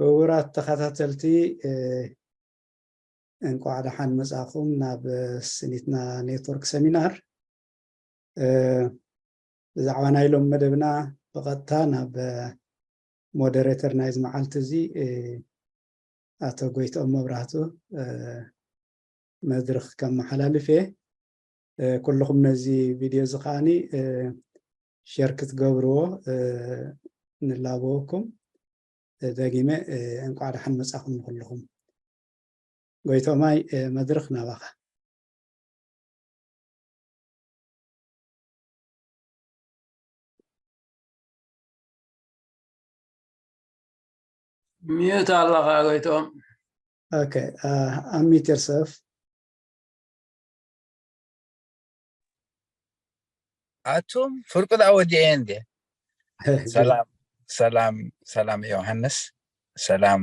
ክቡራት ተኸታተልቲ፣ እ፣ እንቋዕ ደሓን መጻኹም ናብ ስኒትና ኔትወርክ ሰሚናር። እ፣ ብዛዕባ ናይ ሎም መደብና ብቐጥታ ናብ ሞደሬተር ናይዚ መዓልቲ እዚ፣ እ፣ ኣቶ ጎይትኦም መብራህቱ፣ እ፣ መድረኽ ከመሓላልፍ እየ። እ፣ ኩልኹም ነዚ ቪድዮ እዚ ከዓኒ፣ እ፣ ሸር ክትገብርዎ፣ እ፣ ንላበወኩም። እ፣ ደጊመ፣ እ፣ እንቋዕ ደሓን መጻኹም ንኹልኹም። ጎይቶማይ፣ እ፣ መድረኽ ናባኻ። ሚዩት ኣለኻ ጎይቶም። Okay, uh, unmute yourself. ኣቱም ፍርቁ ዳ ወዲኤ እንዴ? ሰላም ሰላም ሰላም ዮሃንስ፣ ሰላም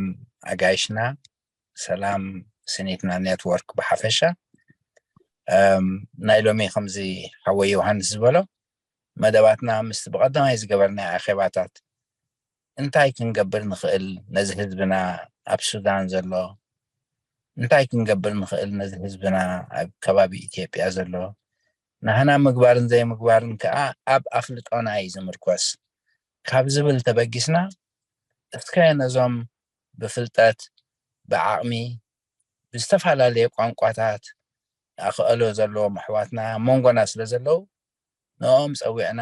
ኣጋይሽና፣ ሰላም ስኒትና ኔትወርክ ብሓፈሻ። እም፣ ናይ ሎሚ ከምዚ ሓወይ ዮሃንስ ዝበሎ መደባትና ምስቲ ብቐዳማይ ዝገበርናዮ ኣኼባታት እንታይ ክንገብር ንኽእል ነዚ ህዝብና ኣብ ሱዳን ዘሎ፣ እንታይ ክንገብር ንኽእል ነዚ ህዝብና ኣብ ከባቢ ኢትዮጵያ ዘሎ፣ ናህና ምግባርን ዘይምግባርን ከኣ ኣብ ኣፍልጦና እዩ ዝምርኮስ ካብ ዝብል ተበጊስና፣ እስከ ነዞም ብፍልጠት፣ ብዓቕሚ፣ ብዝተፈላለየ ቋንቋታት ኣኽእሎ ዘለዎም ኣሕዋትና ኣብ መንጎና ስለ ዘለዉ፣ ንኦም ጸዊዕና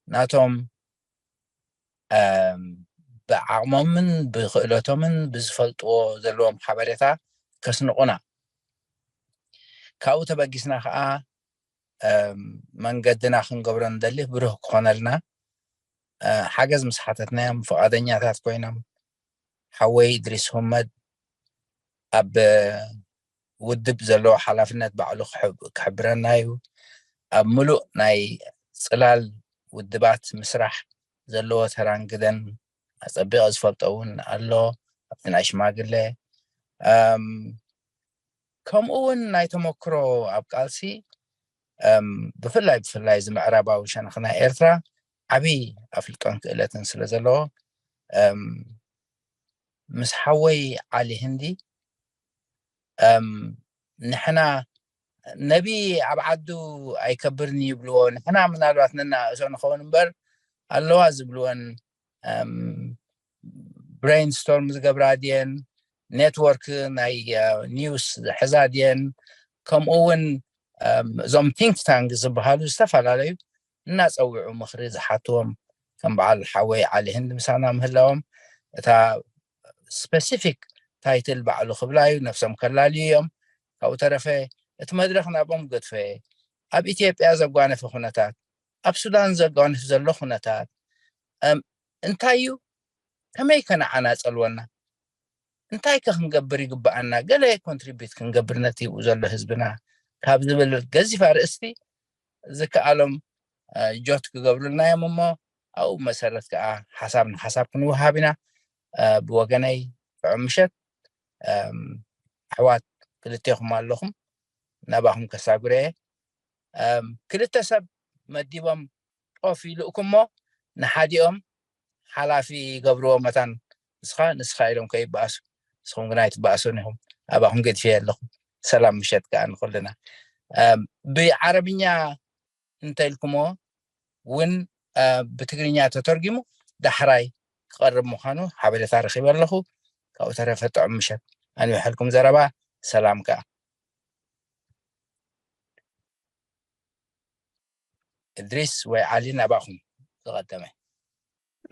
ናቶም፣ እም፣ ብዓቕሞምን ብኽእለቶምን ብዝፈልጥዎ ዘለዎም ሓበሬታ ከስንቑና። ካብኡ ተበጊስና ኸኣ፣ እም፣ መንገድና ክንገብሮ ንደሊ ብሩህ ክኾነልና፣ እ፣ ሓገዝ ምስ ሓተትናዮም ፍቓደኛታት ኮይኖም፣ ሓወይ እድሪስ ሁመድ ኣብ ውድብ ዘለዎ ሓላፍነት ባዕሉ ክሕብ-፣ ክሕብረና እዩ። ኣብ ምሉእ ናይ ጽላል ውድባት ምስራሕ ዘለዎ ተራን ግደን ኣጸቢቐ ዝፈልጦ እውን ኣሎ፣ ኣብቲ ናይ ሽማግለ። እም፣ ከምኡ እውን ናይ ተመክሮ ኣብ ቃልሲ፣ እም፣ ብፍላይ፣ ብፍላይ እዚ ምዕራባዊ ሸነኽ ናይ ኤርትራ ዓቢ ኣፍልጦን ክእለትን ስለ ዘለዎ፣ እም፣ ምስ ሓወይ ዓሊ ህንዲ፣ እም፣ ንሕና ነቢ ኣብ ዓዱ ኣይከብርን እዩ ይብልዎ፣ ንሕና ምናልባት ነናእሶ ንኸውን እምበር ኣለዋ ዝብልወን፣ እም፣ ብሬይንስቶርም ዝገብራ ድየን፣ ኔትወርክ ናይ፣ እ፣ ኒውስ ዝሕዛ ድየን፣ ከምኡ እውን፣ እም፣ እዞም ቲንክ ታንክ ዝበሃሉ ዝተፈላለዩ እናጸውዑ ምኽሪ ዝሓትዎም ከም በዓል ሓወይ ዓሊ ህንዲ ምሳና ምህላዎም፣ እታ ስፐሲፊክ ታይትል ባዕሉ ክብላ እዩ፣ ነፍሶም ከላልዩ እዮም። ካብኡ ተረፈ እቲ መድረኽ ናብኦም ገድፈ፣ ኣብ ኢትዮጵያ ዘጓነፈ ኩነታት፣ ኣብ ሱዳን ዘጓንፍ ዘሎ ኩነታት፣ እም፣ እንታይ እዩ? ከመይ ከ ንዓና ጸልወና? እንታይ ከ ክንገብር ይግብኣና? ገለ ኮንትሪቢዩት ክንገብር ነቲ ብኡ ዘሎ ህዝብና ካብ ዝብል ገዚፍ ኣርእስቲ ዝከኣሎም፣ እ፣ ጆት ክገብሩልና እዮም እሞ፣ ኣብኡ መሰረት ከኣ ሓሳብ ንሓሳብ ክንወሃብ ኢና። እ፣ ብወገነይ ጥዑም ምሸት። እም፣ ኣሕዋት ክልቴኹም ኣለኹም፣ ናባኹም ከሳጉረ እየ። እም፣ ክልተ ሰብ መዲቦም ጦፍ ይልእኩ እሞ፣ ንሓዲኦም ሓላፊ ይገብርዎ መታን ንስኻ፣ ንስኻ ኢሎም ከይበኣሱ። ንስኹም ግና ኣይትበኣሱን ኢኹም። ኣባኹም ገዲፈ ኣለኹ። ሰላም ምሸት ከኣ ንኹልና። እም፣ ብዓረብኛ እንተኢልኩሞ እውን፣ እ፣ ብትግርኛ ተተርጊሙ ዳሕራይ ክቐርብ ምዃኑ ሓበሬታ ረኺበ ኣለኹ። ካብኡ ተረፈ ጥዑም ምሸት። ኣንዊሐልኩም ዘረባ፣ ሰላም ከኣ። እድሪስ ወይ ዓሊ ናባኹም ዝቐደመ።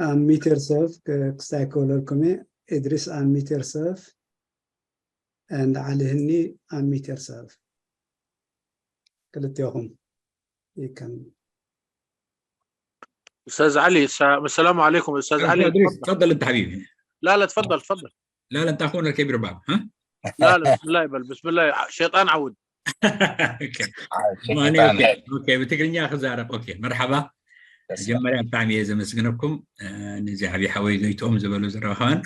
Unmute yourself, ክ-፣ ክስታይ ክብለልኩም እየ። እድሪስ፣ unmute yourself, and ዓሊ ህኒ፣ unmute yourself. ክልቴኹም። You can. استاذ علي، الس-، السلام عليكم استاذ علي، ادريس، تفضل. تفضل انت حبيبي. لا لا، تفضل تفضل. لا لا، انت اخونا الكبير باب، ها؟ لا لا، بسم الله يبل، بسم الله، شيطان عود. اوكي. ماني اوكي. اوكي، ብትግርኛ ክዛረብ። ኦኬ፣ መርሓባ። መጀመርያ ብጣዕሚ እየ ዘመስግነኩም፣ እ፣ ነዚ ዓብዪ ሓወይ ጎይትኦም ዝበሎ ዘረባ ከማን፣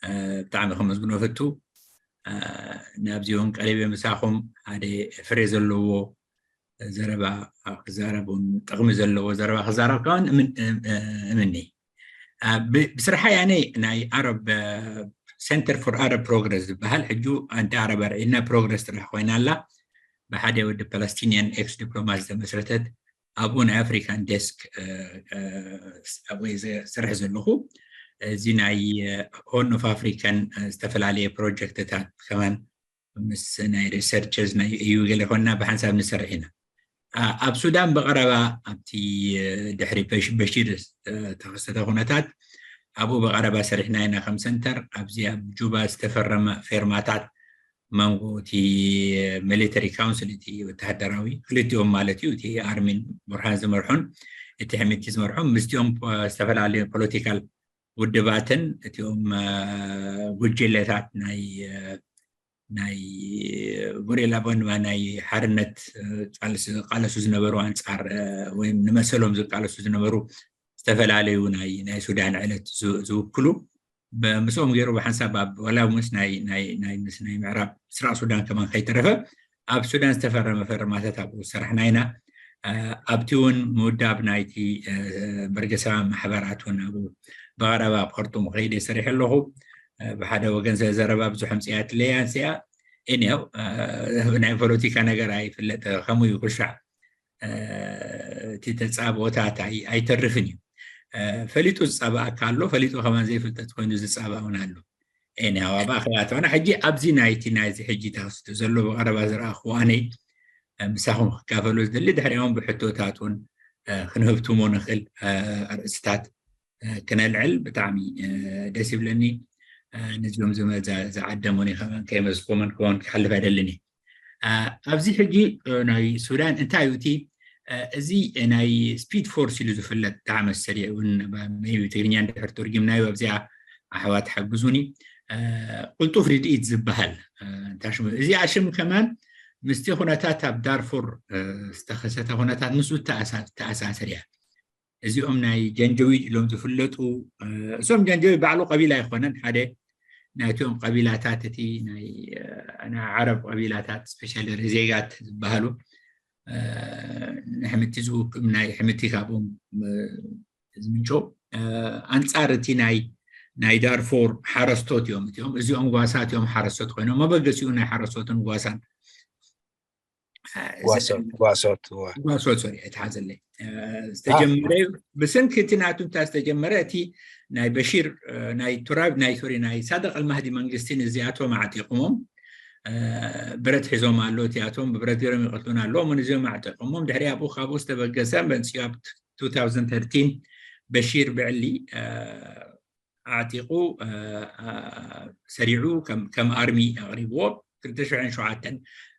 እ፣ ብጣዕሚ ከመስግኖ እፈቱ። እ፣ ናብዚ እውን ቀሪበ ምሳኹም ሓደ ፍሬ ዘለዎ ዘረባ ክዛረብ እውን፣ ጥቕሚ ዘለዎ ዘረባ ክዛረብ ከማን እምን-፣ እ፣ እ፣ እምኒ። ብስርሓ ያኔ ናይ ኣረብ ሴንተር ፎር ኣረብ ፕሮግረስ ዝበሃል ሕጂ ኣንቲ ኣረብ ኣርዒና ፕሮግረስ ጥራሕ ኮይና ኣላ። ብሓደ ወዲ ፓለስቲንያን ኤክስ ዲፕሎማት ዝተመስረተት ኣብኡ ናይ ኣፍሪካን ዴስክ ኣብኡ ዝሰርሕ ዘለኹ። እዚ ናይ ሆርን ኦፍ ኣፍሪካን ዝተፈላለየ ፕሮጀክትታት ከማን ምስ ናይ ሪሰርቸርስ ናይ እዩ ገለ ኮንና ብሓንሳብ ንሰርሕ ኢና። ኣብ ሱዳን ብቐረባ ኣብቲ ድሕሪ በሽር ተኸሰተ ኩነታት ኣብኡ ብቐረባ ሰሪሕና ኢና ከም ሰንተር። ኣብዚ ኣብ ጁባ ዝተፈረመ ፌርማታት መንጎ እቲ ሚሊተሪ ካውንስል እቲ ወተሃደራዊ ክልቲኦም ማለት እዩ እቲ ኣርሚን ቡርሃን ዝመርሑን እቲ ሕምቲ ዝመርሑን ምስቲኦም ዝተፈላለዩ ፖለቲካል ውድባትን እቲኦም ጉጅለታት ናይ ናይ ጎሬላ ቦንማ ናይ ሓርነት ቃለሱ ዝነበሩ ኣንፃር ወይም ንመሰሎም ዝቃለሱ ዝነበሩ ዝተፈላለዩ ናይ ናይ ሱዳን ዕለት ዝውክሉ ምስኦም ገይሩ ብሓንሳብ ኣብ ዋላ ምስ ናይ ናይ ናይ ምስ ናይ ምዕራብ ምስራቅ ሱዳን ከማን ከይተረፈ ኣብ ሱዳን ዝተፈረመ ፈርማታት ኣብኡ ዝሰራሕና ኢና። ኣብቲ እውን ምውዳብ ናይቲ በርገሳዊ ማሕበራት እውን ኣብኡ ብቐረባ ኣብ ከርጡም ከይደ ሰሪሐ ኣለኹ። ብሓደ ወገን ዘረባ ብዙሕ ምፅያ ትለያ ንፅያ እኒያው ናይ ፖለቲካ ነገር ኣይፍለጥ ከምኡ እዩ ክሻዕ እቲ ተፃብኦታት ኣይተርፍን እዩ። ፈሊጡ ዝፃባእካ ኣሎ፣ ፈሊጡ ከማን ዘይፍልጠት ኮይኑ ዝፃባእ እውን ኣሎ። ኤኒያው ኣብ ኣኸያተና ሕጂ ኣብዚ ናይቲ ናይዚ ሕጂ ተኸስቱ ዘሎ ብቐረባ ዝረኣኽዎ ኣነይ ምሳኹም ክካፈሉ ዝደሊ ድሕሪኦም ብሕቶታት እውን ክንህብትሞ ንኽእል ኣርእስታት ክነልዕል ብጣዕሚ ደስ ይብለኒ። ነዚኦም ዝዓደሙኒ ከመን ከየመስኩምን ክኾን ክሓልፍ ኣይደልን እየ። ኣብዚ ሕጂ ናይ ሱዳን እንታይ እዩ እቲ እዚ ናይ ስፒድ ፎርስ ኢሉ ዝፍለጥ ብጣዕሚ ሰሪዕ እውን ቢ ትግርኛ እንድሕር ተርጊምናዮ ኣብዚኣ ኣሕዋት ሓግዙኒ። ቁልጡፍ ርድኢት ዝበሃል እዚኣ ሽም ከማን ምስቲ ኩነታት ኣብ ዳርፉር ዝተኸሰተ ኩነታት ምስኡ ተኣሳስር እያ። እዚኦም ናይ ጀንጀዊድ ኢሎም ዝፍለጡ እሶም ጀንጀዊድ ባዕሉ ቀቢላ ኣይኮነን ሓደ ናይቲኦም ቀቢላታት እቲ ናይ ዓረብ ቀቢላታት ስፔሻሊ ሪዜጋት ዝበሃሉ ንሕምቲ ዝውክም ናይ ሕምቲ ካብኦም ዝምንጮ ኣንፃር እቲ ናይ ናይ ዳርፎር ሓረስቶት እዮም እቲኦም እዚኦም ጓሳት እዮም ሓረስቶት ኮይኖም መበገሲኡ ናይ ሓረስቶትን ጓሳን ጓሶት ጓሶት ሶሪ ኣይትሓዘለይ ዝተጀመረ ብስንኪ እቲ ናቱ እንታይ ዝተጀመረ እቲ ናይ በሺር ናይ ቱራብ ናይ ሶሪ ናይ ሳደቅ ኣልማህዲ መንግስቲ ንዚኣቶም ኣዕጢቕሞም ብረት ሒዞም ኣሎ እቲኣቶም ብብረት ገይሮም ይቐትሉና ኣለዎ ንዚኦም ኣዕጢቕሞም ድሕሪ ኣብኡ ካብኡ ዝተበገሰ መንስዮ ኣብ two thousand thirteen በሺር ብዕሊ ኣዕጢቑ ሰሪዑ ከም ኣርሚ ኣቕሪብዎ ክልተ ሽሕን ሸውዓተን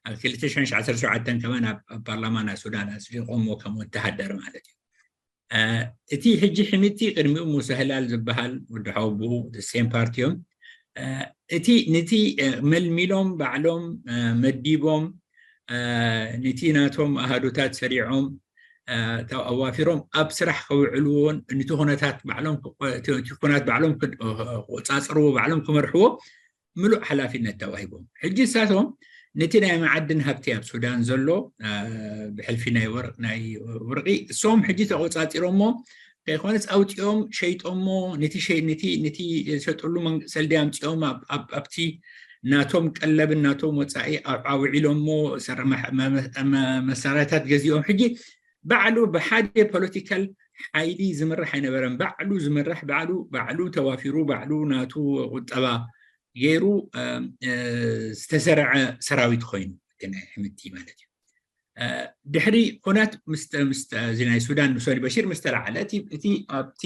ኣብ ክልተ ሽሕን ዓሰርተ ሸውዓተን ከማን ኣብ ፓርላማ ናይ ሱዳን ኣፅዲቖሞ ከም ወተሃደር ማለት እዩ። እቲ ሕጂ ሕምቲ ቅድሚኡ ሙሳ ህላል ዝበሃል ወዲ ሓወቦኡ ሴም ፓርቲ እዮም። እቲ ነቲ መልሚሎም ባዕሎም መዲቦም ነቲ ናቶም ኣሃዱታት ሰሪዖም ኣዋፊሮም ኣብ ስራሕ ከውዕልዎን ነቲ ኩነታት ባዕሎም ኩናት ባዕሎም ክቆፃፅርዎ ባዕሎም ክመርሕዎ ምሉእ ሓላፊነት ተዋሂቦም። ሕጂ እሳቶም ነቲ ናይ መዓድን ሃብቲ ኣብ ሱዳን ዘሎ ብሕልፊ ናይ ወርቂ እሶም ሕጂ ተቆፃፂሮሞ ከይኮነስ ኣውፂኦም ሸይጦሞ ነቲ ነቲ ነቲ ሸጠሉ ሰልዲ ኣምፂኦም ኣብቲ ናቶም ቀለብን ናቶም ወፃኢ ኣውዒሎሞ መሳርያታት ገዚኦም ሕጂ ባዕሉ ብሓደ ፖለቲካል ሓይሊ ዝምራሕ ኣይነበረን። ባዕሉ ዝምራሕ ባዕሉ ባዕሉ ተዋፊሩ ባዕሉ ናቱ ቁጠባ ገይሩ ዝተሰርዐ ሰራዊት ኮይኑ ናይ ሕምቲ ማለት እዩ። ድሕሪ ኩናት እዚ ናይ ሱዳን ሶሪ በሺር ምስ ተላዓለ እቲ ኣብቲ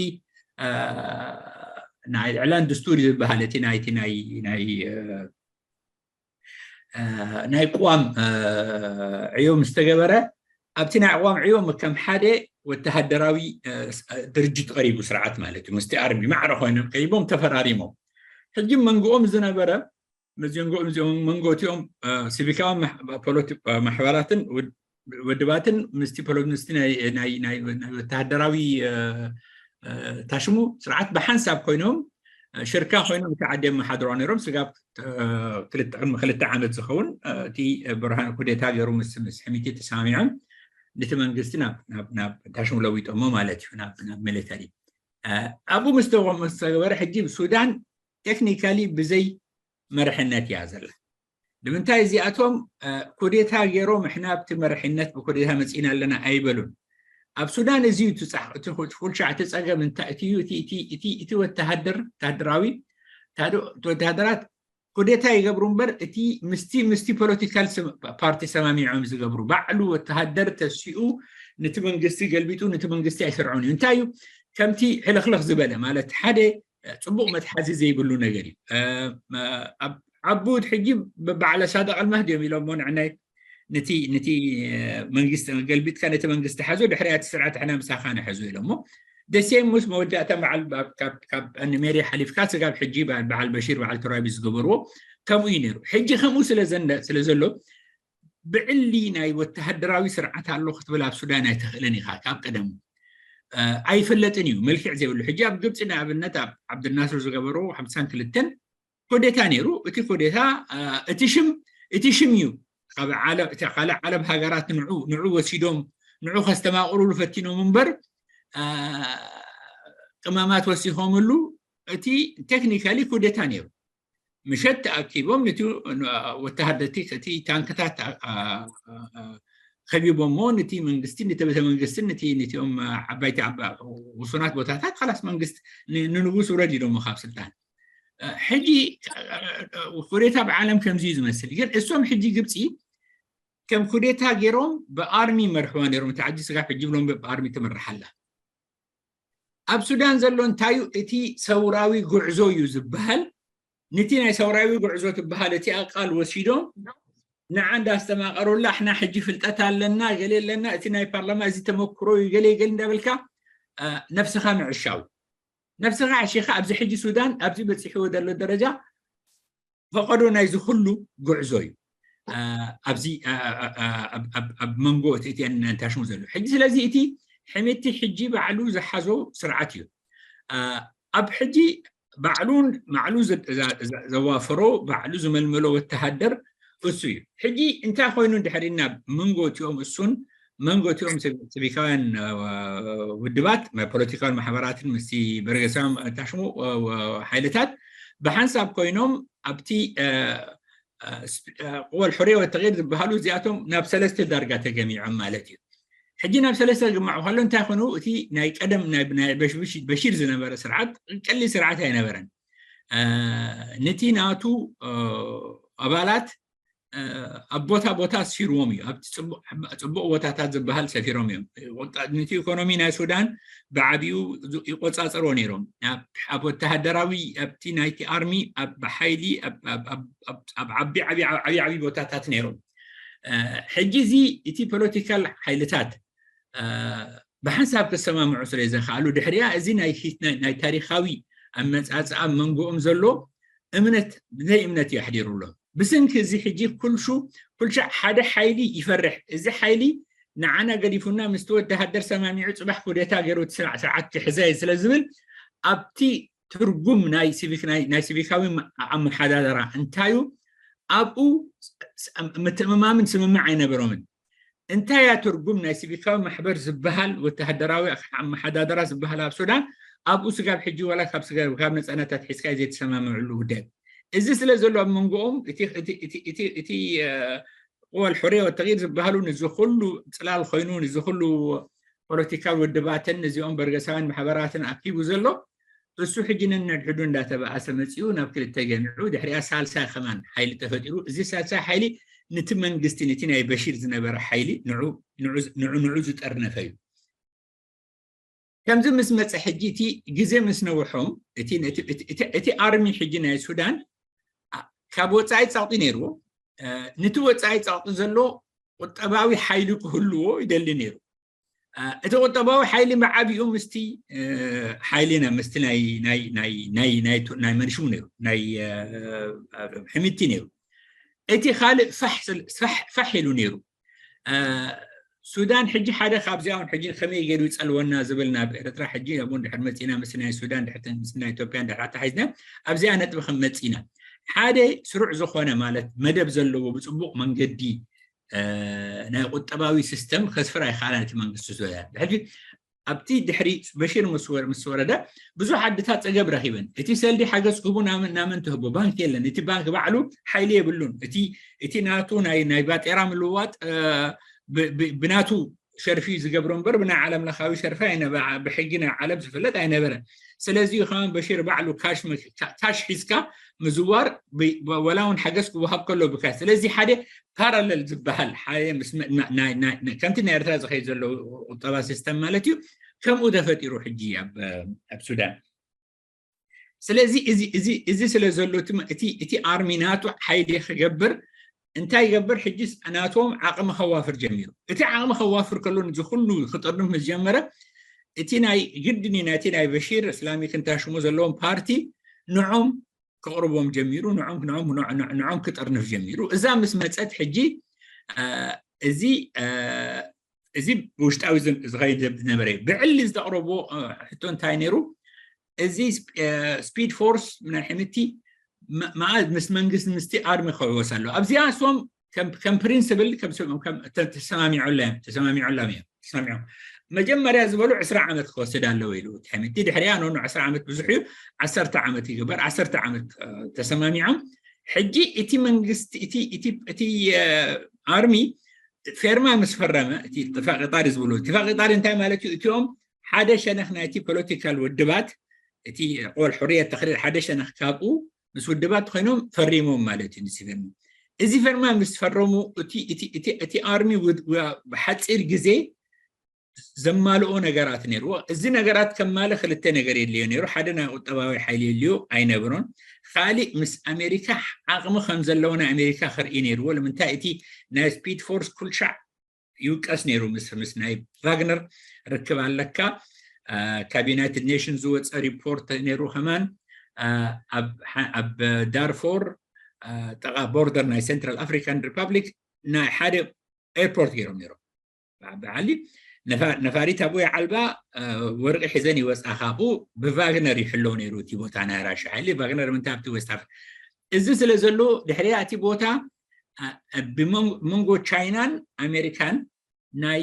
ናይ ዕላን ድስቱር ዝበሃል እቲ ናይቲ ናይ ናይ ቅዋም ዕዮ ምስ ተገበረ ኣብቲ ናይ ቅዋም ዕዮ ከም ሓደ ወተሃደራዊ ድርጅት ቀሪቡ ስርዓት ማለት እዩ ምስቲ ኣርሚ ማዕረ ኮይኖም ቀሪቦም ተፈራሪሞም ሕጂ መንጎኦም ዝነበረ መዚንጎኦም እዚኦም መንጎ እቲኦም ሲቪካዊ ማሕበራትን ውድባትን ምስቲ ፖለቲስቲ ናይ ወተሃደራዊ ታሽሙ ስርዓት ብሓንሳብ ኮይኖም ሽርካ ኮይኖም እቲ ዓዲ የመሓድሮ ነይሮም ስጋብ ክልተ ዓመት ዝኸውን እቲ ብርሃን ኩዴታ ገይሩ ምስ ምስ ሕሚቲ ተሰማሚዖም ነቲ መንግስቲ ናብ ታሽሙ ለዊጦሞ ማለት እዩ ናብ ሚሊተሪ ኣብኡ ምስ ተገበረ ሕጂ ሱዳን ቴክኒካሊ ብዘይ መርሕነት እያ ዘላ። ንምንታይ እዚኣቶም ኩዴታ ገይሮም ሕና ኣብቲ መርሕነት ብኩዴታ መፂና ኣለና ኣይበሉን። ኣብ ሱዳን እዚ እዩ እቲ ኩልሻዕ እቲ ፀገም እንታይ እቲ እዩ እቲ ወተሃደር ወተሃደራዊ ወተሃደራት ኩዴታ ይገብሩ እምበር እቲ ምስቲ ምስቲ ፖለቲካል ፓርቲ ሰማሚዖም ዝገብሩ ባዕሉ ወተሃደር ተሲኡ ነቲ መንግስቲ ገልቢጡ ነቲ መንግስቲ ኣይሰርዖን እዩ። እንታይ እዩ ከምቲ ሕልኽልኽ ዝበለ ማለት ሓደ ፅቡቕ መትሓዚ ዘይብሉ ነገር እዩ። ዓቡድ ሕጂ በዓለ ሳደቅ ኣልማህዲ እዮም ኢሎሞ ንዕናይ ነቲ ነቲ መንግስቲ ገልቢጥካ ነቲ መንግስቲ ሓዞ ድሕሪያ እቲ ስርዓት ሕና ምሳኻ ንሐዞ ኢሎሞ ደሴም ምስ መወዳእታ በዓል ካብ ሜሪ ሓሊፍካ ስጋብ ሕጂ በዓል በሽር በዓል ተራቢ ዝገበርዎ ከምኡ እዩ ነይሩ። ሕጂ ከምኡ ስለ ዘሎ ብዕሊ ናይ ወተሃደራዊ ስርዓት ኣሎ ክትብል ኣብ ሱዳን ኣይትኽእልን ኢኻ። ካብ ቀደሙ ኣይፈለጥን እዩ መልክዕ ዘይብሉ። ሕጂ ኣብ ግብፂ ንኣብነት ኣብ ዓብድናስር ዝገበርዎ ሓምሳን ክልተን ኮዴታ ነይሩ። እቲ ኮዴታ እቲ ሽም እቲ ሽም እዩ። ካልእ ዓለም ሃገራት ንዑ ወሲዶም ንዑ ከስተማቕሩሉ ፈቲኖም እምበር ቅመማት ወሲኾምሉ እቲ ቴክኒካሊ ኩዴታ ነይሩ። ምሸት ተኣኪቦም ነቲ ወተሃደርቲ እቲ ታንክታት ከቢቦሞ ነቲ መንግስቲ ነቲ ቤተ መንግስቲ ነቲ ነቲኦም ዓባይቲ ውሱናት ቦታታት ካላስ መንግስት ንንጉስ ውረድ ኢሎሞ ካብ ስልጣን። ሕጂ ኩዴታ ብዓለም ከምዚ እዩ ዝመስል። ግን እሶም ሕጂ ግብፂ ከም ኩዴታ ገይሮም ብኣርሚ መርሕዋ ነይሮም። እቲ ዓዲ ስጋብ ሕጂ ብሎም ብኣርሚ ትምራሕ ኣላ። ኣብ ሱዳን ዘሎ እንታዩ እቲ ሰውራዊ ጉዕዞ እዩ ዝበሃል። ነቲ ናይ ሰውራዊ ጉዕዞ ትበሃል እቲ ኣቃል ወሲዶም ንዓ እንዳስተማቐሩላ ኣሕና ሕጂ ፍልጠት ኣለና ገለ ኣለና እቲ ናይ ፓርላማ እዚ ተመክሮ እዩ ገለ ገለ እንዳበልካ ነፍስኻ ምዕሻው ነፍስኻ ዕሺኻ ኣብዚ ሕጂ ሱዳን ኣብዚ በፂሕዎ ዘሎ ደረጃ ፈቐዶ ናይዚ ኩሉ ጉዕዞ እዩ። ኣብዚ ኣብ መንጎ እቲ እቲአን እንታሽሙ ዘሎ ሕጂ ስለዚ እቲ ሕሚቲ ሕጂ ባዕሉ ዝሓዞ ስርዓት እዩ። ኣብ ሕጂ ባዕሉን ባዕሉ ዘዋፈሮ ባዕሉ ዝመልመሎ ወተሃደር እሱ እዩ። ሕጂ እንታይ ኮይኑ ድሕሪና መንጎ እቲኦም እሱን መንጎ እቲኦም ሲቪካውያን ውድባት ፖለቲካዊ ማሕበራትን ምስቲ በረገሳም ታሽሙ ሓይልታት ብሓንሳብ ኮይኖም ኣብቲ ቅወል ሕርየ ወተቂር ዝበሃሉ እዚኣቶም ናብ ሰለስተ ዳርጋ ተገሚዖም ማለት እዩ። ሕጂ ናብ ሰለስተ ግማዑ ከሎ እንታይ ኮኑ እቲ ናይ ቀደም ናይ በሽር ዝነበረ ስርዓት ቀሊ ስርዓት ኣይነበረን። ነቲ ናቱ ኣባላት ኣብ ቦታ ቦታ ሲርዎም እዩ። ኣብቲ ፅቡቕ ቦታታት ዝበሃል ሰፊሮም እዮም። ነቲ ኢኮኖሚ ናይ ሱዳን ብዓብኡ ይቆፃፀርዎ ነይሮም። ኣብ ወተሃደራዊ ኣብቲ ናይቲ ኣርሚ ብሓይሊ ኣብ ዓቢ ዓቢ ቦታታት ነይሮም። ሕጂ እዚ እቲ ፖለቲካል ሓይልታት ብሓንሳብ ክሰማምዑ ስለ ዘኽኣሉ ድሕሪያ እዚ ናይ ታሪኻዊ ኣመፃፅኣ መንጎኦም ዘሎ እምነት ብዘይ እምነት እዩ ኣሕዲሩሎም። ብስንኪ እዚ ሕጂ ኩልሹ ኩልሻዕ ሓደ ሓይሊ ይፈርሕ። እዚ ሓይሊ ንዓና ገዲፉና ምስቲ ወተሃደር ሰማሚዑ ፅባሕ ኩዴታ ገይሩ እቲ ስርዓት ክሕዘ ስለ ዝብል ኣብቲ ትርጉም ናይ ሲቪክ ናይ ናይ ሲቪካዊ ኣመሓዳደራ እንታዩ ኣብኡ ምትእምማምን ስምምዕ ኣይነበሮምን። እንታይ እያ ትርጉም ናይ ሲቪካዊ ማሕበር ዝበሃል ወተሃደራዊ ኣመሓዳደራ ዝበሃል ኣብ ሱዳን ኣብኡ ስጋብ ሕጂ ዋላ ካብ ስጋብ ካብ ነፃነታት ሒዝካ ዘይተሰማምዕሉ ጉዳይ እዚ ስለ ዘሎ ኣብ መንጎኦም እቲ እቲ እቲ እቲ እቲ ወል ሕርየ ወተቂር ዝበሃሉ ንዚ ኩሉ ፅላል ኮይኑ ንዚ ኩሉ ፖለቲካል ውድባትን እዚኦም በርገሳውያን ማሕበራትን ኣኪቡ ዘሎ እሱ ሕጂ ነንሕድሕዱ እንዳተበኣሰ መፂኡ ናብ ክልተ ገሚዑ ድሕሪኣ ሳልሳይ ከማን ሓይሊ ተፈጢሩ እዚ ሳልሳይ ሓይሊ ነቲ መንግስቲ ነቲ ናይ በሺር ዝነበረ ሓይሊ ንዑ ንዑ ዝጠርነፈ እዩ። ከምዚ ምስ መፀ ሕጂ እቲ ግዜ ምስ ነውሖም እቲ ኣርሚ ሕጂ ናይ ሱዳን ካብ ወፃኢ ፀቕጢ ነይርዎ። ነቲ ወፃኢ ፀቕጢ ዘሎ ቁጠባዊ ሓይሊ ክህልዎ ይደሊ ነይሩ። እቲ ቁጠባዊ ሓይሊ ብዓቢኡ ምስቲ ሓይሊና ምስቲ ናይ መንሽሙ ነይሩ ናይ ሕምቲ ነይሩ። እቲ ካልእ ፋሕ ኢሉ ነይሩ። ሱዳን ሕጂ ሓደ ካብዚኣ እውን ሕጂ ከመይ ገይሩ ይፀልወና ዝብል ናብ ኤርትራ ሕጂ ኣብኡ እንድሕር መፂና ምስ ናይ ሱዳን ድሕርቲ ምስ ናይ ኢትዮጵያ እንድሕር ኣተሓሒዝና ኣብዚኣ ነጥቢ ከም መፂና ሓደ ስሩዕ ዝኾነ ማለት መደብ ዘለዎ ብፅቡቕ መንገዲ ናይ ቁጠባዊ ሲስተም ከስፍር ኣይከኣላን እቲ መንግስቲ ሱዳን ሕጂ ኣብቲ ድሕሪ በሽር ምስ ወረ- ምስ ወረደ ብዙሕ ዓድታት ፀገብ ረኺበን። እቲ ሰልዲ ሓገዝ ክህቡ ናመን ናመን ትህቦ? ባንክ የለን። እቲ ባንክ ባዕሉ ሓይሊ የብሉን። እቲ እቲ ናቱ ናይ ናይ ባጤራ ምልውዋጥ እ፣ ብ- ብ- ብናቱ ሸርፊ ዝገብሮ እምበር ብናይ ዓለም ለኻዊ ሸርፊ ኣይነበ- ብሕጊ ናይ ዓለም ዝፍለጥ ኣይነበረ። ስለዚ ከማን በሽር ባዕሉ ካሽ መ- ካ- ካሽ ሒዝካ ምዝዋር ብ- ወላ እውን ሓገዝ ክወሃብ ከሎ ብካሽ። ስለዚ ሓደ ፓራለል ዝበሃል ሓደ ምስ መ- ና- ናይ- ናይ- ናይ- ከምቲ ናይ ኤርትራ ዝኸይድ ዘሎ ቁጠባ ሲስተም ማለት እዩ። ከምኡ ተፈጢሩ ሕጂ ኣብ ኣብ ሱዳን። ስለዚ እዚ እዚ እዚ ስለ ዘሎ እቲ እቲ ኣርሚ ናቱ ሓይሊ ክገብር እንታይ ይገብር? ሕጂ ናቶም ዓቕሚ ከዋፍር ጀሚሩ። እቲ ዓቕሚ ከዋፍር ከሎ እዚ ኩሉ ክጥርንፍ ምስ ጀመረ እቲ ናይ ግድኒ ናይቲ ናይ በሺር እስላሚክ እንታሽሙ ዘለዎም ፓርቲ ንዖም ክቕርቦም ጀሚሩ። ንዖም ንዖም ንዖም ክጥርንፍ ጀሚሩ። እዛ ምስ መፀት ሕጂ እዚ እዚ ብውሽጣዊ ዝኸይድ ዝነበረ እዩ። ብዕሊ ዝተቕረቦ ሕቶ እንታይ ነይሩ? እዚ ስፒድ ፎርስ ናይ ሕምቲ ምስ መንግስቲ ምስቲ ኣርሚ ክሕወስ ኣለዎ። ኣብዚኣ እሶም ከም ፕሪንስብል ተሰማሚዖሎም እዮም ተሰማሚዖም መጀመርያ ዝበሉ ዕስራ ዓመት ክወስድ ኣለዎ ኢሉ። ሕምቲ ድሕሪያ ኖ ዕስራ ዓመት ብዙሕ እዩ። ዓሰርተ ዓመት ይግበር። ዓሰርተ ዓመት ተሰማሚዖም። ሕጂ እቲ መንግስቲ እቲ ኣርሚ ፌርማ ምስ ፈረመ እቲ ኢትፋቅ ኢጣሪ ዝብሉ ኢትፋቅ ኢጣሪ እንታይ ማለት እዩ? እቲኦም ሓደ ሸነኽ ናይቲ ፖለቲካል ውድባት እቲ ቆል ሕርየት ተክሪር ሓደ ሸነኽ ካብኡ ምስ ውድባት ኮይኖም ፈሪሞም ማለት እዩ። ንሲ ፌርማ እዚ ፌርማ ምስ ፈረሙ እቲ ኣርሚ ብሓፂር ግዜ ዘማልኦ ነገራት ነይርዎ። እዚ ነገራት ከማለ ክልተ ነገር የድልዮ ነይሩ። ሓደ ናይ ቁጠባዊ ሓይሊ የድልዮ ኣይነብሮን። ካሊእ ምስ ኣሜሪካ ዓቕሚ ከም ዘለዎ ናይ ኣሜሪካ ክርኢ ነይርዎ። ንምንታይ እቲ ናይ ስፒድ ፎርስ ኩልሻዕ ይውቀስ ነይሩ። ምስ ምስ ናይ ቫግነር ርክብ ኣለካ። ካብ ዩናይትድ ኔሽንስ ዝወፀ ሪፖርት ነይሩ ከማን ኣብ ዳርፎር ጠቓ ቦርደር ናይ ሴንትራል ኣፍሪካን ሪፐብሊክ ናይ ሓደ ኤርፖርት ገይሮም ነይሮም። ብዓሊ ነፋሪት ኣብኡ ይዓልባ ወርቂ ሒዘን ይወፃ። ካብኡ ብቫግነር ይሕለው ነይሩ እቲ ቦታ ናይ ራሻ ሓይሊ። ቫግነር ምንታይ ኣብቲ ወስት ኣፍሪካ እዚ ስለ ዘሎ ድሕሪያ እቲ ቦታ ብመንጎ ቻይናን ኣሜሪካን ናይ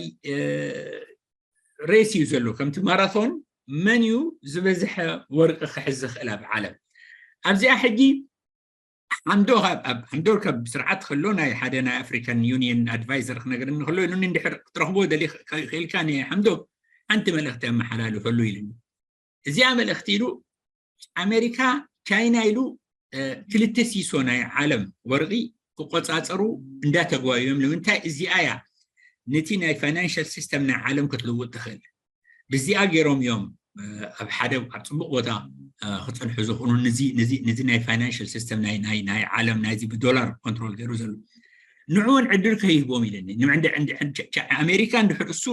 ሬስ እዩ ዘሎ። ከምቲ ማራቶን መን እዩ ዝበዝሐ ወርቂ ክሕዝ ዝኽእል ኣብ ዓለም። ኣብዚኣ ሕጂ ሓምዶ ሓምዶ ካብ ስርዓት ከሎ ናይ ሓደ ናይ ኣፍሪካን ዩኒየን ኣድቫይዘር ክነገርኒ ከሎ ኢሉኒ እንድሕር ክትረኽቦ ደሊ ክኢልካ ሓምዶ ሓንቲ መልእኽቲ ኣመሓላልፈሉ ኢሉኒ። እዚኣ መልእኽቲ ኢሉ ኣሜሪካ ቻይና ኢሉ ክልተ ሲሶ ናይ ዓለም ወርቂ ክቆፃፀሩ እንዳተጓዩ እዮም። ንምንታይ እዚኣ እያ ነቲ ናይ ፋይናንሻል ሲስተም ናይ ዓለም ክትልውጥ ትኽእል። ብዚኣ ገይሮም እዮም ኣብ ሓደ ኣብ ፅቡቅ ቦታ ክፀንሑ ዝኽእሉ። ነዚ ናይ ፋይናንሽል ሲስተም ናይ ዓለም ናይዚ ብዶላር ኮንትሮል ገይሩ ዘሎ ንዕውን ዕድል ከይህቦም ኢለኒ። ኣሜሪካ እንድሕር እሱ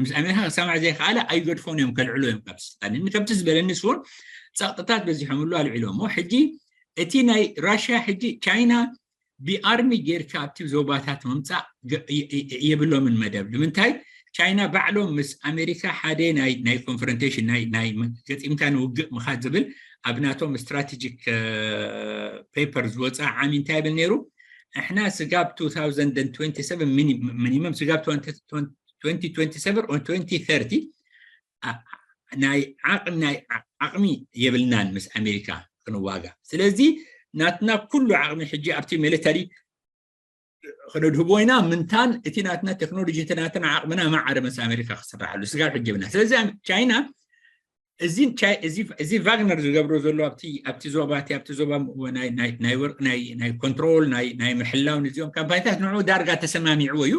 ምስ ኣሜሪካ ክሰማዕ ዘይከኣለ ኣይገድፎን እዮም ከልዕሉ እዮም ካብ ስልጣን። ከምቲ ዝበለኒ ስውን ፀቕጥታት በዚሖምሉ ኣልዒሎ እሞ ሕጂ እቲ ናይ ራሽያ ሕጂ ቻይና ብኣርሚ ጌርካ ኣብቲ ዞባታት ምምፃእ የብሎምን መደብ። ንምንታይ ቻይና ባዕሎም ምስ ኣሜሪካ ሓደ ናይ ኮንፍሮንቴሽን ናይ ገጢምካ ንውግእ ምኻድ ዝብል ኣብ ናቶም ስትራቴጂክ ፔፐር ዝወፀ ዓሚ እንታይ ይብል ነይሩ? ንሕና ስጋብ ሚኒመም ስጋብ ናይ ዓቕሚ የብልናን ምስ ኣሜሪካ ክንዋጋ። ስለዚ ናትና ኩሉ ዓቕሚ ሕጂ ኣብቲ ሚሊተሪ ክነድህቦ ኢና። ምንታን እቲ ናትና ቴክኖሎጂ እቲ ናትና ዓቕምና ማዕረ ምስ ኣሜሪካ ክስራሓሉ ስጋብ ሕጂ ብና። ስለዚ ቻይና እዚ ቫግነር ዝገብሮ ዘሎ ኣብቲ ዞባ እቲ ኣብቲ ዞባ ናይ ወርቂ ናይ ኮንትሮል ናይ ምሕላው ንዚኦም ካምፓኒታት ንዑ ዳርጋ ተሰማሚዕዎ እዩ።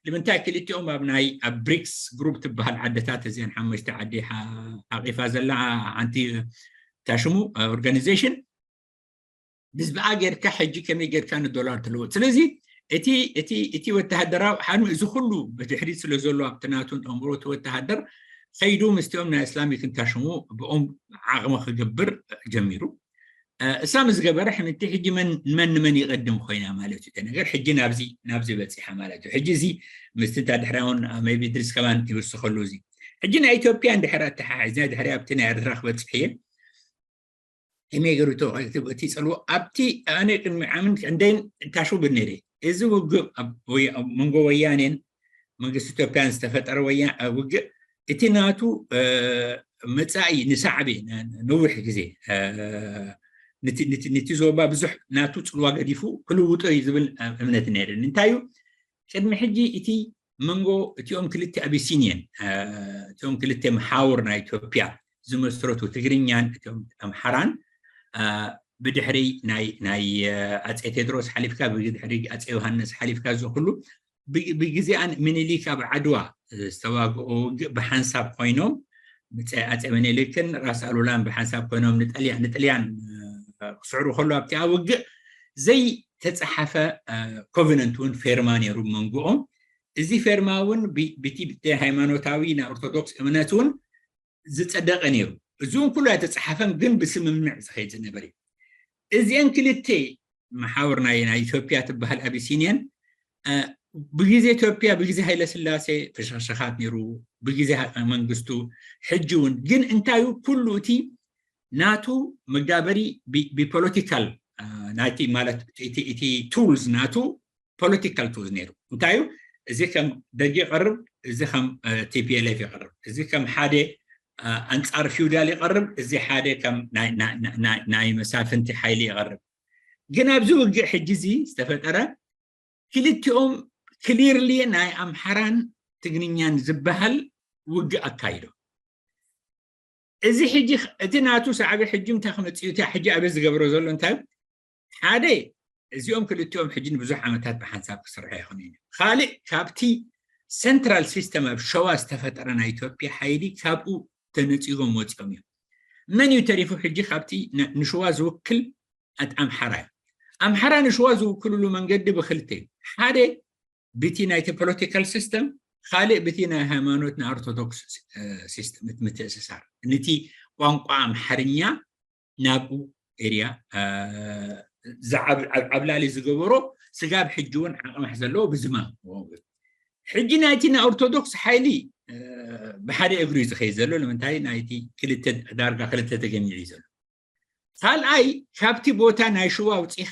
ንምንታይ ክልቲኦም ኣብ ናይ ኣብ ብሪክስ ግሩፕ ትበሃል ዓድታት እዚአን ሓሙሽተ ዓዲ ሓቂፋ ዘላ ሓንቲ ታሽሙ ኦርጋኒዜሽን ብዝበኣ ጌርካ ሕጂ ከመይ ጌርካ ንዶላር ትልውጥ? ስለዚ እቲ እቲ እቲ ወተሃደራዊ ሓኑ እዚ ኩሉ ብድሕሪት ስለ ዘሎ ኣብቲ ናቱን ኣእምሮ እቲ ወተሃደር ከይዱ ምስቲኦም ናይ እስላሚክ እንታሽሙ ብኦም ዓቕሚ ክገብር ጀሚሩ። እሳ ምስ ገበረ ሕምቲ ሕጂ መን መን ንመን ይቐድም ኮይና ማለት እዩ። ነገር ሕጂ ናብዚ ናብዚ በፂሓ ማለት እዩ። ሕጂ እዚ ምስቲ እንታ ድሕራውን ሜቢ ድሪስ ከማን ይውስኸሉ እዚ ሕጂ ናይ ኢትዮጵያ እንድሕር ኣተሓሒዝና ድሕሪ ኣብቲ ናይ ኤርትራ ክበፅሕ እየ ከመይገሩ ተባሂሉ እቲ ፀልዎ ኣብቲ ኣነ ቅድሚ ዓምን ክንደይን እንታሽው ብል ነይረ። እዚ ውግእ ኣብ መንጎ ወያኔን መንግስቲ ኢትዮጵያን ዝተፈጠረ ውግእ እቲ ናቱ መፃኢ ንሳዕቤ ነዊሕ ግዜ ነቲ ዞባ ብዙሕ ናቱ ፅልዋ ገዲፉ ክልውጦ እዩ ዝብል እምነት ነይርኒ። እንታይ እዩ ቅድሚ ሕጂ እቲ መንጎ እቲኦም ክልተ ኣቢሲኒየን እቲኦም ክልተ መሓውር ናይ ኢትዮጵያ ዝመስረቱ ትግርኛን እቲኦም ኣምሓራን ብድሕሪ ናይ ኣፀ ቴድሮስ ሓሊፍካ ብድሕሪ ኣፀ ዮሃንስ ሓሊፍካ እዚ ኩሉ ብግዜኣን ምኒሊክ ኣብ ዓድዋ ዝተዋግኦ ውግእ ብሓንሳብ ኮይኖም ኣፀ ምኒሊክን ራስ ኣሉላን ብሓንሳብ ኮይኖም ንጥልያን ክስዕሩ ከሎ ኣብቲ ውግእ ዘይተፀሓፈ ኮቨነንት እውን ፌርማ ነይሩ መንጎኦም። እዚ ፌርማ እውን ብቲ ሃይማኖታዊ ናይ ኦርቶዶክስ እምነት እውን ዝፀደቀ ነይሩ። እዚ እውን ኩሉ ኣይተፀሓፈን፣ ግን ብስምምዕ ዝኸይድ ዝነበር እዩ። እዚአን ክልተ መሓውር ናይ ናይ ኢትዮጵያ ትበሃል ኣቢሲኒየን ብግዜ ኢትዮጵያ ብግዜ ሃይለ ስላሴ ተሸክሸኻት ነይሩ፣ ብግዜ መንግስቱ ሕጂ እውን ግን እንታይ ኩሉ እቲ ናቱ መጋበሪ ብፖለቲካል ናይቲ ማለት እቲ ቱልስ ናቱ ፖለቲካል ቱልስ ነይሩ። እንታይ እዩ እዚ ከም ደግ ይቐርብ፣ እዚ ከም ቲፒኤልኤፍ ይቐርብ፣ እዚ ከም ሓደ ኣንጻር ፊውዳል ይቐርብ፣ እዚ ሓደ ከም ናይ መሳፍንቲ ሓይሊ ይቐርብ። ግን ኣብዚ ውግእ ሕጂ እዚ ዝተፈጠረ ክልቲኦም ክሊርሊ ናይ ኣምሓራን ትግርኛን ዝበሃል ውግእ ኣካይዶ። እዚ ሕጂ እቲ ናቱ ሳዕቢ ሕጂ እንታይ ክመፅእ እዩ? ሕጂ ኣበይ ዝገብሮ ዘሎ እንታይ ሓደ እዚኦም ክልቲኦም ሕጂ ንብዙሕ ዓመታት ብሓንሳብ ክስርሑ ይኾኑ እዩ። ካልእ ካብቲ ሰንትራል ሲስተም ኣብ ሸዋ ዝተፈጠረ ናይ ኢትዮጵያ ሓይሊ ካብኡ ተነፂጎም ወፂኦም እዮም። መን እዩ ተሪፉ ሕጂ ካብቲ ንሸዋ ዝውክል? ኣምሓራ እዩ። ኣምሓራ ንሸዋ ዝውክልሉ መንገዲ ብክልተ እዩ። ሓደ ብቲ ናይቲ ፖለቲካል ሲስተም፣ ካልእ ብቲ ናይ ሃይማኖት ናይ ኦርቶዶክስ ሲስተም ምትእስሳር፣ ነቲ ቋንቋ ኣምሓርኛ ናብኡ ኤርያ ዓብላሊ ዝገበሮ ስጋብ ሕጂ እውን ዓቕምሕ ዘለዎ ብዝማ ሕጂ ናይቲ ናይ ኦርቶዶክስ ሓይሊ ብሓደ እግሪ እዩ ዝኸይድ ዘሎ። ንምንታይ ናይቲ ክልተ ዳርጋ ክልተ ተገሚዑ እዩ ዘሎ። ካልኣይ ካብቲ ቦታ ናይ ሽዋ ኣውፂኻ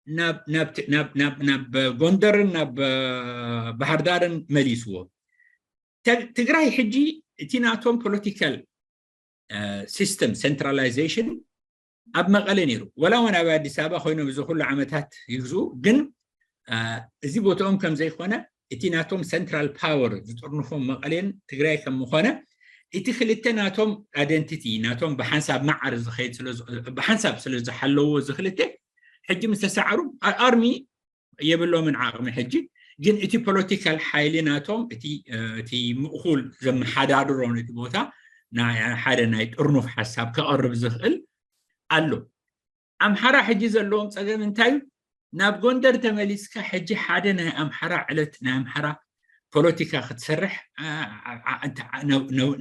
ናብ ጎንደርን ናብ ባህርዳርን መሊስዎ። ትግራይ ሕጂ እቲ ናቶም ፖለቲካል ሲስተም ሴንትራላይዜሽን ኣብ መቐለ ነይሩ። ወላ እውን ኣብ ኣዲስ ኣበባ ኮይኖም እዚ ኩሉ ዓመታት ይግዝኡ፣ ግን እዚ ቦትኦም ከም ዘይኮነ እቲ ናቶም ሰንትራል ፓወር ዝጥርንፎም መቐሌን ትግራይ ከም ምኾነ እቲ ክልተ ናቶም ኣደንቲቲ ናቶም ብሓንሳብ መዓር ዝኸይድ ብሓንሳብ ስለ ዝሓለዎ እዚ ክልተ ሕጂ ምስ ተሰዓሩ ኣርሚ የብሎምን ዓቕሚ ሕጂ ግን እቲ ፖለቲካል ሓይሊ ናቶም እቲ ምእኩል ዘመሓዳድሮ ነቲ ቦታ ሓደ ናይ ጥርኑፍ ሓሳብ ከቐርብ ዝኽእል ኣሎ። ኣምሓራ ሕጂ ዘለዎም ፀገም እንታይ እዩ? ናብ ጎንደር ተመሊስካ ሕጂ ሓደ ናይ ኣምሓራ ዕለት ናይ ኣምሓራ ፖለቲካ ክትሰርሕ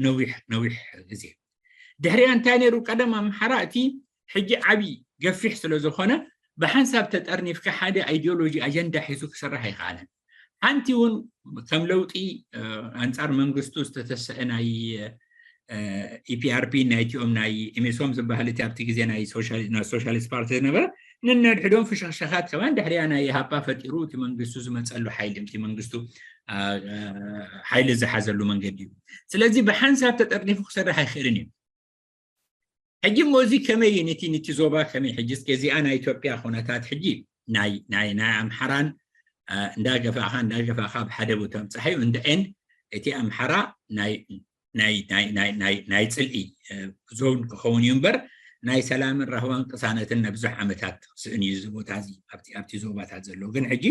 ነዊሕ ነዊሕ ግዜ ድሕሪያ እንታይ ነይሩ? ቀደም ኣምሓራ እቲ ሕጂ ዓብዪ ገፊሕ ስለ ዝኾነ ብሓንሳብ ተጠርኒፍካ ሓደ ኣይዲዮሎጂ ኣጀንዳ ሒዙ ክሰርሕ ኣይከኣለን። ሓንቲ እውን ከም ለውጢ ኣንጻር መንግስቱ ዝተተሰአ ናይ ኢፒኣርፒ ናይቲኦም ናይ ኤሜሶም ዝበሃል እቲ ኣብቲ ግዜ ናይ ሶሻሊስት ፓርቲ ዝነበረ ንነድሕዶም ፍሽኽሸኻት ከማን ድሕሪያ ናይ ሃፓ ፈጢሩ እቲ መንግስቱ ዝመፀሉ ሓይሊ እቲ መንግስቱ ሓይሊ ዝሓዘሉ መንገዲ እዩ። ስለዚ ብሓንሳብ ተጠርኒፉ ክሰርሕ ኣይኽእልን እዩ። ሕጂ እሞ እዚ ከመይ እዩ ነቲ ነቲ ዞባ ከመይ ሕጂ እስከ እዚኣ ናይ ኢትዮጵያ ኩነታት ሕጂ ናይ ናይ ናይ ኣምሓራን እንዳገፋእካ እንዳገፋእካ ኣብ ሓደ ቦታ ምፅሓዩ እንደ ኤንድ እቲ ኣምሓራ ናይ ናይ ናይ ናይ ናይ ናይ ፅልኢ ዞን ክኸውን እዩ እምበር ናይ ሰላምን ራህዋን ቅሳነትን ነብዙሕ ዓመታት ክስእን እዩ እዚ ቦታ እዚ ኣብቲ ኣብቲ ዞባታት ዘሎ ግን ሕጂ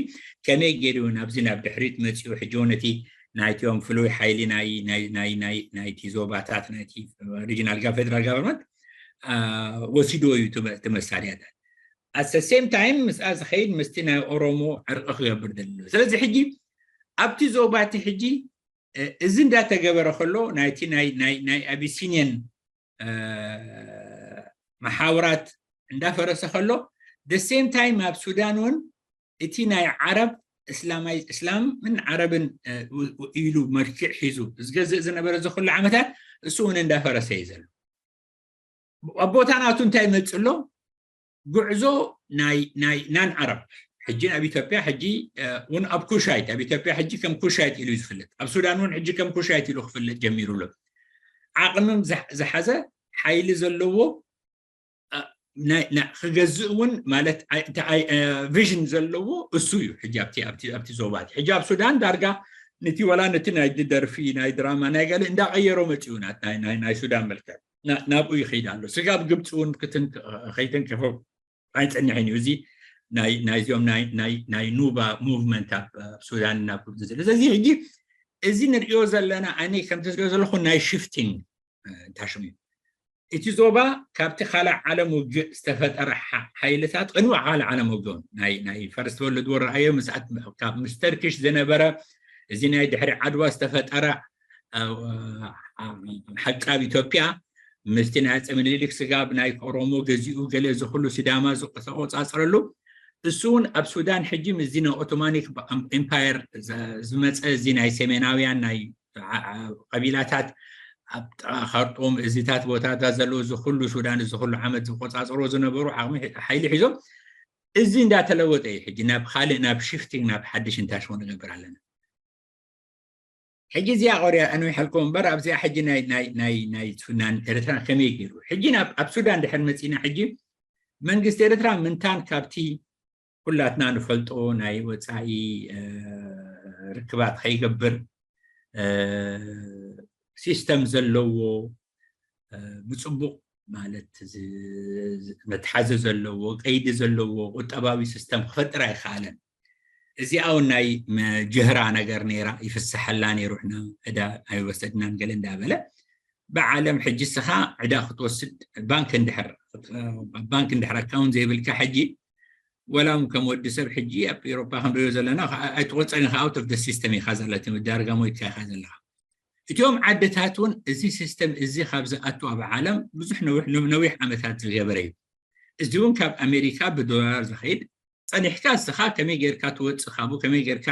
ከመይ ገይሩ ናብዚ ናብ ድሕሪት መፂኡ ሕጂ እውን እቲ ናይቲኦም ፍሉይ ሓይሊ ናይ ናይ ናይ ናይ ናይቲ ዞባታት ናይቲ ሪጂናል ጋ ፌደራል ጋቨርንመንት ወሲድዎ እዩ እቲ መሳርያታት ኣሰ ሴም ታይም ምስኣ ዝኸይድ ምስቲ ናይ ኦሮሞ ዕርቂ ክገብር ደሎ ስለዚ ሕጂ ኣብቲ ዞባ እቲ ሕጂ እዚ እንዳተገበረ ከሎ ናይቲ ናይ ኣቢሲኒየን መሓውራት እንዳፈረሰ ከሎ ደ ሴም ታይም ኣብ ሱዳን እውን እቲ ናይ ዓረብ እስላማይ እስላምን ዓረብን ኢሉ መልክዕ ሒዙ ዝገዝእ ዝነበረ እዚ ኩሉ ዓመታት እሱ እውን እንዳፈረሰ እዩ ዘሎ ኣብ ቦታ ናቱ እንታይ ይመፅእ ኣሎ ጉዕዞ ናይ ናይ ናን ዓረብ ሕጂ ኣብ ኢትዮጵያ ሕጂ እውን ኣብ ኩሻይት ኣብ ኢትዮጵያ ሕጂ ከም ኩሻይት ኢሉ እዩ ዝፍለጥ። ኣብ ሱዳን እውን ሕጂ ከም ኩሻይት ኢሉ ክፍለጥ ጀሚሩ ኣሎ። ዓቕሚ ዝሓዘ ሓይሊ ዘለዎ ክገዝእ እውን ማለት ቪዥን ዘለዎ እሱ እዩ። ሕጂ ኣብቲ ዞባ ሕጂ ኣብ ሱዳን ዳርጋ ነቲ ወላ ነቲ ናይ ደርፊ ናይ ድራማ ናይ ገለ እንዳቀየሮ መፅኡ ናይ ሱዳን መልክዕ ናብኡ ይኸይድ ኣሎ። ስጋብ ግብፂ እውን ከይተንከፎ ኣይፀንሕን እዩ። እዚ ናይዚኦም ናይ ኑባ ሙቭመንት ኣብ ሱዳን ናብ ግብፂ ዘሎ። ስለዚ ሕጂ እዚ ንሪኦ ዘለና ኣነ ከምቲ ዝሪኦ ዘለኹ ናይ ሽፍቲንግ ታሽሙ እዩ። እቲ ዞባ ካብቲ ካልእ ዓለም ውግእ ዝተፈጠረ ሓይልታት ቅድሚ ካልእ ዓለም ውግእ ናይ ፈርስት ወርልድ ወር ረኣዮ ምስኣት ካብ ምስ ተርኪሽ ዝነበረ እዚ ናይ ድሕሪ ዓድዋ ዝተፈጠረ ሓቂ ኣብ ኢትዮጵያ ምስቲ ናይ ኣፀ ምኒልክ ስጋብ ናይ ኦሮሞ ገዚኡ ገለ እዚ ኩሉ ሲዳማ ዝተቆፃፀረሉ እሱ እውን ኣብ ሱዳን ሕጂ ምስዚ ናይ ኦቶማኒክ ኤምፓየር ዝመፀ እዚ ናይ ሰሜናውያን ናይ ቀቢላታት ኣብ ጥቓ ካርጡም እዚታት ቦታታት ዘለዉ እዚ ኩሉ ሱዳን እዚ ኩሉ ዓመት ዝቆፃፀሮ ዝነበሩ ዓቕሚ ሓይሊ ሒዞም እዚ እንዳተለወጠ እዩ። ሕጂ ናብ ካልእ ናብ ሽፍቲንግ ናብ ሓድሽ እንታሽሞ ንገብር ኣለና። ሕጂ እዚኣ ቆርያ ኣንዊሐልኩም እምበር ኣብዚኣ ሕጂ ናይ ናይ ናይ ናይ ሱዳን ኤርትራ ከመይ ገይሩ ሕጂ ኣብ ሱዳን ድሕር መፂና ሕጂ መንግስቲ ኤርትራ ምንታን ካብቲ ኩላትና ንፈልጦ ናይ ወፃኢ ርክባት ከይገብር ሲስተም ዘለዎ ብፅቡቕ ማለት መትሓዚ ዘለዎ ቀይዲ ዘለዎ ቁጠባዊ ሲስተም ክፈጥር ኣይከኣለን። እዚኣ እውን ናይ ጅህራ ነገር ነይራ ይፍስሐላ ነይሩ ሕና ዕዳ ኣይወሰድናን ገለ እንዳበለ ብዓለም ሕጂ ስኻ ዕዳ ክትወስድ ባንክ እንድሕር ባንክ እንድሕር ኣካውንት ዘይብልካ ሕጂ ወላ እውን ከም ወዲ ሰብ ሕጂ ኣብ ኤሮፓ ክንሪኦ ዘለና ኣይትቆፀርን ኢኻ out of the system ኢኻ ዘለቲ ዳርጋ ሞይትካ ኢኻ ዘለኻ። እቲኦም ዓድታት እውን እዚ ሲስተም እዚ ካብ ዝኣቱ ኣብ ዓለም ብዙሕ ነዊሕ ዓመታት ዝገበረ እዩ። እዚ እውን ካብ ኣሜሪካ ብዶላር ዝኸይድ ፀኒሕካ እስኻ ከመይ ጌርካ ትወፅእ ካብኡ ከመይ ጌርካ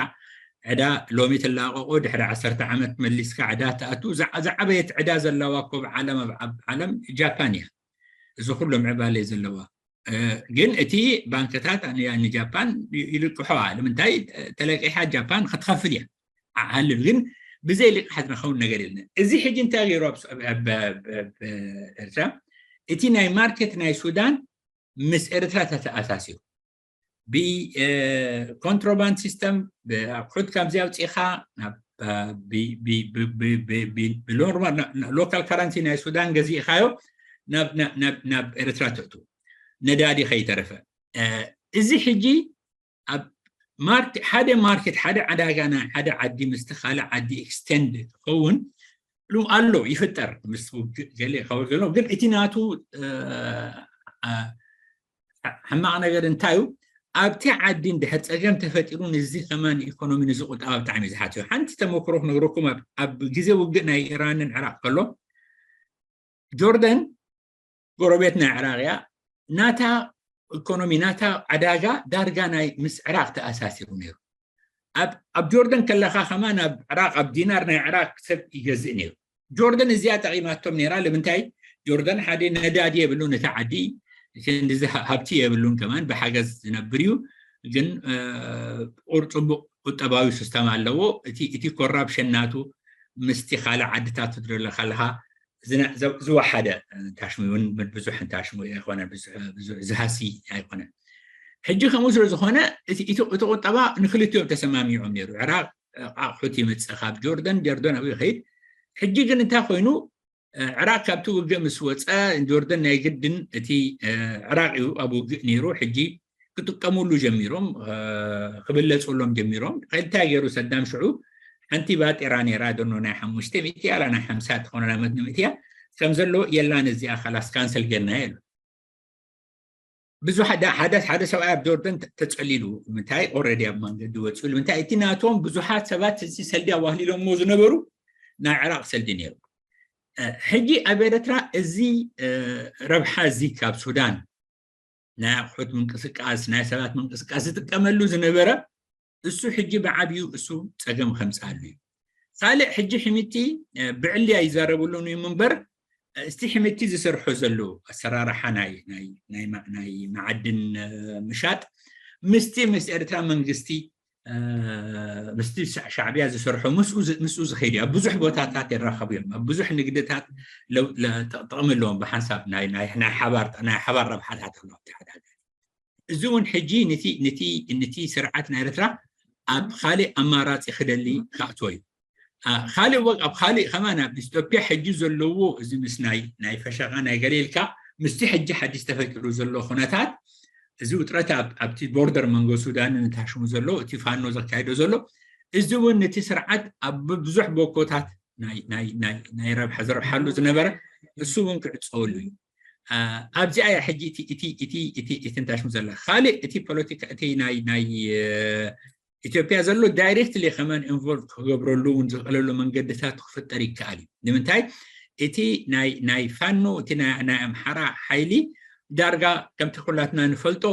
ዕዳ ሎሚ ትላቀቆ ድሕሪ ዓሰርተ ዓመት መሊስካ ዕዳ ትኣቱ። ዝዓበየት ዕዳ ዘለዋ እኮ ብዓለም ኣብ ዓለም ጃፓን እያ። እዚ ኩሉ ምዕባለ ዘለዋ ግን እቲ ባንክታት ንጃፓን ይልቅሖ ንምንታይ ተለቂሓ ጃፓን ክትኸፍል እያ። ዓልብ ግን ብዘይ ልቅሓት ንኸውን ነገር የለን። እዚ ሕጂ እንታይ ገይሩ ኤርትራ እቲ ናይ ማርኬት ናይ ሱዳን ምስ ኤርትራ ተተኣሳሲሩ ብኮንትሮባንድ ሲስተም ኣቁሑት ካብዚ ኣውፂእኻ ብሎካል ካረንሲ ናይ ሱዳን ገዚእኻዮ ናብ ኤርትራ ተእቱ ነዳዲ ከይተረፈ እዚ ሕጂ ኣብ ሓደ ማርኬት ሓደ ዕዳጋ ናይ ሓደ ዓዲ ምስቲ ካልእ ዓዲ ኤክስቴንድ ክኸውን ኣሎ ይፍጠር ምስ ውግእ ገለ ይኸውን ዘሎ ግን እቲ ናቱ ሕማቕ ነገር እንታይ እዩ ኣብቲ ዓዲ እንድሕር ፀገም ተፈጢሩ ንዚ ከማን ኢኮኖሚ ንዚ ቁጠባ ብጣዕሚ እዩ ዝሓትዮ ሓንቲ ተመክሮ ክነግረኩም ኣብ ግዜ ውግእ ናይ ኢራንን ዕራቅ ከሎ ጆርደን ጎረቤት ናይ ዕራቅ እያ ናታ ኢኮኖሚ ናታ ዕዳጋ ዳርጋ ናይ ምስ ዕራቅ ተኣሳሲሩ ነይሩ ኣብ ጆርደን ከለካ ከማ ናብ ዕራቅ ኣብ ዲናር ናይ ዕራቅ ሰብ ይገዝእ ነይሩ ጆርደን እዚኣ ጠቂማቶም ነይራ ንምንታይ ጆርደን ሓደ ነዳዲ የብሉን እቲ ዓዲ ክንዲዚ ሃብቲ የብሉን ከማን ብሓገዝ ዝነብር እዩ ግን ቁር ፅቡቅ ቁጠባዊ ሲስተም ኣለዎ እቲ ኮራፕሽን ናቱ ምስቲ ካልእ ዓድታት ትድረለ ከለካ ዝወሓደ ታሽሙ እውን ብዙሕ ታሽሙ ኣይኮነ ዝሃሲ ኣይኮነ ሕጂ ከምኡ ስለ ዝኾነ እቲ ቁጠባ ንክልቲኦም ተሰማሚዖም ነይሩ ዕራቅ ኣቑሑት ይመፅእ ካብ ጆርደን ጆርደን ኣብኡ ይኸይድ ሕጂ ግን እንታይ ኮይኑ ዕራቅ ካብቲ ውግእ ምስ ወፀ ጆርደን ናይ ግድን እቲ ዕራቅ እዩ ኣብ ውግእ ነይሩ ሕጂ ክጥቀሙሉ ጀሚሮም ክብለፁሎም ጀሚሮም እንታይ ገይሩ ሰዳም ሽዑ ሓንቲ ባጤራ ነይራ ደኖ ናይ ሓሙሽተ ሚእቲ ኣላ ናይ ሓምሳ ትኾነ ናይ መት ሚእትያ ከም ዘሎ የላን እዚኣ ካላስ ካንሰል ገና የሉ ብዙሕ ሓደ ሓደ ሰብኣይ ኣብ ጆርደን ተፀሊሉ ምንታይ ኦረዲ ኣብ መንገዲ ወፂኡ ምንታይ እቲ ናቶም ብዙሓት ሰባት እዚ ሰልዲ ኣዋህሊሎሞ ዝነበሩ ናይ ዕራቅ ሰልዲ ነይሩ ሕጂ ኣብ ኤርትራ እዚ ረብሓ እዚ ካብ ሱዳን ናይ ኣቑሑት ምንቅስቃስ ናይ ሰባት ምንቅስቃስ ዝጥቀመሉ ዝነበረ እሱ ሕጂ ብዓብዩ እሱ ፀገም ከምፅኣሉ እዩ ካልእ ሕጂ ሕሚቲ ብዕልያ ይዛረብሉን እዩ ምንበር እስቲ ሕሚቲ ዝሰርሖ ዘሎ ኣሰራርሓ ናይ መዓድን ምሻጥ ምስቲ ምስ ኤርትራ መንግስቲ ምስቲ ሻዕብያ ዝሰርሖ ምስኡ ዝኸይድ እዩ። ኣብ ብዙሕ ቦታታት ይራኸቡ እዮም። ኣብ ብዙሕ ንግድታት ጥቕሚ ኣለዎም። ብሓንሳብ ናይ ሓባር ረብሓታት ኣለዎ። እቲ ሓደ እዚ እውን ሕጂ ነቲ ስርዓት ናይ ኤርትራ ኣብ ካልእ ኣማራፂ ክደሊ ክኣትዎ እዩ። ካልእ ኣብ ካልእ ከማን ኣብ ኢትዮጵያ ሕጂ ዘለዎ እዚ ምስ ናይ ፈሸቃ ናይ ገለ ኢልካ ምስቲ ሕጂ ሓዲስ ተፈጢሩ ዘሎ ኩነታት እዚ ውጥረት ኣብቲ ቦርደር መንጎ ሱዳንን ታሽሙ ዘሎ እቲ ፋኖ ዘካይዶ ዘሎ እዚ እውን ነቲ ስርዓት ኣብ ብዙሕ ቦኮታት ናይ ረብሓ ዝረብሓሉ ዝነበረ እሱ እውን ክዕፀወሉ እዩ። ኣብዚኣ እያ ሕጂ እቲ እንታይ ሽሙ ዘላ ካልእ እቲ ፖለቲካ እቲ ናይ ኢትዮጵያ ዘሎ ዳይሬክትሊ ከመን ኢንቮልቭ ክገብረሉ እውን ዝኽእለሉ መንገድታት ክፍጠር ይከኣል እዩ። ንምንታይ እቲ ናይ ፋኖ እቲ ናይ ኣምሓራ ሓይሊ ዳርጋ ከምቲ ኩላትና ንፈልጦ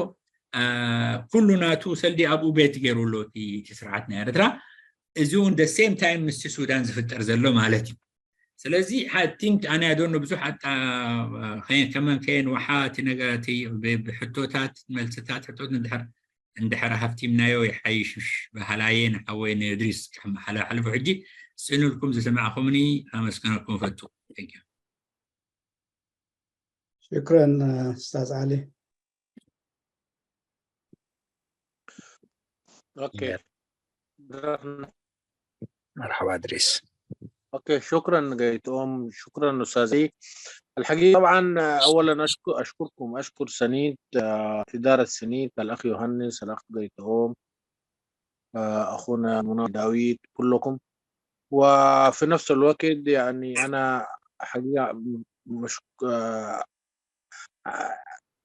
ኩሉ ናቱ ሰልዲ ኣብኡ ቤት ገይሩ ኣሎ እቲ ስርዓት ናይ ኤርትራ። እዚ እውን ደ ሴም ታይም ምስቲ ሱዳን ዝፍጠር ዘሎ ማለት እዩ። ስለዚ ሓቲም ኣነ ያደኖ ብዙሕ ከመን ከየን ዋሓ እቲ ነገር እቲ ብሕቶታት መልስታት ሕቶት እንድሕር እንድሕር ሃፍቲምናዮ ይሓይሽሽ በሃላየ ንሓወይ ንእድሪስ ክመሓላልፎ ሕጂ ስእንልኩም ዝሰማዕኹምኒ ኣመስገነኩም ፈቱ። ሽክረን ስታዝ ዓሊ። اوكي مرحبا ادريس. اوكي شكرا قيتهم، شكرا استاذي. الحقيقه طبعا اولا اشكر اشكركم اشكر سنيد آه، اداره سنيد الاخ يوهنس الاخ قيتهم آه، اخونا منى داوود كلكم. وفي نفس الوقت يعني انا حقيقه مش آه،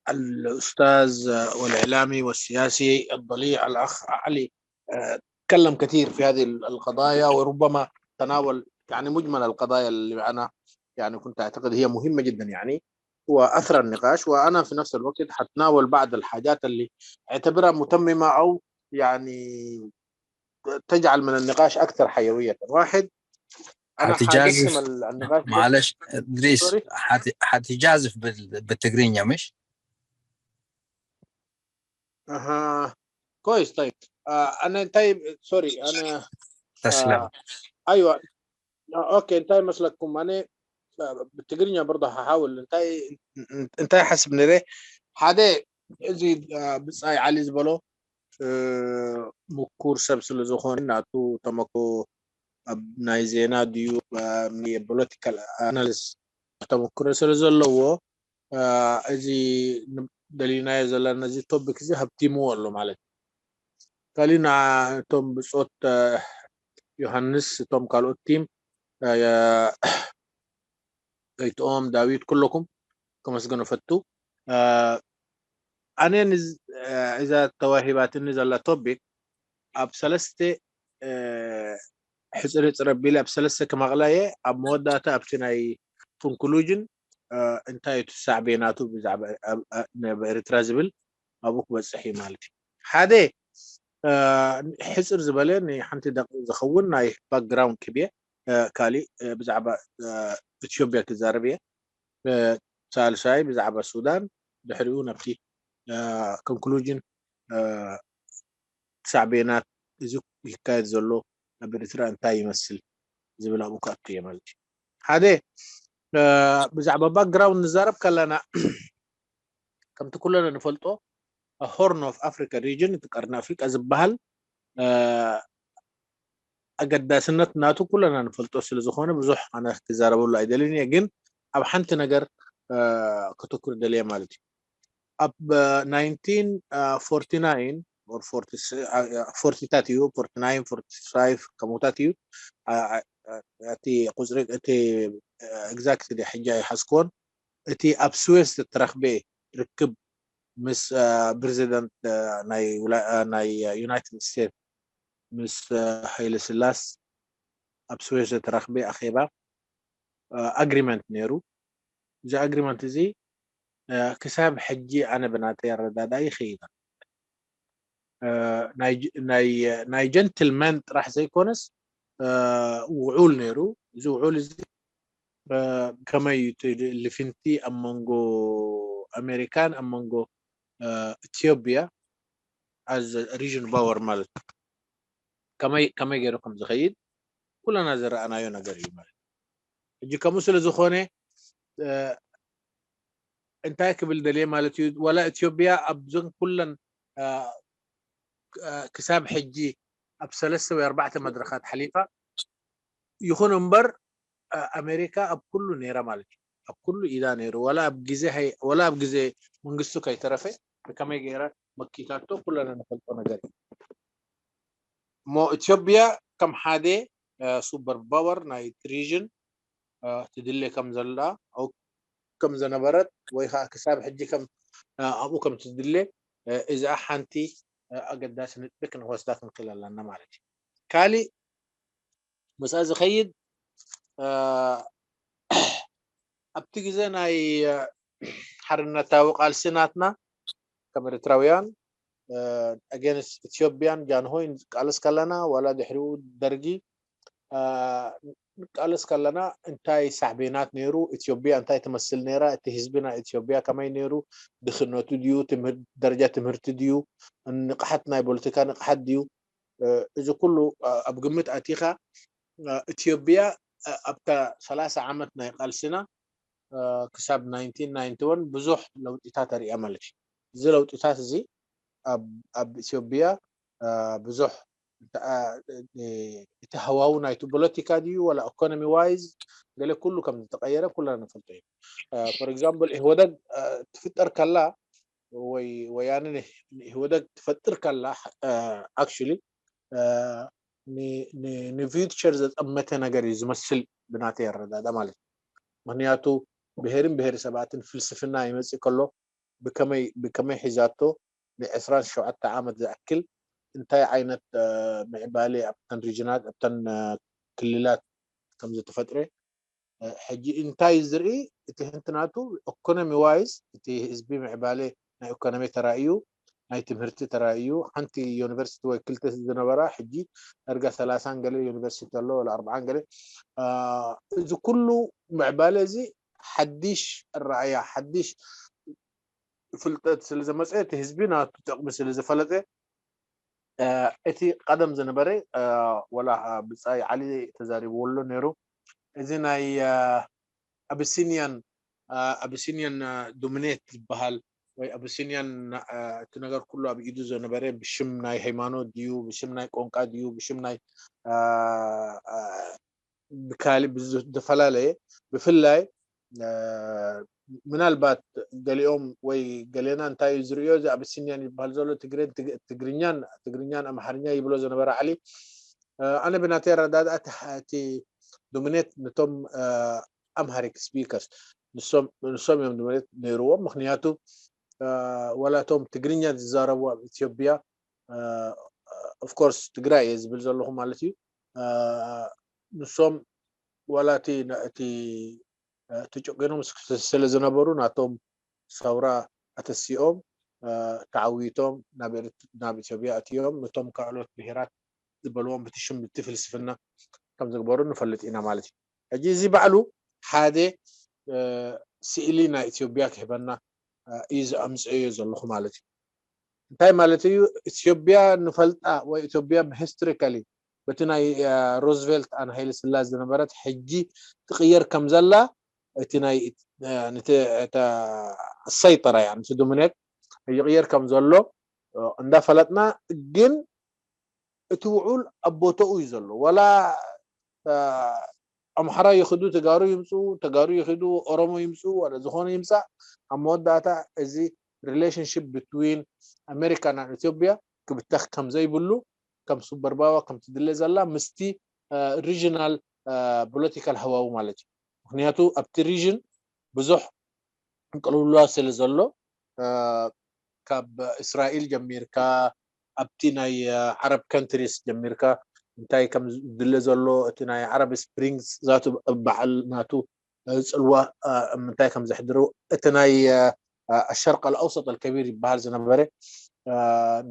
الاستاذ والاعلامي والسياسي الضليع الاخ علي آه، تكلم كثير في هذه القضايا، وربما تناول يعني مجمل القضايا اللي انا يعني كنت اعتقد هي مهمه جدا يعني، واثرى النقاش. وانا في نفس الوقت حتناول بعض الحاجات اللي اعتبرها متممه او يعني تجعل من النقاش اكثر حيويه. واحد، انا حتجازف حقسم النقاش معلش ادريس حت- حتجازف بال- بالتقرينيا مش؟ اها كويس. طيب آه انا طيب سوري انا تسلم. ايوه آه اوكي انتهي مسلككم انا آه، بالتقرينيا برضه هحاول انتهي انتهي حسب نري ሓደ እዚ ብፃይ ዓሊ ዝበሎ ምኩር ሰብ ስለ ዝኾነ ናቱ ተመክሮ ኣብ ናይ ዜና ድዩ ፖለቲካል ኣናሊስ ተመክሮ ስለ ዘለዎ እዚ ደሊናዮ ዘለና እዚ ቶፒክ እዚ ሃብቲምዎ ኣሎ ማለት እዩ። ካሊእ ንቶም ብፆት ዮሃንስ እቶም ካልኦት ቲም ገይትኦም ዳዊት ኩለኩም ከመስግኖ ፈቱ። ኣነ እዛ ተዋሂባትኒ ዘላ ቶፒክ ኣብ ሰለስተ ሕፅር ሕፅር ኣቢለ ኣብ ሰለስተ ክመቕላ እየ። ኣብ መወዳእታ ኣብቲ ናይ ኮንክሉዥን እንታይ እቲ ሳዕቤናቱ ብዛዕባ ኤርትራ ዝብል ኣብኡ ክበፅሕ እዩ ማለት እዩ። ሓደ ሕፅር ዝበለ ንሓንቲ ደቂቕ ዝኸውን ናይ ባክግራውንድ ክብየ ካሊእ ብዛዕባ ኢትዮጵያ ክዛረብ እየ። ሳልሳይ ብዛዕባ ሱዳን፣ ድሕሪኡ ናብቲ ኮንክሉዥን ሳዕቤናት እዚ ይካየድ ዘሎ ኣብ ኤርትራ እንታይ ይመስል ዝብል ኣብኡ ክኣቱ እየ ማለት እዩ። ሓደ ብዛዕባ ባክግራውንድ ንዛረብ ከለና ከምቲ ኩለና ንፈልጦ ሆርን ኦፍ ኣፍሪካ ሪጅን እቲ ቀርኒ ኣፍሪቃ ዝበሃል ኣገዳስነት ናቱ ኩለና ንፈልጦ ስለ ዝኾነ ብዙሕ ኣነ ክዛረበሉ ኣይደልን እየ። ግን ኣብ ሓንቲ ነገር ከተኩር ደልየ ማለት እዩ። ኣብ ናይንቲን ፎርቲ ናይን ኦር ፎርቲታት እዩ ፎርቲ ናይን ፎርቲ ፋይቭ ከምኡታት እዩ እቲ ቁፅሪ እቲ ኤግዛክትሊ ሕጂ ኣይሓዝክዎን። እቲ ኣብ ስዌስ ዝተረኽበ ርክብ ምስ ፕሬዚደንት ናይ ዩናይትድ ስቴትስ ምስ ሃይለ ስላስ ኣብ ስዌስ ዝተረኽበ ኣኼባ ኣግሪመንት ነይሩ። እዚ ኣግሪመንት እዚ ክሳብ ሕጂ ኣነ ብናተይ ኣረዳድኣ ይኸይድ ኣሎ። ናይ ጀንትልመን ጥራሕ ዘይኮነስ ውዑል ነይሩ። እዚ ውዑል እዚ ከመይ እዩ እቲ ልፍንቲ ኣብ መንጎ ኣሜሪካን ኣብ መንጎ ኢትዮጵያ as region power ማለት እዩ። ከመይ ከመይ ገይሩ ከም ዝኸይድ ኩለና ዝረኣናዮ ነገር እዩ ማለት እዩ። ሕጂ ከምኡ ስለ ዝኾነ እንታይ ክብል ደልየ ማለት እዩ፣ ዋላ ኢትዮጵያ ኣብዘን ኩለን ክሳብ ሕጂ ኣብ ሰለስተ ወይ ኣርባዕተ መድረኻት ሓሊፋ፣ ይኹን እምበር ኣሜሪካ ኣብ ኩሉ ነይራ ማለት እዩ። ኣብ ኩሉ ኢዳ ነይሩ፣ ዋላ ኣብ ግዜ ወላ ኣብ ግዜ መንግስቱ ከይተረፈ ብከመይ ገይራ መኪታቶ ኩለና ንፈልጦ ነገር እዩ። እሞ ኢትዮጵያ ከም ሓደ ሱፐር ፓወር ናይ ሪጅን ትድለ ከም ዘላ ከም ዘነበረት ወይ ከዓ ክሳብ ሕጂ ከም ኣብኡ ከም ትድለ እዚኣ ሓንቲ ኣገዳሲ ነጥቢ ክንወስዳ ክንክእል ኣለና ማለት እዩ። ካሊእ ምስኣ ዝኸይድ ኣብቲ ግዜ ናይ ሓርነታዊ ቃልሲ ናትና ከም ኤርትራውያን ኣገንስት ኢትዮጵያን ጃንሆይ ንቃለስ ከለና ዋላ ድሕሪኡ ደርጊ ንቃለስ ከለና እንታይ ሳዕቤናት ነይሩ፣ ኢትዮጵያ እንታይ ትመስል ነይራ፣ እቲ ህዝቢ ናይ ኢትዮጵያ ከመይ ነይሩ፣ ድኽነቱ ድዩ፣ ደረጃ ትምህርቲ ድዩ፣ ንቕሓት ናይ ፖለቲካ ንቕሓት ድዩ፣ እዚ ኩሉ ኣብ ግምት ኣቲኻ ኢትዮጵያ ኣብታ ሰላሳ ዓመት ናይ ቃልስና ክሳብ ናይንቲን ናይንቲ ዋን ብዙሕ ለውጢታት ኣርእያ ማለት እዩ። እዚ ለውጢታት እዚ ኣብ ኢትዮጵያ ብዙሕ እቲ ሃዋው ናይቲ ፖለቲካ ድዩ ዋላ ኢኮኖሚ ዋይዝ ገለ ኩሉ ከም ዝተቀየረ ኩልና ንፈልጦ እዩ። ፎር ኤግዛምፕል ኢህወደግ ትፍጠር ከላ ወይ ወያነ ኢህወደግ ትፈጥር ከላ ኣክቹሊ ንፊውቸር ዘጠመተ ነገር እዩ ዝመስል ብናተይ ኣረዳዳ ማለት እዩ። ምክንያቱ ብሄርን ብሄረሰባትን ፍልስፍና ይመፅእ ከሎ ብከመይ ብከመይ ሒዛቶ ንዕስራን ሸውዓተ ዓመት ዝኣክል እንታይ ዓይነት ምዕባለ ኣብተን ሪጅናት ኣብተን ክልላት ከም ዝተፈጥረ ሕጂ እንታይ ዝርኢ እቲ ህንቲ ናቱ ኢኮኖሚ ዋይዝ እቲ ህዝቢ ምዕባለ ናይ ኢኮኖሚ ተራእዩ ናይ ትምህርቲ ተራእዩ ሓንቲ ዩኒቨርሲቲ ወይ ክልተ ዝነበራ ሕጂ ዳርጋ ሰላሳን ገለ ዩኒቨርሲቲ ኣሎ ወላ ኣርባዓን ገለ እዚ ኩሉ ምዕባለ እዚ ሓዲሽ ኣረኣያ ሓዲሽ ፍልጠት ስለ ዘመፀ እቲ ህዝቢ ናቱ ጥቕሚ ስለ ዝፈለጠ እቲ ቀደም ዝነበረ ወላ ብፃይ ዓሊ ተዛሪብዎ ኣሎ ነይሩ እዚ ናይ ኣቢሲኒያን ኣቢሲኒያን ዶሚኔት ዝበሃል ወይ ኣቢሲኒያን እቲ ነገር ኩሉ ኣብ ኢዱ ዝነበረ ብሽም ናይ ሃይማኖት ድዩ ብሽም ናይ ቋንቋ ድዩ ብሽም ናይ ብካሊእ ብዝተፈላለየ ብፍላይ ምናልባት ገሊኦም ወይ ገሌና እንታይ እዩ ዝርእዮ እዚ ኣቢሲኒያን ይበሃል ዘሎ ትግርኛን ትግርኛን ኣምሓርኛ ይብሎ ዝነበረ ዓሊ ኣነ ብናተይ ኣረዳድኣ እቲ ዶሚኔት ነቶም ኣምሃሪክ ስፒከርስ ንሶም እዮም ዶሚኔት ነይርዎም ምክንያቱ ዋላቶም ትግርኛ ዝዛረቡ ኣብ ኢትዮጵያ ኦፍኮርስ ትግራይ እየ ዝብል ዘለኹ ማለት እዩ ንሶም ዋላ እቲ ተጨቂኖም ስለ ዝነበሩ ናቶም ሰውራ ኣተሲኦም ተዓዊቶም ናብ ኢትዮጵያ ኣትዮም ነቶም ካልኦት ብሄራት ዝበልዎም ብቲ ሽም ብቲ ፍልስፍና ከም ዝግበሩ ንፈልጥ ኢና ማለት እዩ ሕጂ እዚ ባዕሉ ሓደ ስእሊ ናይ ኢትዮጵያ ክህበና እዩ ዝኣምፀዮ ዘለኹ ማለት እዩ እንታይ ማለት እዩ ኢትዮጵያ ንፈልጣ ወይ ኢትዮጵያ ብሂስትሪካሊ በቲ ናይ ሮዝቬልት ኣን ሃይለ ስላስ ዝነበረት ሕጂ ትቕየር ከም ዘላ እቲ ናይ ሰይጠራ ያ እቲ ዶሚኔት ይቕየር ከም ዘሎ እንዳፈለጥና ግን እቲ ውዑል ኣብ ቦተኡ እዩ ዘሎ ዋላ ኣምሓራ ይኽዱ ተጋሩ ይምፁ ተጋሩ ይኽዱ ኦሮሞ ይምፁ ዋላ ዝኾነ ይምፃእ ኣብ መወዳእታ እዚ relationship between ኣሜሪካ ና ኢትዮጵያ ክብተኽ ከም ዘይብሉ ከም ሱበር ባዋ ከም ትድለ ዘላ ምስቲ regional political ሃዋዊ ማለት እዩ ምክንያቱ ኣብቲ region ብዙሕ እንቅልውላ ስለ ዘሎ ካብ እስራኤል ጀሚርካ ኣብቲ ናይ ዓረብ ካንትሪስ ጀሚርካ እንታይ ከም ዝድለ ዘሎ እቲ ናይ ዓረብ ስፕሪንግስ ዛቱ በዓል ናቱ ፅልዋ ምንታይ ከም ዘሕድሩ እቲ ናይ ኣሸርቅ ኣልኣውሰጥ ኣልከቢር ይበሃል ዝነበረ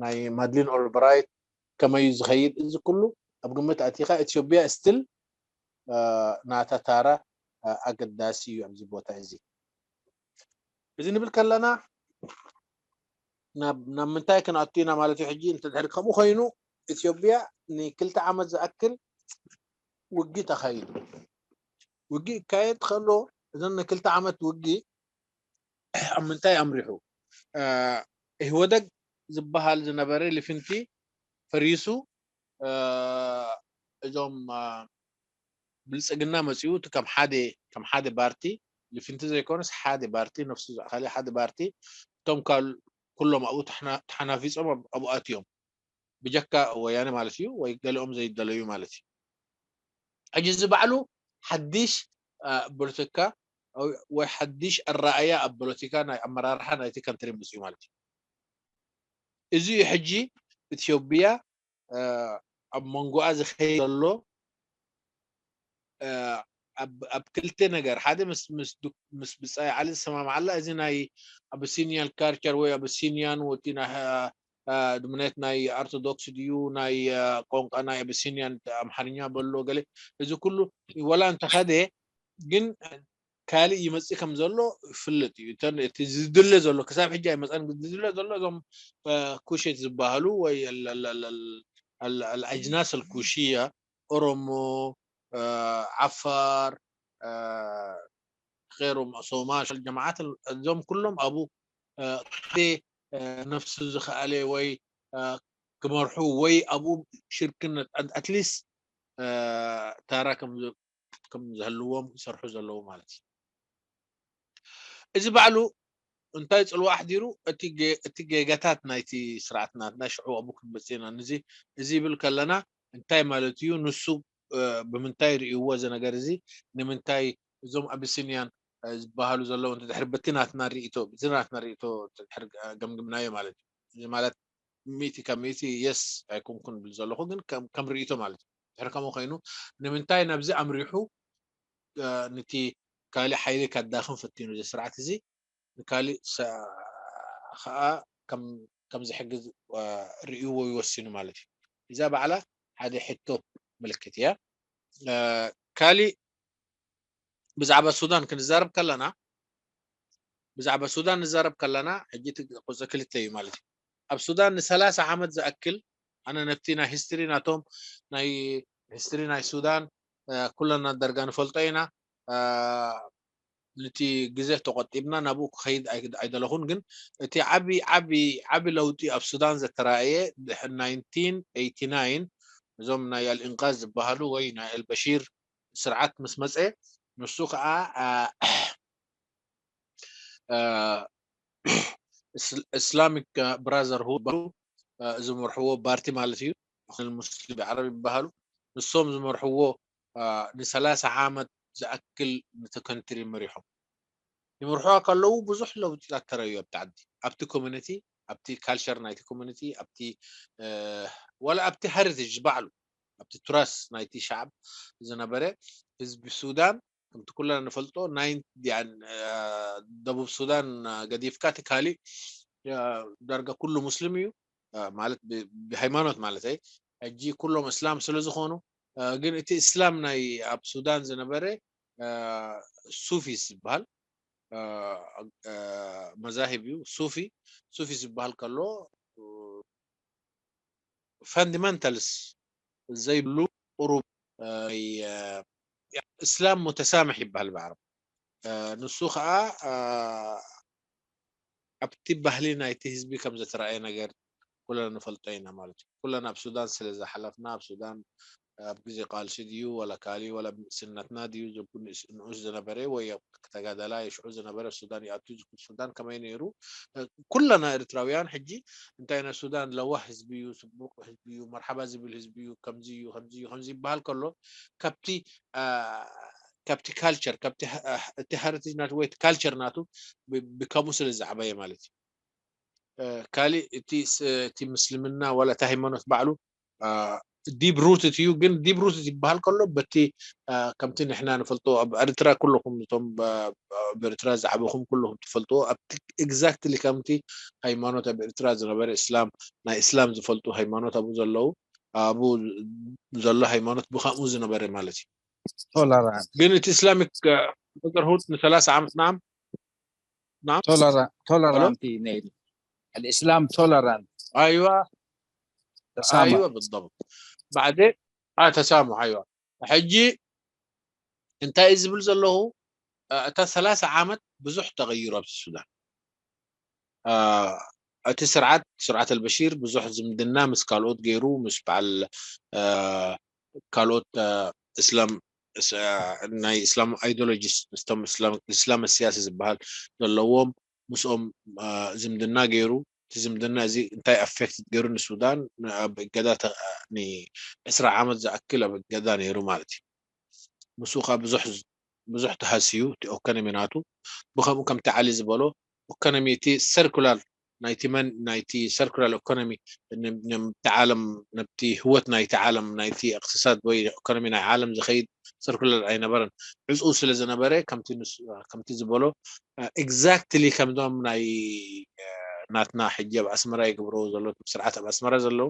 ናይ ማድሊን ኦልብራይት ከመዩ ዝኸይድ እዚ ኩሉ ኣብ ግምት ኣቲኻ ኢትዮጵያ ስትል ናታ ታራ ኣገዳሲ እዩ ኣብዚ ቦታ እዚ እዚ ንብል ከለና ናብ ናብ ምንታይ ክንኣቱ ኢና ማለት እዩ? ሕጂ እንተድሕር ከምኡ ኮይኑ፣ ኢትዮጵያ ንክልተ ዓመት ዝኣክል ውጊእ ተኻይዱ። ውጊእ ይካየድ ከሎ፣ እዘን ንክልተ ዓመት ውጊእ ኣብ ምንታይ ኣምሪሑ? ኢህወደግ ዝበሃል ዝነበረ ልፍንቲ ፈሪሱ፣ እዞም ብልፅግና መፂኡ፣ እቲ ከም ሓደ ከም ሓደ ፓርቲ፣ ልፍንቲ ዘይኮነስ ሓደ ፓርቲ፣ ነፍሱ ዝኣኸለ ሓደ ፓርቲ፣ እቶም ካል ኩሎም ኣብኡ ተሓናፊፆም ኣብኡ ኣትዮም፣ ብጀካ ወያነ ማለት እዩ፣ ወይ ገሊኦም ዘይደለዩ ማለት እዩ። ሕጂ እዚ ባዕሉ ሓድሽ ፖለቲካ ወይ ሓድሽ ኣረኣያ ኣብ ፖለቲካ ናይ ኣመራርሓ ናይቲ ከንትሪ ምስ እዩ ማለት እዩ። እዚ እዩ ሕጂ ኢትዮጵያ ኣብ መንጎኣ ዝኸይ ዘሎ ኣብ ክልተ ነገር፣ ሓደ ምስ ምስ ብፃይ ዓሊ ዝሰማማዓላ፣ እዚ ናይ ኣቢሲኒያን ካልቸር ወይ ኣቢሲኒያን ወቲ ናይ ድምነት ናይ ኣርቶዶክስ ድዩ ናይ ቆንቋ ናይ ኣቢሲኒያን ኣምሓርኛ በሎ ገለ፣ እዚ ኩሉ ወላ እንተኸደ ግን ካልእ ይመፅእ ከም ዘሎ ይፍልጥ እዩ። እቲ ዝድለ ዘሎ ክሳብ ሕጂ ኣይመፀን። ዝድለ ዘሎ እዞም ኩሽት ዝበሃሉ ወይ ኣጅናስ ኣልኩሽያ፣ ኦሮሞ፣ ዓፋር፣ ኸይሮም ሶማል ጀማዓት፣ እዞም ኩሎም ኣብኡ ሓደ ነፍሱ ዝኸኣለ ወይ ክመርሑ ወይ ኣብኡ ሽርክነት ኣትሊስት ታራ ከም ዝህልዎም ይሰርሑ ዘለዉ ማለት እዩ። እዚ ባዕሉ እንታይ ፅልዋ ኣሕዲሩ? እቲ ጌጋታት ናይቲ ስርዓት ናትና ሽዑ ኣብኡ ክንመፅእ ኢና። እዚ ይብል ከለና እንታይ ማለት እዩ? ንሱ ብምንታይ ርእይዎ እዚ ነገር እዚ? ንምንታይ እዞም ኣቢሲኒያን ዝበሃሉ ዘለዉ እንተድሕር በቲ ናትና ርእይቶ በቲ ናትና ርእይቶ እንተድሕር ገምግምናዮ ማለት እዩ። እዚ ማለት ሚእቲ ካብ ሚእቲ የስ ኣይኮንኩን ብል ዘለኹ፣ ግን ከም ርእይቶ ማለት እዩ። ድሕሪ ከምኡ ኮይኑ ንምንታይ ናብዚ ኣምሪሑ? ንቲ ካልእ ሓይሊ ካዳኽም ፈቲኑ እዚ ስርዓት እዚ ንካልእ ከዓ ከም ዝሕግዝ ርእይዎ ይወሲኑ ማለት እዩ። እዛ ባዕላ ሓደ ሕቶ ምልክት እያ። ካልእ ብዛዕባ ሱዳን ክንዛረብ ከለና ብዛዕባ ሱዳን ንዛረብ ከለና ሕጂ ቁፅሪ ክልተ እዩ ማለት እዩ። ኣብ ሱዳን ንሰላሳ ዓመት ዝኣክል ኣነ ነቲ ናይ ሂስትሪ ናቶም ናይ ሂስትሪ ናይ ሱዳን ኩለና ደርጋ ንፈልጦ ኢና። ነቲ ግዜ ተቆጢብና ናብኡ ክኸይድ ኣይደለኹን፣ ግን እቲ ዓቢ ዓቢ ዓቢ ለውጢ ኣብ ሱዳን ዘተራእየ ድሕሪ ናይንቲን ኤይቲ ናይን እዞም ናይ ኣልኢንቃዝ ዝበሃሉ ወይ ናይ ኣልበሺር ስርዓት ምስ መፀ ንሱ ከዓ እስላሚክ ብራዘርሁድ ዝመርሕዎ ፓርቲ ማለት እዩ። ሙስሊም ዓረብ ይበሃሉ። ንሶም ዝመርሕዎ ንሰላሳ ዓመት ዝኣክል ነቲ ከንትሪ መሪሖም ይምርሕዋ ከለዉ ብዙሕ ለውጢታት ተረዩ ኣብቲ ዓዲ፣ ኣብቲ ኮሚኒቲ፣ ኣብቲ ካልቸር ናይቲ ኮሚኒቲ፣ ኣብቲ ዋላ ኣብቲ ሄሪቴጅ ባዕሉ ኣብቲ ቱራስ ናይቲ ሻዕብ ዝነበረ ህዝቢ ሱዳን ከምቲ ኩልና ንፈልጦ ናይ ደቡብ ሱዳን ገዲፍካ እቲ ካሊእ ዳርጋ ኩሉ ሙስሊም እዩ ማለት ብሃይማኖት ማለት ይ ሕጂ ኩሎም እስላም ስለ ዝኾኑ ግን እቲ እስላም ናይ ኣብ ሱዳን ዝነበረ ሱፊስ ዝበሃል መዛሂብ እዩ። ሱፊ ሱፊ ዝበሃል ከሎ ፈንዳመንታልስ ዘይብሉ ቁሩብ እስላም ሙተሳምሕ ይበሃል ብዓረብ። ንሱ ከዓ ኣብቲ ባህሊ ናይቲ ህዝቢ ከም ዘተረኣየ ነገር ኩለና ንፈልጦ ኢና ማለት እዩ። ኩለና ኣብ ሱዳን ስለ ዝሓለፍና ኣብ ሱዳን ኣብ ግዜ ቃልሲ ድዩ ዋላ ካሊ ዋላ ብንእስነትና ድዩ ንኡስ ዝነበረ ወይ ተጋዳላይ ሽዑ ዝነበረ ሱዳን ይኣቱ ዝኩል ሱዳን ከመይ ነይሩ ኩለና ኤርትራውያን ሕጂ እንታይ ናይ ሱዳን ለዋህ ህዝቢ እዩ፣ ስቡቅ ህዝቢ እዩ፣ መርሓባ ዝብል ህዝቢ እዩ፣ ከምዚ እዩ ከምዚ እዩ ከምዚ ይበሃል ከሎ ካብቲ ካብቲ ካልቸር ካብቲ እቲ ሄሪቴጅ ናቱ ወይ ካልቸር ናቱ ብከምኡ ስለ ዝዓበየ ማለት እዩ። ካሊእ እቲ እቲ ምስልምና ዋላ እቲ ሃይማኖት ባዕሉ ዲብ ሩትት እዩ፣ ግን ዲብ ሩትት ይበሃል ከሎ በቲ ከምቲ ንሕና ንፈልጦ ኣብ ኤርትራ ኩለኩም እቶም ኣብ ኤርትራ ዝዓበኹም ኩለኩም ትፈልጥዎ ኣብቲ ኤግዛክትሊ ከምቲ ሃይማኖት ኣብ ኤርትራ ዝነበረ እስላም ናይ እስላም ዝፈልጡ ሃይማኖት ኣብኡ ዘለዉ ኣብኡ ዘሎ ሃይማኖት ብከምኡ ዝነበረ ማለት እዩ። ቶለራንስ ግን እቲ እስላሚክ ብራዘርሁድ ንሰላሳ ዓመት ናም ናም ቶለራንቲ ነይሩ። الإسلام tolerant ايوه تسامح ايوه بالضبط. بعدين اه تسامح ايوه. ሕጂ እንታይ ዝብል ዘለኹ እ፣ እታ ሰላሳ ዓመት ብዙሕ ተቐይሩ ኣብዚ ሱዳን። እ፣ እቲ ስርዓት ስርዓት ኣልበሺር ብዙሕ ዝምድና ምስ ካልኦት ገይሩ ምስ በዓል እ፣ ካልኦት እ፣ እስላም እስ- እ፣ ናይ እስላም ኣይዲዮሎጂስ ምስቶም እስላም እስላም ስያሲ ዝበሃል ዘለዎም ምስኦም እ፣ ዝምድና ገይሩ። እቲ ዝምድና እዚ እንታይ ኣፌክት ገይሩ ንሱዳን ኣብ እገዳ ተ- ን ዕስራ ዓመት ዝኣክል ኣብ እገዳ ነይሩ ማለት እዩ። ምስኡ ከዓ ብዙሕ ብዙሕ ተሃስዩ እቲ ኢኮኖሚ ናቱ። ብከምኡ ከምቲ ዓሊ ዝበሎ ኢኮኖሚ እቲ ሰርኩላር ናይቲ መን ናይቲ ሰርኩላር ኢኮኖሚ ነቲ ዓለም ነቲ ህወት ናይቲ ዓለም ናይቲ እቅትሳድ ወይ ኢኮኖሚ ናይ ዓለም ዝኸይድ ሰርኩላር ኣይነበረን። ዕፁ ስለ ዝነበረ ከምቲ ንስ- ከምቲ ዝበሎ ኤግዛክትሊ ከምዞም ናይ እ፣ ናትና ሕጂ ኣብ ኣስመራ ይገብርዎ ዘለዉ ስርዓት ኣብ ኣስመራ ዘለዉ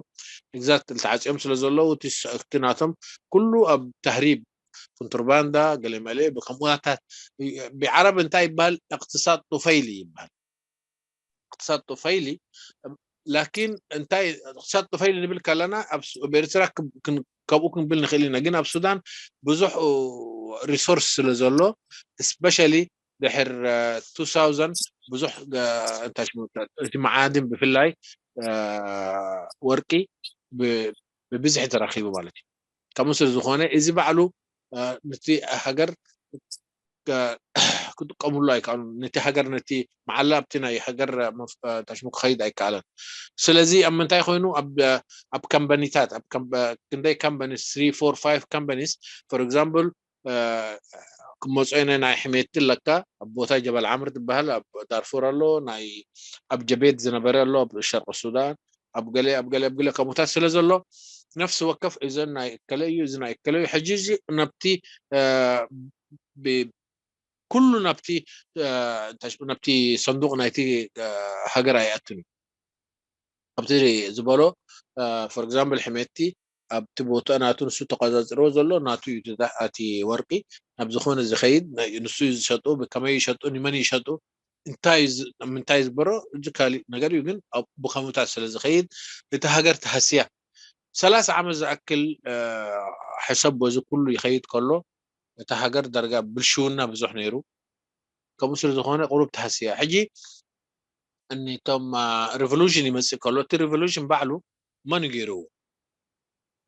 ኤግዛክትሊ ተዓፅዮም ስለ ዘለዉ እቲ ስ- እቲ ናቶም ኩሉ ኣብ ተህሪብ ኮንትሮባንዳ ገለመለ ብከምኡታት ብዓረብ እንታይ ይበሃል እቅትሳድ ጡፈይሊ ይበሃል። እቅትሳድ ጡፈይሊ ላኪን እንታይ እቅትሳድ ጡፈይሊ ንብል ከለና ኣብ ስ- ኣብ ኤርትራ ክብ- ክን- ከምኡ ክንብል ንኽእል ኢና ግን ኣብ ሱዳን ብዙሕ ሪሶርስ ስለ ዘሎ ስፔሻሊ ድሕር ቱ ታውዘንድ ብዙሕ እ፣ እንታይ ሽሙ እቲ መዓድን ብፍላይ እ፣ ወርቂ ብ- ብብዝሒ ተረኺቡ ማለት እዩ። ከምኡ ስለ ዝኾነ እዚ ባዕሉ እ፣ ነቲ ሃገር እ፣ ክጥቀምሉ ኣይከኣሉን። ነቲ ሃገር ነቲ መዓላ ኣብቲ ናይ ሃገር መፍ- እ፣ እንታይ ሽሙ ክኸይድ ኣይከኣለን። ስለዚ ኣብ ምንታይ ኮይኑ ኣብ ኣብ ካምፓኒታት ኣብ ካምፓ- ክንደይ ካምፓኒስ ትሪ ፎር ፋይቭ ካምፓኒስ ፎር ኤግዛምፕል ክመፁ ናይ ሕሜቲ ኣለካ ኣብ ቦታ ጀበል ዓምር ትበሃል ኣብ ዳርፉር ኣሎ ናይ ኣብ ጀቤት ዝነበረ ኣሎ ኣብ ሸርቂ ሱዳን ኣብ ገለ ኣብ ገለ ኣብ ገለ ከምኡታት ስለ ዘሎ ነፍሲ ወከፍ እዘን ናይ እከለ እዩ እዚ ናይ እከለ እዩ ሕጂ እዚ ነብቲ እ፣ ብ- ኩሉ ናብቲ እ፣ እንታይ ሽሙ፣ ናብቲ ሰንዱቅ ናይቲ እ፣ ሃገር ኣይኣትን እዩ ኣብቲ ዝበሎ ፎር ኤግዛምፕል ሕሜቲ ኣብቲ ቦታ ናቱ ንሱ ተቆፃፅርዎ ዘሎ ናቱ እዩ እቲ ዳ- እቲ ወርቂ ናብ ዝኾነ ዝኸይድ ናይ- ንሱ እዩ ዝሸጡ ብከመይ ይሸጡ ንመን ይሸጡ እንታይ ዝ- ምንታይ ዝበሮ እዚ ካሊእ ነገር እዩ ግን ኣብ- ብኸምኡታት ስለ ዝኸይድ እቲ ሃገር ተሃስያ ሰላሳ ዓመት ዝኣክል እ፣ ሕሰብ በዚ ኩሉ ይኸይድ ከሎ እታ ሃገር ዳርጋ ብልሽውና ብዙሕ ነይሩ ከምኡ ስለ ዝኾነ ቁሩብ ተሃስያ ሕጂ እኒቶም ሪቮሉሽን ይመፅእ ከሎ እቲ ሪቮሉሽን ባዕሉ መን ገይርዎ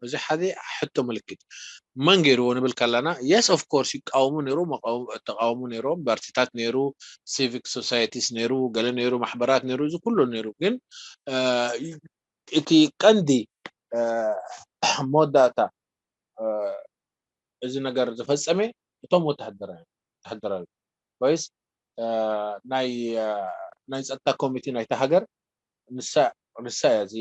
እዚ ሓደ ሕቶ ምልክት መን ገይርዎ ንብል ከለና የስ ኦፍ ኮርስ ይቃወሙ ነይሩ ተቃወሙ ነይሮም ፓርቲታት ነይሩ ሲቪክ ሶሳይቲስ ነይሩ ገለ ነይሩ ማሕበራት ነይሩ እዚ ኩሉ ነይሩ ግን እቲ ቀንዲ መወዳእታ እዚ ነገር ዝፈፀመ እቶም ወተሃደራዊ ወተሃደራዊ ወይስ ናይ ናይ ፀጥታ ኮሚቴ ናይቲ ሃገር ንሳ ንሳ እያ እዚ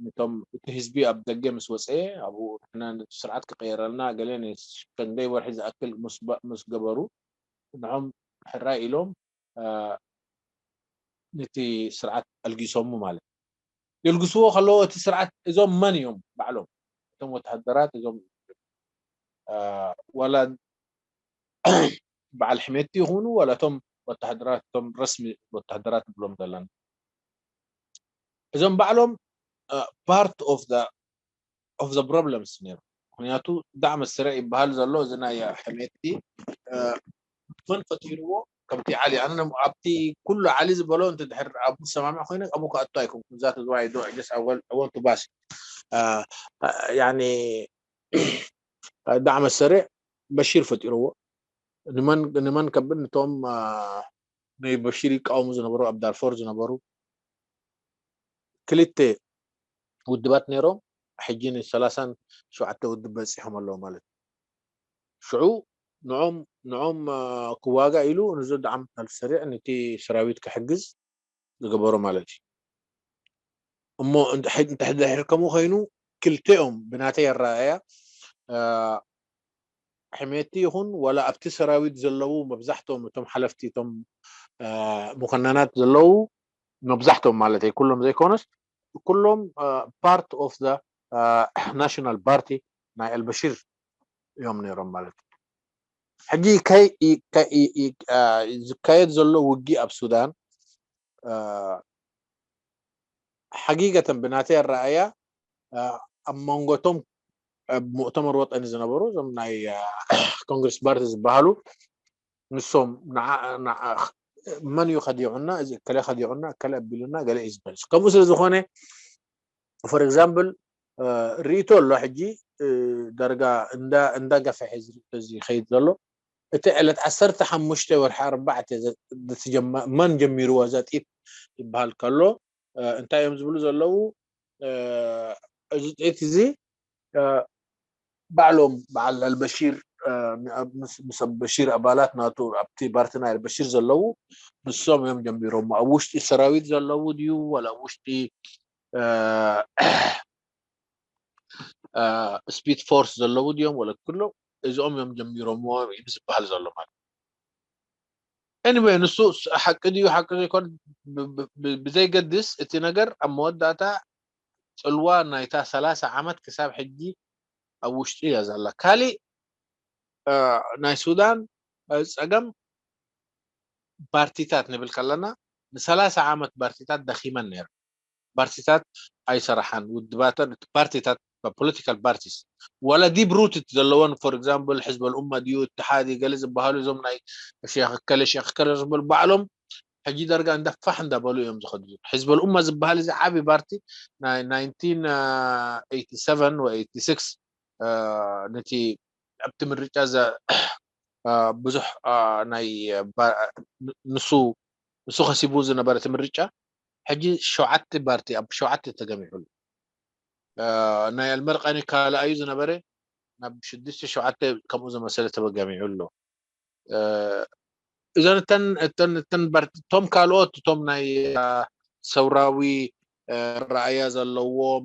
ንቶም እቲ ህዝቢ ኣብ ደገ ምስ ወፀ ኣብኡ ንሕና ስርዓት ክቀየረልና ገለ ንክንደይ ወርሒ ዝኣክል ምስ ገበሩ ንዖም ሕራይ ኢሎም ነቲ ስርዓት ኣልጊሶሙ ማለት የልግስዎ ከለዎ እቲ ስርዓት እዞም መን እዮም ባዕሎም እቶም ወተሃደራት እዞም ዋላ በዓል ሕሜቲ ይኹኑ ዋላ እቶም ወተሃደራት እቶም ረስሚ ወተሃደራት ንብሎም ዘለና እዞም ባዕሎም part of the of the problems ነይሩ ምክንያቱ ዳዕ መስርዕ ይበሃል ዘሎ እዚ ናይ ሕሜቲ መን ፈጢርዎ ከምቲ ዓሊ ኣነ ኣብቲ ኩሉ ዓሊ ዝበሎ እንተ ድሕር ኣብ ዝሰማምዕ ኮይነ ኣብኡ ክኣቱ ኣይኮንኩ እዛ ተዝዋይ ዶ ጀስ ኣወል ኣወል ቱባስ ያኒ ዳዕ መሰርዕ በሺር ፈጢርዎ ንመን ንመን ከብል ንቶም ናይ በሺር ይቃወሙ ዝነበሩ ኣብ ዳርፎር ዝነበሩ ክልተ ውድባት ነይሮም ሕጂ ንሰላሳን ሸውዓተ ውድብ በፂሖም ኣለዉ ማለት እዩ ሽዑ ንዖም ንዖም ክዋጋ ኢሉ ንዚ ዳዕም ኣልሰሪዕ ነቲ ሰራዊት ክሕግዝ ዝገበሮ ማለት እዩ እሞ እንተድሕር ከምኡ ኮይኑ ክልተኦም ብናተይ ኣረኣያ ሕሜቲ ይኹን ዋላ ኣብቲ ሰራዊት ዘለዉ መብዛሕትኦም እቶም ሓለፍቲ እቶም ሙከነናት ዘለዉ መብዛሕትኦም ማለት ኩሎም ዘይኮነስ ኩሎም part of the national party ናይ ኣልበሽር እዮም ነይሮም ማለት እዩ ሕጂ ዝካየድ ዘሎ ውጊ ኣብ ሱዳን ሓጊገተን ብናተይ ኣረኣያ ኣብ መንጎቶም ኣብ ሙእተመር ወጠኒ ዝነበሩ እዞም ናይ ኮንግረስ ፓርቲ ዝበሃሉ ንሶም መን እዩ ከዲዑና፣ እዚ እከለ ከዲዑና፣ እከለ ኣቢሉና ገለ እዩ ዝበል። ከምኡ ስለ ዝኾነ for example ርእይቶ ኣሎ ሕጂ ዳርጋ እንዳገፈሐ ዝኸይድ ዘሎ እቲ ዕለት ዓሰርተ ሓሙሽተ ወርሒ ኣርባዕተ መን ጀሚርዎ ዘጢት ይበሃል ከሎ እንታይ እዮም ዝብሉ ዘለዉ? እዚ ጤት እዚ ባዕሎም በዓል ኣልበሺር ምስ ኣልበሺር ኣባላት ናቱ ኣብቲ ፓርቲ ናይ ኣልበሺር ዘለዉ ንሶም እዮም ጀሚሮሞ። ኣብ ውሽጢ ሰራዊት ዘለዉ ድዩ ወላ ኣብ ውሽጢ ስፒድ ፎርስ ዘለዉ ድዮም ወላ ኩሎም እዚኦም እዮም ጀሚሮሞ እዩ ዝበሃል ዘሎ ማለት። Anyway ንሱ ሓቂ ድዩ ሓቂ ዘይኮን ብዘይገድስ እቲ ነገር ኣብ መወዳእታ ፅልዋ ናይታ ሰላሳ ዓመት ክሳብ ሕጂ ኣብ ውሽጡ እያ ዘላ። ካሊእ ናይ ሱዳን ፀገም ፓርቲታት ንብል ከለና ንሰላሳ ዓመት ፓርቲታት ደኺመን ነይረን። ፓርቲታት ኣይሰራሓን ውድባተን እቲ ፓርቲታት political parties ወላ deep rooted ዘለወን for example ሕዝበል ኡማ ድዩ እትሓድ ገለ ዝበሃሉ እዞም ናይ ሸክከለ ሸክከለ ዝበሉ ባዕሎም ሕጂ ደርጋ እንዳፋሕ እንዳበሉ እዮም ዝኸዱ። ሕዝበል ኡማ ዝበሃል እዚ ዓቢ ፓርቲ ናይ nineteen eighty seven ወይ eighty six ነቲ ኣብቲ ምርጫ ብዙሕ ናይ ንሱ ንሱ ከሲቡ ዝነበረ እቲ ምርጫ ሕጂ ሸውዓተ ፓርቲ ኣብ ሸውዓተ ተገሚዑሉ። ናይ ኣልመርቃኒ ካልኣዩ ዝነበረ ናብ ሽዱሽተ ሸውዓተ ከምኡ ዝመሰለ ተገሚዑ ኣሎ። እዘን እተን እተን እተን ቶም ካልኦት እቶም ናይ ሰውራዊ ረኣያ ዘለዎም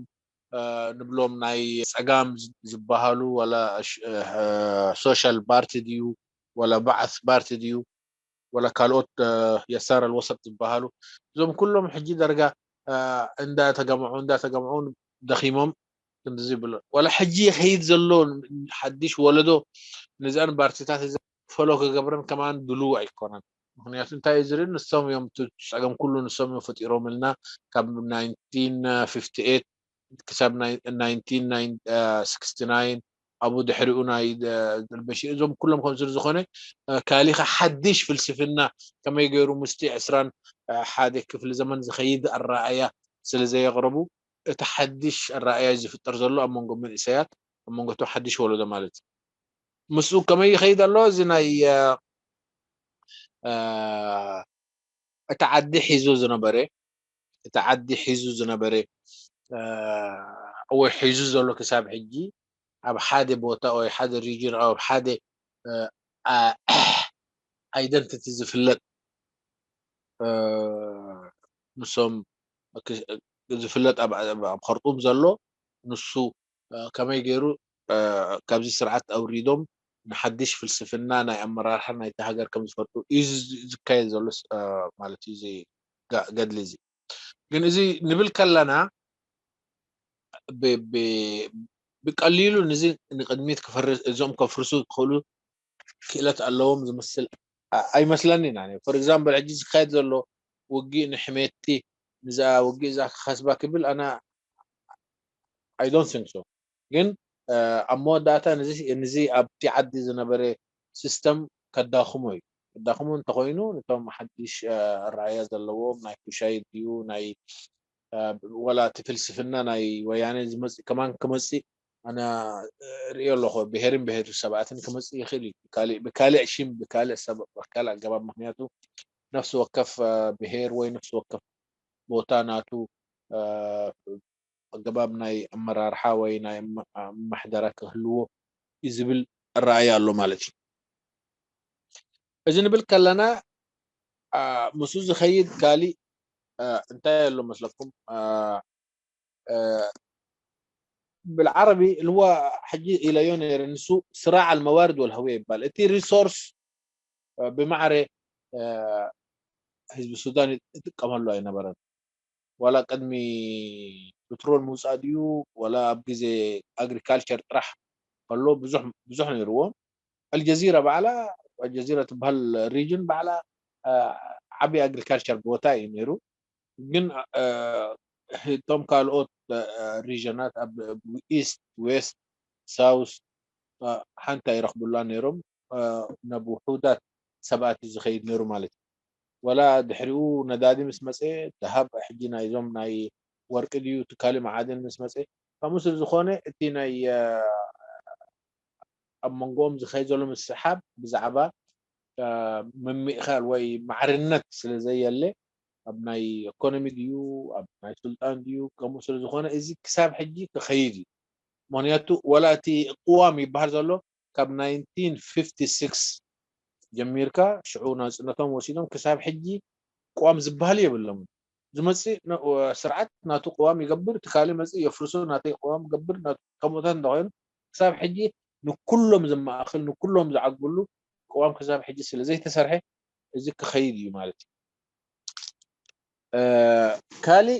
ንብሎም ናይ ጸጋም ዝበሃሉ ወላ social ፓርቲ ድዩ ወላ ባዕስ ፓርቲ ድዩ ወላ ካልኦት የሳር ኣልወሰጥ ዝበሃሉ እዞም ኩሎም ሕጂ ዳርጋ እንዳተገምዑ እንዳተገምዑ ደኺሞም ክንድዚ ይብሎ ወላ ሕጂ ይኸይድ ዘሎ ሓድሽ ወለዶ ነዚኣን ፓርቲታት እዚ ፎሎ ክገብረን ከማን ድልው ኣይኮነን። ምክንያቱ እንታይ እዩ ዝርኢ ንሶም እዮም ጸገም ኩሉ ንሶም እዮም ፈጢሮምልና ካብ nineteen fifty eight ክሳብ nineteen sixty nine ኣብኡ ድሕሪኡ ናይ ኣልበሺር እዞም ኩሎም ከም ስለ ዝኾነ ካሊኻ ሓድሽ ፍልስፍና ከመይ ገይሩ ምስቲ ዕስራን ሓደ ክፍሊ ዘመን ዝኸይድ ኣረኣእያ ስለ ዘየቕረቡ እቲ ሓድሽ ኣረኣእያ ዝፍጠር ዘሎ ኣብ መንጎ መንእሰያት ኣብ መንጎ እቶም ሓድሽ ወለዶ ማለት እዩ። ምስኡ ከመይ ይኸይድ ኣሎ እዚ ናይ እቲ ዓዲ ሒዙ ዝነበረ እቲ ዓዲ ሒዙ ዝነበረ ወይ ሒዙ ዘሎ ክሳብ ሕጂ ኣብ ሓደ ቦታ ወይ ሓደ region ኣብ ሓደ identity ዝፍለጥ ንሶም ዝፍለጥ ኣብ ከርጡም ዘሎ ንሱ ከመይ ገይሩ ካብዚ ስርዓት ኣውሪዶም ንሓድሽ ፍልስፍና ናይ ኣመራርሓ ናይቲ ሃገር ከም ዝፈጥሩ እዩ ዝካየድ ዘሎ ማለት እዩ እዚ ገድሊ እዚ። ግን እዚ ንብል ከለና ብቀሊሉ ንዚ ንቅድሚት ክፈርስ እዞም ከፍርሱ ዝኽእሉ ክእለት ኣለዎም ዝመስል ኣይመስለኒ ና for example ሕጂ ዝካየድ ዘሎ ውጊእ ንሕሜቲ ንዛ ውጊእ እዛ ክኸስባ ክብል ኣና I don't think so ግን ኣብ መወዳእታ ንዚ ኣብቲ ዓዲ ዝነበረ system ከዳኽሞ እዩ። ከዳኽሞ እንተኾይኑ ነቶም ሓድሽ ኣረኣያ ዘለዎም ናይ ኩሻይ ድዩ ናይ ወላ እቲ ፍልስፍና ናይ ወያነ ዝመፅእ ከማን ክመፅእ ኣነ ርእዮ ኣለኹ። ብሄርን ብሄር ሰባትን ክመፅእ ይኽእል እዩ ብካሊእ ሽም ብካሊእ ሰብ ካልእ ኣገባብ ምክንያቱ ነፍሲ ወከፍ ብሄር ወይ ነፍሲ ወከፍ ቦታ ናቱ ኣገባብ ናይ ኣመራርሓ ወይ ናይ ኣመሓደራ ክህልዎ እዩ ዝብል ኣረኣእያ ኣሎ ማለት እዩ። እዚ ንብል ከለና ምስኡ ዝኸይድ ካሊእ እንታይ ኣሎ መስለኩም? ብልዓረቢ ልዋ ሕጂ ኢለዮ ነይረ ንሱ ስራዕ ኣልመዋርድ ወልሀውየ ይባል። እቲ ሪሶርስ ብማዕረ ህዝቢ ሱዳን ይጥቀመሉ ኣይነበረን። ዋላ ቅድሚ ፕትሮል ምውፃእ ድዩ ዋላ ኣብ ግዜ ኣግሪካልቸር ጥራሕ ከሎ ብዙሕ ነይርዎ። ኣልጀዚራ ባዕላ ኣልጀዚራ ትበሃል ሪጅን ባዕላ ዓብዪ ኣግሪካልቸር ቦታ እዩ ነይሩ። ግን እቶም ካልኦት ሪጅናት ኣብ ኢስት፣ ዌስት፣ ሳውስ ሓንቲ ኣይረኽቡላ ነይሮም። ናብ ውሑዳት ሰባት እዩ ዝኸይድ ነይሩ ማለት እዩ። ወላ ድሕሪኡ ነዳዲ ምስ መፀ፣ ደሃብ ሕጂ ናይዞም ናይ ወርቂ ድዩ ትካሊ መዓድን ምስ መፀ፣ ከምኡ ስለ ዝኾነ እቲ ናይ ኣብ መንጎኦም ዝኸይድ ዘሎ ምስሕሓብ ብዛዕባ ምምእኻል ወይ ማዕርነት ስለ ዘየለ፣ ኣብ ናይ ኢኮኖሚ ድዩ፣ ኣብ ናይ ስልጣን ድዩ፣ ከምኡ ስለ ዝኾነ እዚ ክሳብ ሕጂ ክኸይድ እዩ። ምኽንያቱ ወላ እቲ ቅዋም ይበሃል ዘሎ ካብ ናይንቲን ፊፍቲ ሲክስ ጀሚርካ፣ ሽዑ ናፅነቶም ወሲዶም ክሳብ ሕጂ ቅዋም ዝበሃል የብሎምን። ዝመፅእ ስርዓት ናቱ ቅዋም ይገብር፣ እቲ ካልእ መፅእ የፍርሶ፣ ናተይ ቅዋም ገብር፣ ከምኡታት እንተኾይኑ ክሳብ ሕጂ ንኩሎም ዘማእኽል ንኩሎም ዝዓግብሉ ቅዋም ክሳብ ሕጂ ስለ ዘይተሰርሐ እዚ ክኸይድ እዩ ማለት እዩ። ካልእ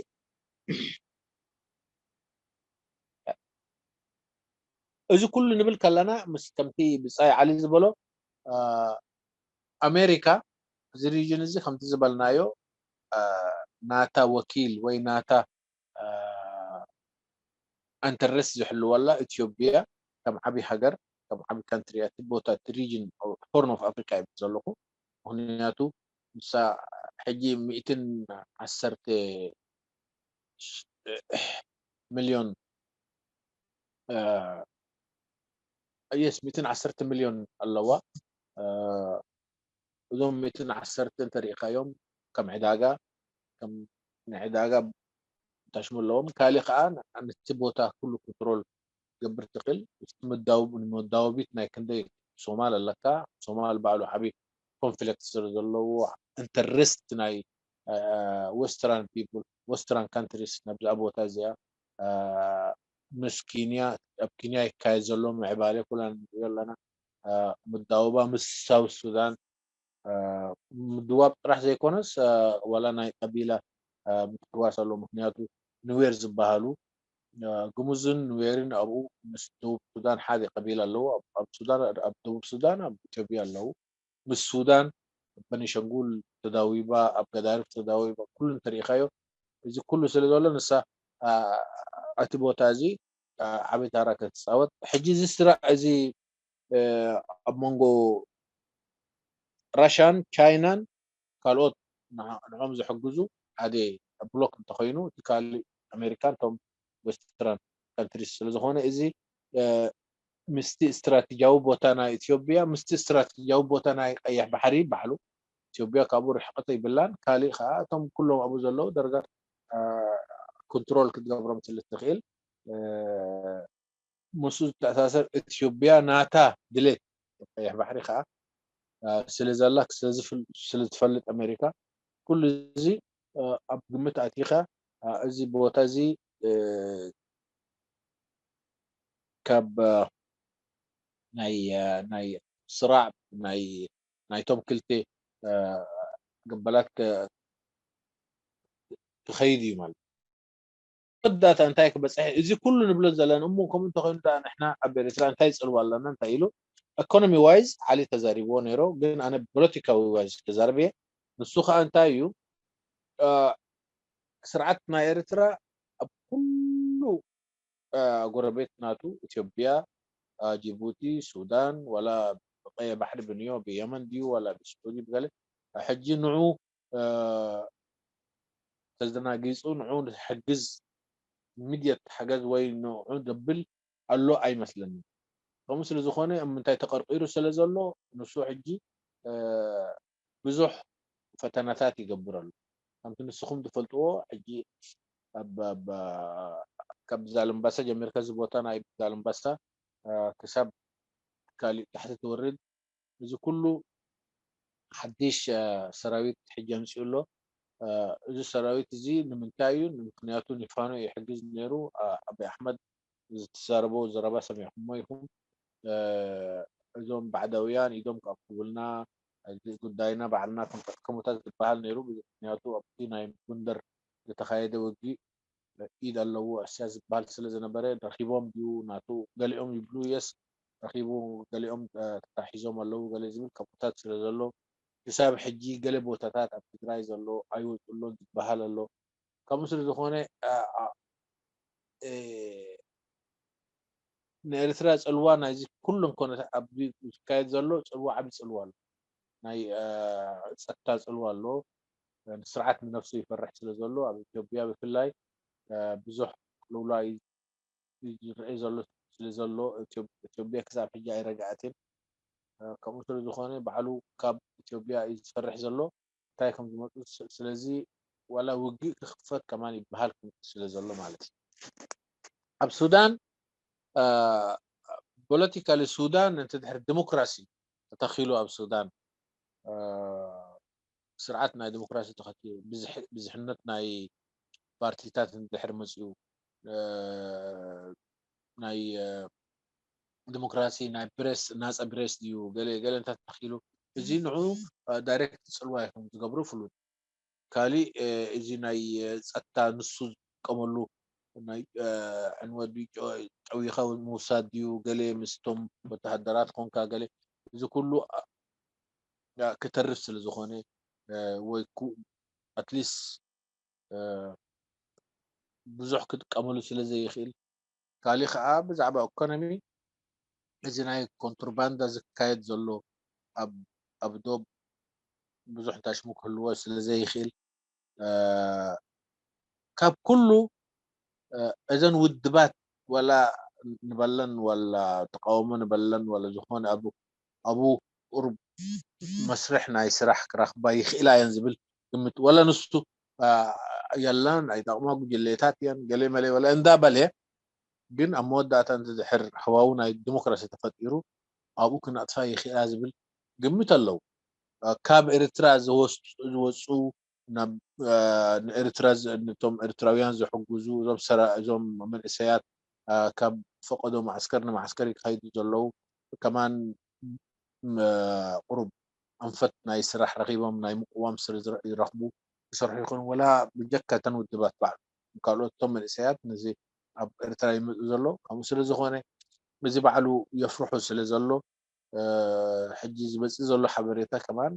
እዚ ኩሉ ንብል ከለና ምስ ከምቲ ብጻይ ዓሊ ዝበሎ ኣሜሪካ እዚ ሪጅን እዚ ከምቲ ዝበልናዮ ናታ ወኪል ወይ ናታ ኢንተረስት ዝሕልወላ ኢትዮጵያ ከም ዓብዪ ሃገር ከም ዓብዪ ካንትሪ እቲ ቦታ እቲ ሪጅን ሆርን ኦፍ ኣፍሪካ ይብል ዘለኹ። ምክንያቱ ንሳ ሕጂ ሚእትን ዓሰርተ ሚልዮን የስ ሚእትን ዓሰርተ ሚልዮን ኣለዋ። እዞም ሚእትን ዓሰርተ እንተሪኢኻዮም ከም ዕዳጋ ከም ናይ ዕዳጋ ታሽሙ ኣለዎም። ካልእ ከዓ ነቲ ቦታ ኩሉ ኮንትሮል ገብር ትኽእል። እቲ መዳወቢት ናይ ክንደይ ሶማል ኣለካ። ሶማል ባዕሉ ዓብዪ ኮንፍሊክት ስለ ዘለዎ ኢንተረስት ናይ ወስተራን ፒፕል ወስተራን ካንትሪስ ናብዛ ቦታ እዚኣ ምስ ኪንያ ኣብ ኪንያ ይካየድ ዘሎ ምዕባለ ኩላ ንሪኦ ኣለና። ምዳወባ ምስ ሳውት ሱዳን ምድዋብ ጥራሕ ዘይኮነስ ዋላ ናይ ቀቢላ ምትሕዋስ ኣሎ። ምክንያቱ ኑዌር ዝበሃሉ ግሙዝን ኑዌርን ኣብኡ ምስ ደቡብ ሱዳን ሓደ ቀቢላ ኣለዉ። ኣብ ሱዳን ኣብ ደቡብ ሱዳን ኣብ ኢትዮጵያ ኣለዉ። ምስ ሱዳን ኣብ በኒሸንጉል ተዳዊባ ኣብ ገዳርፍ ተዳዊባ ኩሉ እንተሪኢኻዮ እዚ ኩሉ ስለ ዘሎ ንሳ እቲ ቦታ እዚ ዓብይ ታራ ክትፃወት ሕጂ እዚ ስራ እዚ ኣብ መንጎ ራሻን ቻይናን ካልኦት ንዖም ዝሕግዙ ሓደ ብሎክ እንተኮይኑ እቲ ካልእ ኣሜሪካን እቶም ወስተራን ካንትሪስ ስለዝኮነ እዚ ምስቲ ስትራቴጂያዊ ቦታ ናይ ኢትዮጵያ ምስቲ ስትራቴጂያዊ ቦታ ናይ ቀይሕ ባሕሪ ባዕሉ ኢትዮጵያ ካብኡ ርሕቀት ይብላን ካልእ ከዓ እቶም ኩሎም ኣብኡ ዘለዉ ደረጋ ኮንትሮል ክትገብሮም ስለ ትኽእል ምስኡ ዝተኣሳሰር ኢትዮጵያ ናታ ድሌት ቀይሕ ባሕሪ ከዓ ስለ ዘላ ስለ ዝፈልጥ ኣሜሪካ ኩሉ እዚ ኣብ ግምት ኣቲኻ እዚ ቦታ እዚ ካብ ናይ ናይ ስራዕ ናይ ናይቶም ክልተ ገበላት ክኸይድ እዩ ማለት መወዳእታ እንታይ ክበፅሕ እዚ ኩሉ ንብሎ ዘለና እሞ ከምኡ እንተኮይኑ ደኣ ንሕና ኣብ ኤርትራ እንታይ ፅልዋ ኣለና እንታይ ኢሉ ኢኮኖሚ ዋይዝ ዓሊ ተዛሪብዎ ነይሮ ግን ኣነ ፖለቲካዊ ዋይዝ ክዛርብ እየ ንሱ ከዓ እንታይ እዩ ስርዓት ናይ ኤርትራ ኣብ ኩሉ ጎረቤት ናቱ ኢትዮጵያ ጅቡቲ ሱዳን ዋላ ብቀየ ባሕሪ ብንዮ ብየመን ድዩ ዋላ ብስዑዲ ብገለ ሕጂ ንዑ ተዘናጊፁ ንዑ ዝሕግዝ ኢሚድየት ሓገዝ ወይ ንዑ ዘብል ኣሎ ኣይመስለንን። ከምኡ ስለ ዝኾነ ኣብ ምንታይ ተቐርቒሩ ስለ ዘሎ ንሱ ሕጂ ብዙሕ ፈተናታት ይገብር ኣሎ። ከምቲ ንስኹም ትፈልጥዎ ሕጂ ካብ ዛላምባሳ ጀሚርካ እዚ ቦታ ናይ ዛላምባሳ ክሳብ ካሊእ ታሕቲ ትወርድ እዚ ኩሉ ሓድሽ ሰራዊት ሕጂ ኣምፂኡ ኣሎ። እዚ ሰራዊት እዚ ንምንታይ እዩ? ምክንያቱ ንፋኖ ይሕግዝ ነይሩ። ኣቢ ኣሕመድ ዝተዛረቦ ዘረባ ሰሚዕኩሞ ኢኹም። እዞም ባዕዳውያን ኢዶም ከእክቡልና ጉዳይና ባዕልና ክንጥቀሙታት ዝበሃል ነይሩ። ምክንያቱ ኣብቲ ናይ ጎንደር ዝተኻየደ ውግእ ኢድ ኣለዎ እስያ ዝበሃል ስለ ዝነበረ ረኺቦም ድዩ ናቱ ገሊኦም ይብሉ የስ ረኺቡ ገሊኦም ተታሒዞም ኣለዉ ገለ ዝብል ከምኡታት ስለ ዘሎ ክሳብ ሕጂ ገለ ቦታታት ኣብ ትግራይ ዘሎ ኣይወፁሎን ዝበሃል ኣሎ። ከምኡ ስለ ዝኾነ ንኤርትራ ጽልዋ ናይዚ ኩሉን ኮነታት ኣብዚ ዝካየድ ዘሎ ጽልዋ ዓቢ ጽልዋ ኣሎ። ናይ ጸጥታ ጽልዋ ኣሎ። ስርዓት ንነፍሱ ይፈርሕ ስለ ዘሎ ኣብ ኢትዮጵያ ብፍላይ ብዙሕ ቅልውላ ዝረአ ዘሎ ስለ ዘሎ ኢትዮጵያ ክሳብ ሕጂ ኣይረግኣትን። ከምኡ ስለ ዝኾነ ባዕሉ ካብ ኢትዮጵያ እዩ ዝፈርሕ ዘሎ እንታይ ከም ዝመፁ ስለዚ ዋላ ውግእ ክኽፈት ከማን ይበሃል ክምፅእ ስለ ዘሎ ማለት እዩ። ኣብ ሱዳን ፖለቲካሊ ሱዳን እንተ ድሕር ዲሞክራሲ ተተኺሉ ኣብ ሱዳን ስርዓት ናይ ዲሞክራሲ ተኸትሉ ብዝሕነት ናይ ፓርቲታት ድሕር መፅኡ ናይ ዲሞክራሲ ናይ ፕሬስ ናፀ ፕሬስ ድዩ ገለ ገለ እንተተተኺሉ እዚ ንዑ ዳይሬክት ፅልዋ ይኹም ዝገብሩ ፍሉጥ ካሊእ እዚ ናይ ፀጥታ ንሱ ዝጥቀመሉ ናይ ዕንወት ድዩ ጨዊኻ ምውሳድ ድዩ ገለ ምስቶም ወተሃደራት ኮንካ ገለ እዚ ኩሉ ክተርፍ ስለ ዝኾነ ወይ ኣትሊስት ብዙሕ ክጥቀመሉ ስለ ዘይኽእል ካሊእ ከዓ ብዛዕባ ኢኮኖሚ እዚ ናይ ኮንትሮባንዳ ዝካየድ ዘሎ ኣብ ዶብ ብዙሕ ታሽሙ ክህልዎ ስለ ዘይኽእል ካብ ኩሉ እዘን ውድባት ዋላ ንበለን ዋላ ተቃውሞ ንበለን ዋላ ዝኾነ ኣብ ኣብኡ ቁሩብ መስርሕ ናይ ስራሕ ክረኽባ ይኽእላ እየን ዝብል ግምት ወላ ንሱ የለን ኣይጠቕማ ጉጅሌታት እየን ገለ መለ ወላ እንዳበለ ግን ኣብ መወዳእታ እንተድሕር ሃዋዊ ናይ ዲሞክራሲ ተፈጢሩ ኣብኡ ክነጥፋ ይኽእላ ዝብል ግምት ኣለዉ። ካብ ኤርትራ ዝወፁ ናብ ንኤርትራ ነቶም ኤርትራውያን ዝሕግዙ እዞም ሰራ እዞም መንእሰያት ካብ ፈቀዶ ማዕስከር ንማዕስከር ይካይዱ ዘለዉ ከማን ቁሩብ ኣንፈት ናይ ስራሕ ረኺቦም ናይ ምቅዋም ስር ዝረኽቡ ክሰርሑ ይኾኑ ወላ ብጀካ እተን ውድባት ባዕሉ ካልኦት እቶም መንእሰያት ነዚ ኣብ ኤርትራ ይመፁ ዘሎ ከምኡ ስለ ዝኾነ እዚ ባዕሉ የፍርሑ ስለ ዘሎ ሕጂ ዝመፅእ ዘሎ ሓበሬታ ከማን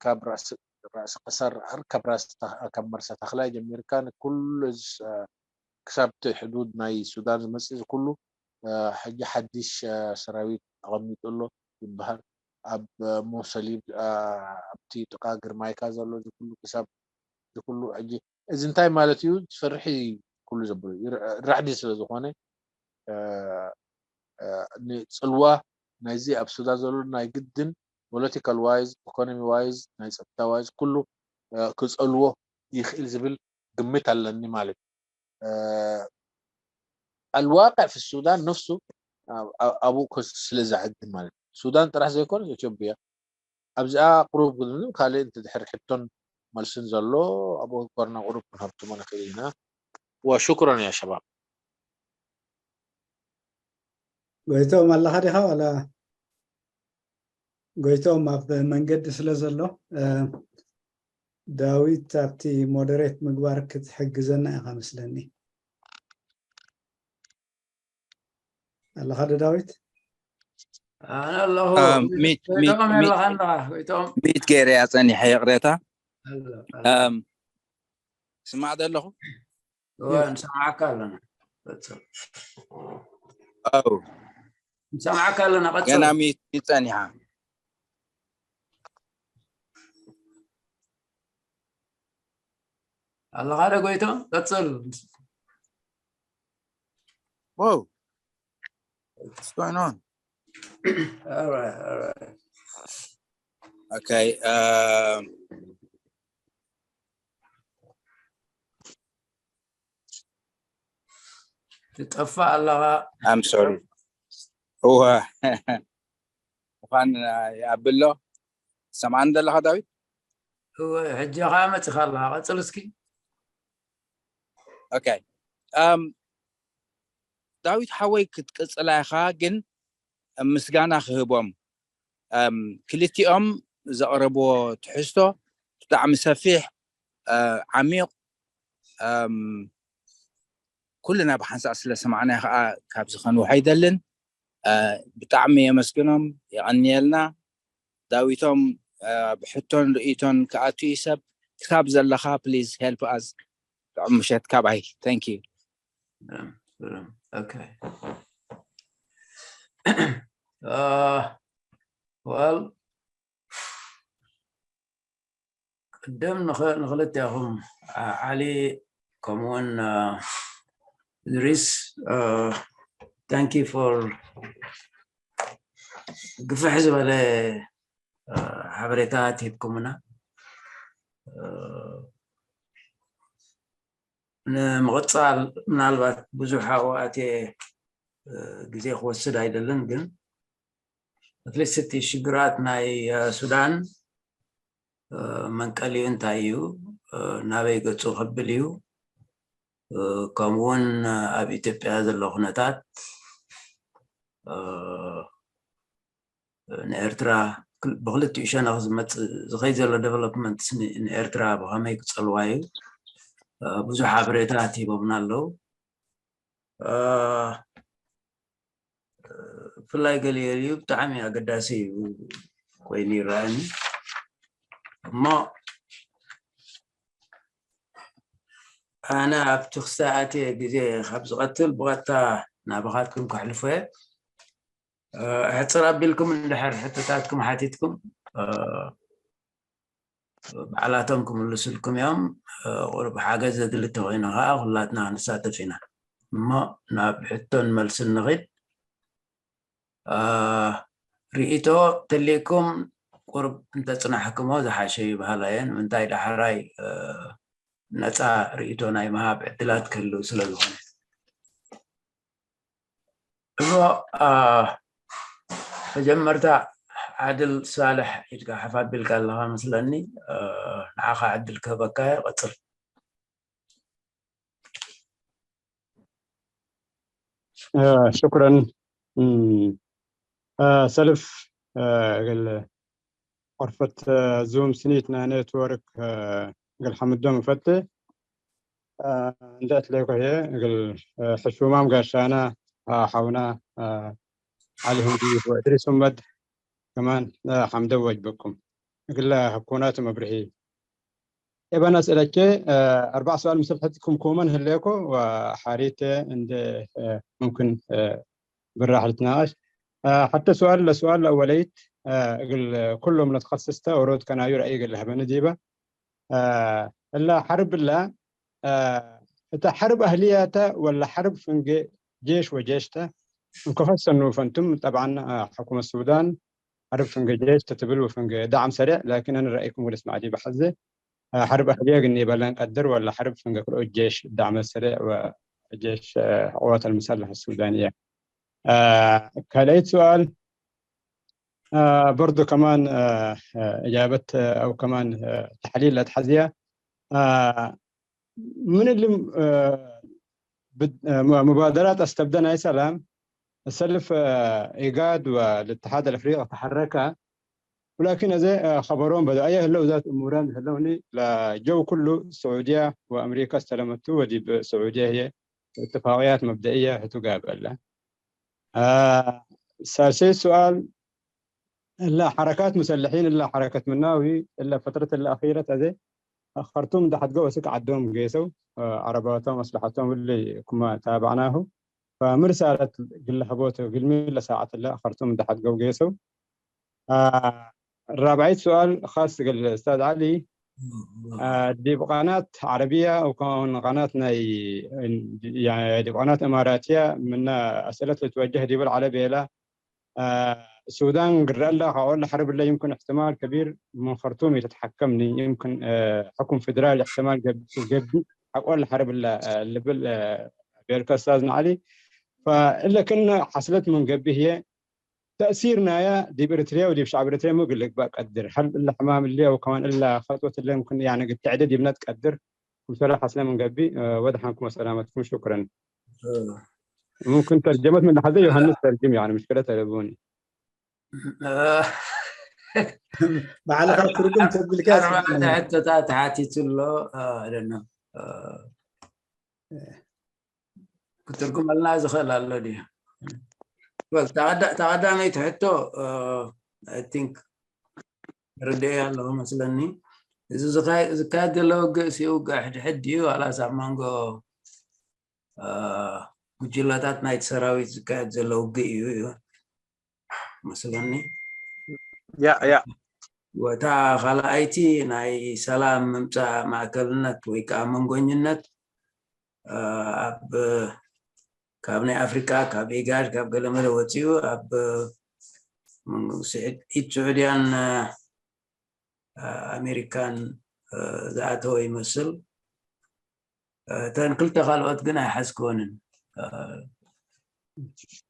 ካብ ራእሲ ራእሲ ቀሳር ር ካብ ራእሲ ካብ መርሳ ተኽላይ ጀሚርካ ንኩሉ ክሳብቲ ሕዱድ ናይ ሱዳን ዝመፅእ እዚ ኩሉ ሕጂ ሓድሽ ሰራዊት ተቐሚጡ ኣሎ ይበሃል ኣብ ሞሰሊብ ኣብቲ ጥቃ ግርማይካ ዘሎ እዚ ኩሉ ክሳብ እዚ ኩሉ ሕጂ እዚ እንታይ ማለት እዩ ዝፈርሒ ኩሉ ዘብሎ ራዕዲ ስለ ዝኾነ ንፅልዋ ናይዚ ኣብ ሱዳን ዘሎ ናይ ግድን political wise economy wise ናይ ፀጥታ wise ኩሉ ክፀልዎ ይኽእል ዝብል ግምት ኣለኒ ማለት እዩ። الواقع في السودان نفسه ኣብኡ ስለ ዝዕግን ማለት እዩ። ሱዳን ጥራሕ ዘይኮነስ ኢትዮጵያ ኣብዚኣ ቁሩብ ግን ካልእ እንተ ድሕር ሕቶን መልስን ዘሎ ኣብኡ ኮርና ቁሩብ ክንሃብትሞ ንኽእል ኢና። وشكرا يا شباب. ጎይቶም ኣለኻ ዲኻ ዋላ ጎይቶም ኣብ መንገዲ ስለ ዘሎ ዳዊት ኣብቲ ሞደሬት ምግባር ክትሕግዘና ኢኻ መስለኒ ኣለኻ ዶ ዳዊት ኣነ ኣለኹ ሚት ሚት ገይረ እያ ፀኒሐ ይቕሬታ ስማዕ ዘለኹ ንሰማዓካ ኣለና ንሰማዓካ ኣለና ቀፅል ገና ሚት ሚት ፀኒሓ ኣለኻ ዶ ጎይቶም ቀፅል Whoa, what's going on? All right, all right. Okay. Um, ትጠፋእ ኣለኻ I'm sorry. እወ እኳን ይኣብሎ ሰምዓኒ ዘለኻ ዳዊት እወ ሕጂ ኸዓ መፂኻ ኣለኻ ቀፅል እስኪ okay um ዳዊት ሓወይ ክትቅፅላ ኢኻ ግን ምስጋና ክህቦም ክልቲኦም ዘቕረብዎ ትሕዝቶ ብጣዕሚ ሰፊሕ ዓሚቕ ኩልና ብሓንሳእ ስለ ሰማዕናዮ ከዓ ካብዚ ከንውሕ ኣይደልን ብጣዕሚ የመስግኖም የቐንየልና ዳዊቶም ብሕቶን ርእይቶን ክኣቱ እዩ ሰብ ክሳብ ዘለኻ please help us ጥዑም ምሸት ካባይ። Thank you። Okay. Uh, well, ቅድም ንኽልቲኹም ዓሊ ከምኡውን ሪስ thank you for ግፍሕ ዝበለ ሓበሬታት ሂብኩምና። ንምቕፃል ምናልባት ብዙሕ ኣብኡ ኣትየ ግዜ ክወስድ ኣይደልን፣ ግን ኣትሊስት እቲ ሽግራት ናይ ሱዳን መንቀሊኡ እንታይ እዩ፣ ናበይ ገፁ ከብል እዩ፣ ከምኡውን ኣብ ኢትዮጵያ ዘሎ ኩነታት ንኤርትራ ብክልቲኡ ሸነኽ ዝመፅእ ዝኸይ ዘሎ ዴቨሎፕመንት ንኤርትራ ብኸመይ ክፀልዋ እዩ። ብዙሕ ሓበሬታት ሂቦምና ኣለዉ። ብፍላይ ገሊኡ ብጣዕሚ ኣገዳሲ እዩ ኮይኑ ይረኣኒ። እሞ ኣነ ኣብቲ ክስተ ኣትየ ግዜ ካብ ዝቐትል ብቐጥታ ናባኻትኩም ከሕልፎ እየ። ሕፅር ኣቢልኩም እንድሕር ሕቶታትኩም ሓቲትኩም ባዕላቶም ክምልሱልኩም እዮም። ቁሩብ ሓገዝ ዘድሊ ተኮይኑ ከዓ ኩላትና ክንሳተፍ ኢና። እሞ ናብ ሕቶን መልስን ንኺድ። ርእይቶ ተልእኩም ቁሩብ እንተፅናሕክሞ ዝሓሸ ይበሃላ እየን። ምንታይ ዳሕራይ ነፃ ርእይቶ ናይ ምሃብ ዕድላት ክህልው ስለ ዝኾነ። እሞ መጀመርታ ዓድል ሳልሕ ኢድካ ሓፍ ኣቢልካ ኣለኻ መስለኒ። ንዓኻ ዕድል ክህበካ እየ። ቀፅል። ሽኩረን ሰልፍ። እግል ቆርፈት ዙም ስኒት ናይ ኔትወርክ እግል ሓምዶም እፈት እንደ እትለይ ኮየ እግል ሕሹማም ጋሻና ሓውና ዓሊ ህንዲ ወእድሪስ መድ ከማን ሓምደ ወጅበኩም እግለ ህኩናት መብርሂ ኤበና ስእለቼ ኣርባዕ ሰዋል ምስ ሕትኩም ኮመን ህለኮ ሓሪተ እንደ ሙምክን ብራሕ ልትናቀሽ ሓተ ሰዋል ለሰዋል ለወለይት እግል ኩሎም ነትኸስስተ ወሮት ከናዩ ረእይ እግል ህበኒ ዲበ እላ ሓርብ እላ እታ ሓርብ ኣህልያተ ወላ ሓርብ ፍንጌ ጄሽ ወጄሽተ እንከፈሰኑ ፈንቱም ጠብዓን ሕኩመት ሱዳን ሓርብ ፍንጌ ጄሽ ተትብል ወፍንጌ ዳዕም ሰሪዕ ላኪን ኣነ ረእይኩም ወደ ስማዕዲ በሓዘ ሓርብ ኣህልያ ግን ይበለን ቀድር ወላ ሓርብ ፍንጌ ክልኦ ጄሽ ዳዕመ ሰሪዕ ወጄሽ ዕቁባት ኣልሙሰላሕ ሱዳንያ። ካልኣይት ሰዋል برضو كمان إجابة أو كمان تحليل لتحزية من اللي مبادرات استبدنا أي سلام السلف إيجاد والاتحاد الأفريقي تحركا ولكن زي خبرون بدأ أي هلو ذات أموران هلوني لجو كله السعودية وأمريكا استلمته ودي السعودية هي اتفاقيات مبدئية هتقابل ሳልሰይ ሰዋል እላ ሓረካት ሙሰልሒን እላ ሓረከት ምናዊ እላ ፈትረት እላ ኣኺረት ኣዘ ኸርቱም እንዳ ሓድገው እስክ ዓዶም ጌሰው ዓረባቶም መስለሓቶም እሊ ኩማ ታባዕናሁ ፈምርሳለት ግለ ሕቦት ግልሚ ለሳዓት እላ ኸርቱም እንዳ ሓድገው ጌሰው ራብዓይት ሰዋል ኻስ ግል እስታዝ ዓሊ ዲብ ቃናት ዓረብያ ወከማን ቃናት ናይ ዲብ ቃናት እማራትያ ምና ኣስእለት ልትወጀህ ዲብል ዓለ ቤላ ሱዳን ግረአላ ካቆል ሐርብ ለ يمكن احتمال كبير من خرطوم يتتحكمني يمكن حكم فدرالي احتمال ገቢ አቆል ሐርብ ለ ልብል ቤልከ እስታዝ ንዓሊ ፈእለ ክነ ሐስለት ምን ገቢ ህየ ተእሲር ናያ ዲብ ኤርትርያ ወዲብ ሸዕብ ኤርትርያ ሙ እግል ልግባእ ቀድር። ሀል እለ ሕማም እለ ወከማን እለ ኸጥወት እለ ምክን ያነ እግል ትዕደ ዲብነ ትቀድር። ክምሰለ ሐስለ ምን ገብእ ወደሐንኩም ወሰላመትኩም ሹክረን። ሙምክን ተርጀመት ምን ለሐዘ ዮሐንስ ተርጅም ያነ ምሽክለት አለቡኒ። ባዕልኻ ትርጉም ተብልካ ኣርባዕተ ሕቶታት ሓቲቱ ኣሎ። I don't know። ክትርጉመልና ዝኽእል ኣሎ ድዩ? Well፣ ተቐዳ- ተቐዳመይቲ ሕቶ I think ርድኤ ኣለኹ መስለኒ። እዚ ዝካ- ዝካየድ ዘሎ ውግእ ሲ ውግእ ሕድሕድ ድዩ ዋላስ ኣብ መንጎ እ፣ ጉጅለታት ናይቲ ሰራዊት ዝካየድ ዘሎ ውግእ እዩ እዩ መስለኒ። ያ ያ ወታ ካልኣይቲ ናይ ሰላም ምምፃእ ማእከልነት ወይ ከዓ መንጎኝነት እ፣ ኣብ ካብ ናይ ኣፍሪካ ካብ ኢጋድ ካብ ገለመለ ወፂኡ ኣብ መንጎ ስዑድ- ኢድ ስዑድያን እ፣ ኣሜሪካን እ፣ ዝኣተወ ይመስል። እ፣ እተን ክልተ ካልኦት ግን ኣይሓዝክወንን። እ፣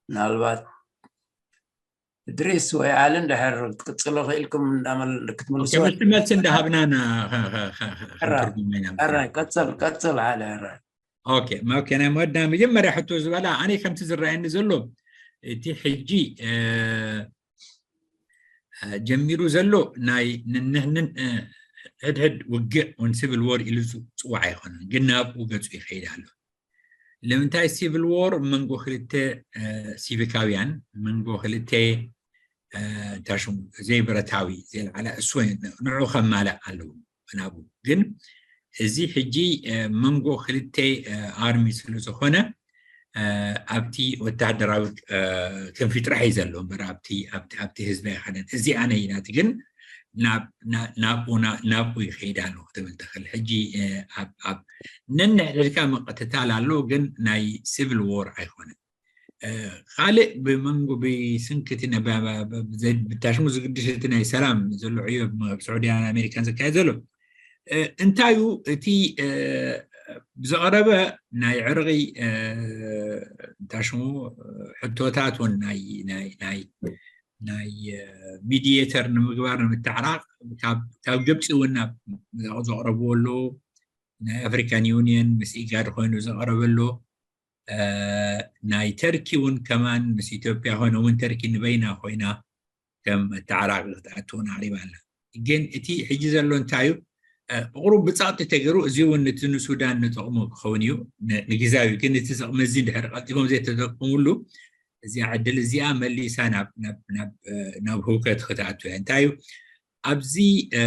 ምናልባት እድሪስ ወይ ዓሊ እንድሕር ክትቅፅሎ ክኢልኩም እንዳመል- ክትምልስዎ ኦኬ፣ ምስቲ መልሲ እንዳሃብና ና- ኸ- ኸ- ኸ- ኸ- ሕራይ፣ ክንትርጉም ኢና። ሕራይ፣ ቀፅል ቀፅል ዓሊ ሕራይ። ኦኬ፣ ኦኬ፣ ናይ መወዳ መጀመርያ ሕቶ ዝበላ ኣነ ከምቲ ዝረኣየኒ ዘሎ እቲ ሕጂ እ፣ እ፣ ጀሚሩ ዘሎ ናይ ንንህንን እ፣ ሕድሕድ ውግእ ወን ሲቪል ዎር ኢሉ ዝፅዋዕ ኣይኮነን፣ ግን ናብኡ ገፁ ይኸይድ ኣሎ። ንምንታይ ሲቪል ዎር መንጎ ክልተ እ፣ ሲቪካውያን መንጎ ክልተ እ፣ እንታይ ሽሙ ዘይብረታዊ ዘይለዓለ እሱ ንዑ ከማልእ ኣለዎ ናብኡ። ግን እዚ ሕጂ እ፣ መንጎ ክልተ እ፣ ኣርሚ ስለ ዝኾነ እ፣ ኣብቲ ወታደራዊ እ፣ ክንፊ ጥራሕ እዩ ዘሎ እምበር ኣብቲ ኣብቲ ኣብቲ ህዝቢ ኣይኸደን። እዚ ኣነ እዩ ናቲ ግን ናብ ና- ናብኡ ና- ናብኡ ይኸይድ ኣሎ ክትብል ትኽእል። ሕጂ እ፣ ኣብ ኣብ ነንሕድሕድካ ምቅትታል ኣሎ ግን ናይ ሲቪል ዎር ኣይኮነን። እ፣ ካልእ ብመንጎ ብስንክቲ ነ- ብ- ብ- ብ- ዘ- ብታሽሙ ዝግድሽ እቲ ናይ ሰላም ዘሎ ዕዮ ኣብ ስዑድያን ኣሜሪካን ዘካየድ ዘሎ እ፣ እንታይ እዩ እቲ እ፣ ብዝቐረበ ናይ ዕርቂ እ፣ እንታይ ሽሙ እ፣ ሕቶታት እውን ናይ ናይ ናይ ናይ እ፣ ሚዲየተር ንምግባር ንምትዕራቕ ካብ ካብ ግብፂ እውን ናብ ዘቕረብዎ ኣለዉ። ናይ ኣፍሪካን ዩኒየን ምስ ኢጋድ ኮይኑ ዘቕረበ ኣሎ። እ፣ ናይ ተርኪ እውን ከማን ምስ ኢትዮጵያ ኮይነ እውን ተርኪ ንበይና ኮይና ከም ኣተዓራቂ ክትኣትውን ኣቕሪባ ኣላ። ግን እቲ ሕጂ ዘሎ እንታይ እዩ? እ፣ ብቕሩብ ብጻቕጢ ተገይሩ እዚ እውን እቲ ንሱዳን ንጥቕሙ ክኸውን እዩ ን- ንግዛዊ ግን እቲ ጥቕሚ እዚ እንድሕር ቀልጢፎም ዘይተጠቀሙሉ እዚኣ ዕድል እዚኣ መሊሳ ናብ ናብ ናብ እ፣ ናብ ህውከት ክትኣቱ እያ። እንታይ እዩ ኣብዚ እ፣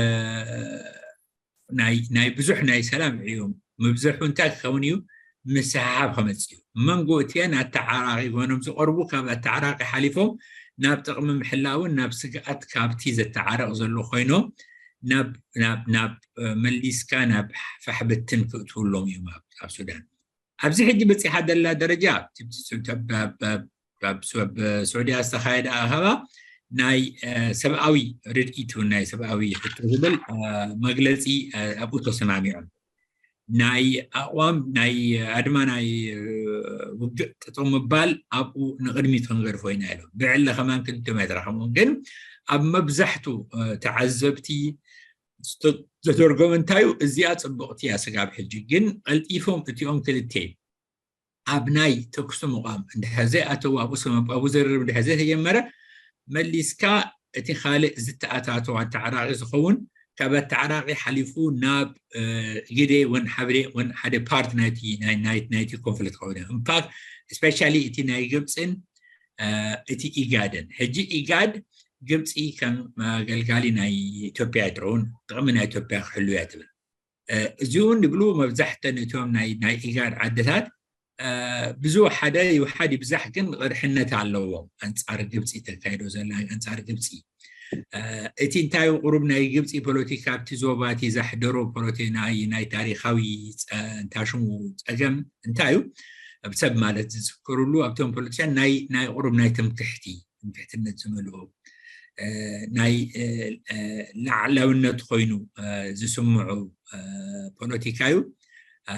ናይ ናይ ብዙሕ ናይ ሰላም ዕዮም ምብዝሑ እንታይ ክኸውን እዩ? ምስሕሓብ ከመፅእ እዩ። መንጎ እቲአን ኣተዓራቂ ኮይኖም ዝቐርቡ ካብ ኣተዓራቂ ሓሊፎም ናብ ጥቕሚ ምሕላውን ናብ ስግኣት ካብቲ ዘተዓረቕ ዘሎ ኮይኖም ናብ ናብ ናብ እ፣ መሊስካ ናብ ፋሕብትን ክእትውሎም እዮም ኣብ ኣብ ሱዳን። ኣብዚ ሕጂ በፂሓ ዘላ ደረጃ ኣብ ስዑድያ ዝተኻየደ ኣኸባ ናይ እ፣ ሰብኣዊ ርድኢት እውን ናይ ሰብኣዊ ሕቶ ዝብል እ፣ መግለፂ እ፣ ኣብኡ ተሰማሚዖም ናይ ኣቕዋም ናይ ኣድማ ናይ እ፣ ውግእ ጠጠው ምባል ኣብኡ ንቕድሚት ክንገድፎ ኢና ኢሎም። ብዕለ ከማን ክልተ ሜትራ ከምኡ ግን ኣብ መብዛሕቱ እ፣ ተዓዘብቲ ዝተ- ዘተርጎመ እንታዩ እዚኣ ፅቡቕቲ እያ ስጋብ ሕጂ ግን ቀልጢፎም እቲኦም ክልተ ኣብ ናይ ተኩሲ ምቋም እንድሕር ዘይኣተው ኣብኡ ሰበብ ኣብኡ ዝርርብ እንድሕር ዘይተጀመረ መሊስካ እቲ ካልእ ዝተኣታተው ኣተዓራቂ ዝኸውን ካብ ኣተዓራቂ ሓሊፉ ናብ እ፣ ግደ ወን ሓብሬ ወን ሓደ ፓርት ናይቲ ናይ- ናይ- ናይቲ ኮንፍሊክት ክኸውን እዩ ኢምፓክት ስፔሻሊ እቲ ናይ ግብፅን እ፣ እቲ ኢጋድን ሕጂ ኢጋድ ግብፂ ከም ኣገልጋሊ ናይ ኢትዮጵያ ኣይትረውን ጥቕሚ ናይ ኢትዮጵያ ክሕሉ እያ ትብል እ፣ እዚ እውን ይብሉ መብዛሕተን እቶም ናይ ናይ ኢጋድ ዓድታት እ፣ ብዝወሓደ ይውሓድ ይብዛሕ ግን ቅርሕነት ኣለዎም ኣንፃር ግብፂ ተካይዶ ዘላ ኣንፃር ግብፂ እ፣ እቲ እንታይ ቁሩብ ናይ ግብፂ ፖለቲካ ኣብቲ ዞባ እቲ ዘሕደሮ ፖለቲ ናይ ናይ ታሪካዊ ፀ- እንታይ ሽሙ ፀገም እንታይ እዩ ኣብ ሰብ ማለት ዝዝክርሉ ኣብቶም ፖለቲሻን ናይ ናይ ቁሩብ ናይ ትምክሕቲ ትምክሕትነት ዝመልኦ እ፣ ናይ እ፣ እ፣ ላዕላውነት ኮይኑ እ፣ ዝስምዑ እ፣ ፖለቲካ እዩ። እ፣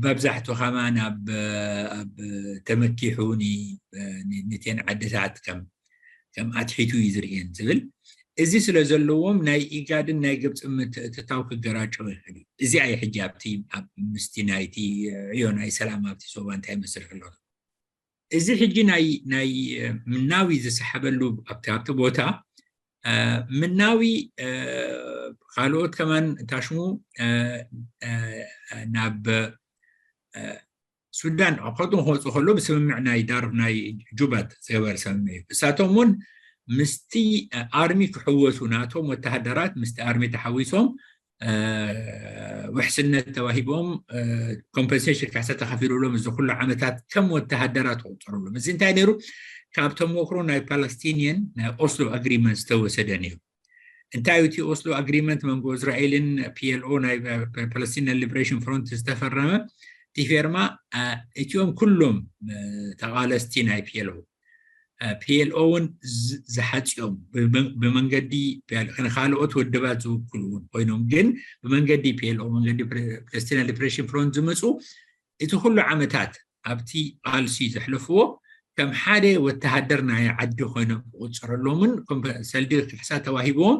መብዛሕቱ ከማን ኣብ ኣብ ተመኪሑ ን- ን- ንቴን ዓድታት ከም ከም ኣትሒቱ እዩ ዝርእየን ዝብል እዚ ስለ ዘለዎም ናይ ኢጋድን ናይ ግብፂ ምትእትታው ክገራጨው ይኽእል እዩ። እዚ ኣየ ሕጂ ኣብቲ ኣብ ምስቲ ናይቲ ዕዮ ናይ ሰላም ኣብቲ ዞባ እንታይ ይመስል ከሎ እዚ ሕጂ ናይ ናይ ምናዊ ዝሰሓበሉ ኣብቲ ኣብቲ ቦታ እ፣ ምናዊ እ፣ ካልኦት ከማን ታሽሙ እ፣ እ፣ ናብ እ፣ ሱዳን ኣቆጡ ክወፁ ከሎ ብስምምዕ ናይ ዳር ናይ ጁባት ዝገበር ስምምዕ እዩ። እሳቶም እውን ምስቲ ኣርሚ ክሕወሱ ናቶም ወተሃደራት ምስቲ ኣርሚ ተሓዊሶም ውሕስነት ተዋሂቦም፣ ኮምፐንሴሽን ካሕሳ ተኸፊሉሎም፣ እዚ ኩሉ ዓመታት ከም ወተሃደራት ተቆፀሩሎም። እዚ እንታይ ነይሩ? ካብ ተሞክሮ ናይ ፓለስቲኒየን ናይ ኦስሎ ኣግሪመንት ዝተወሰደ ነይሩ። እንታይ እቲ ኦስሎ ኣግሪመንት መንጎ እስራኤልን ፒኤልኦ ናይ ፓለስቲኒያን ሊበሬሽን ፍሮንት ዝተፈረመ? እቲ ፌርማ እቲኦም ኩሎም ተቃለስቲ ናይ ፒኤልኦ ፒኤልኦ እውን ዝሓፅዮም ብመንገዲ ንካልኦት ወደባት ዝውክሉ እውን ኮይኖም፣ ግን ብመንገዲ ፒኤልኦ መንገዲ ፓለስቲና ሊበሬሽን ፍሮንት ዝመፁ እቲ ኩሉ ዓመታት ኣብቲ ቃልሲ ዘሕለፍዎ ከም ሓደ ወተሃደር ናይ ዓዲ ኮይኖም ክቁፅረሎምን ሰልዲ ክሕሳ ተዋሂብዎም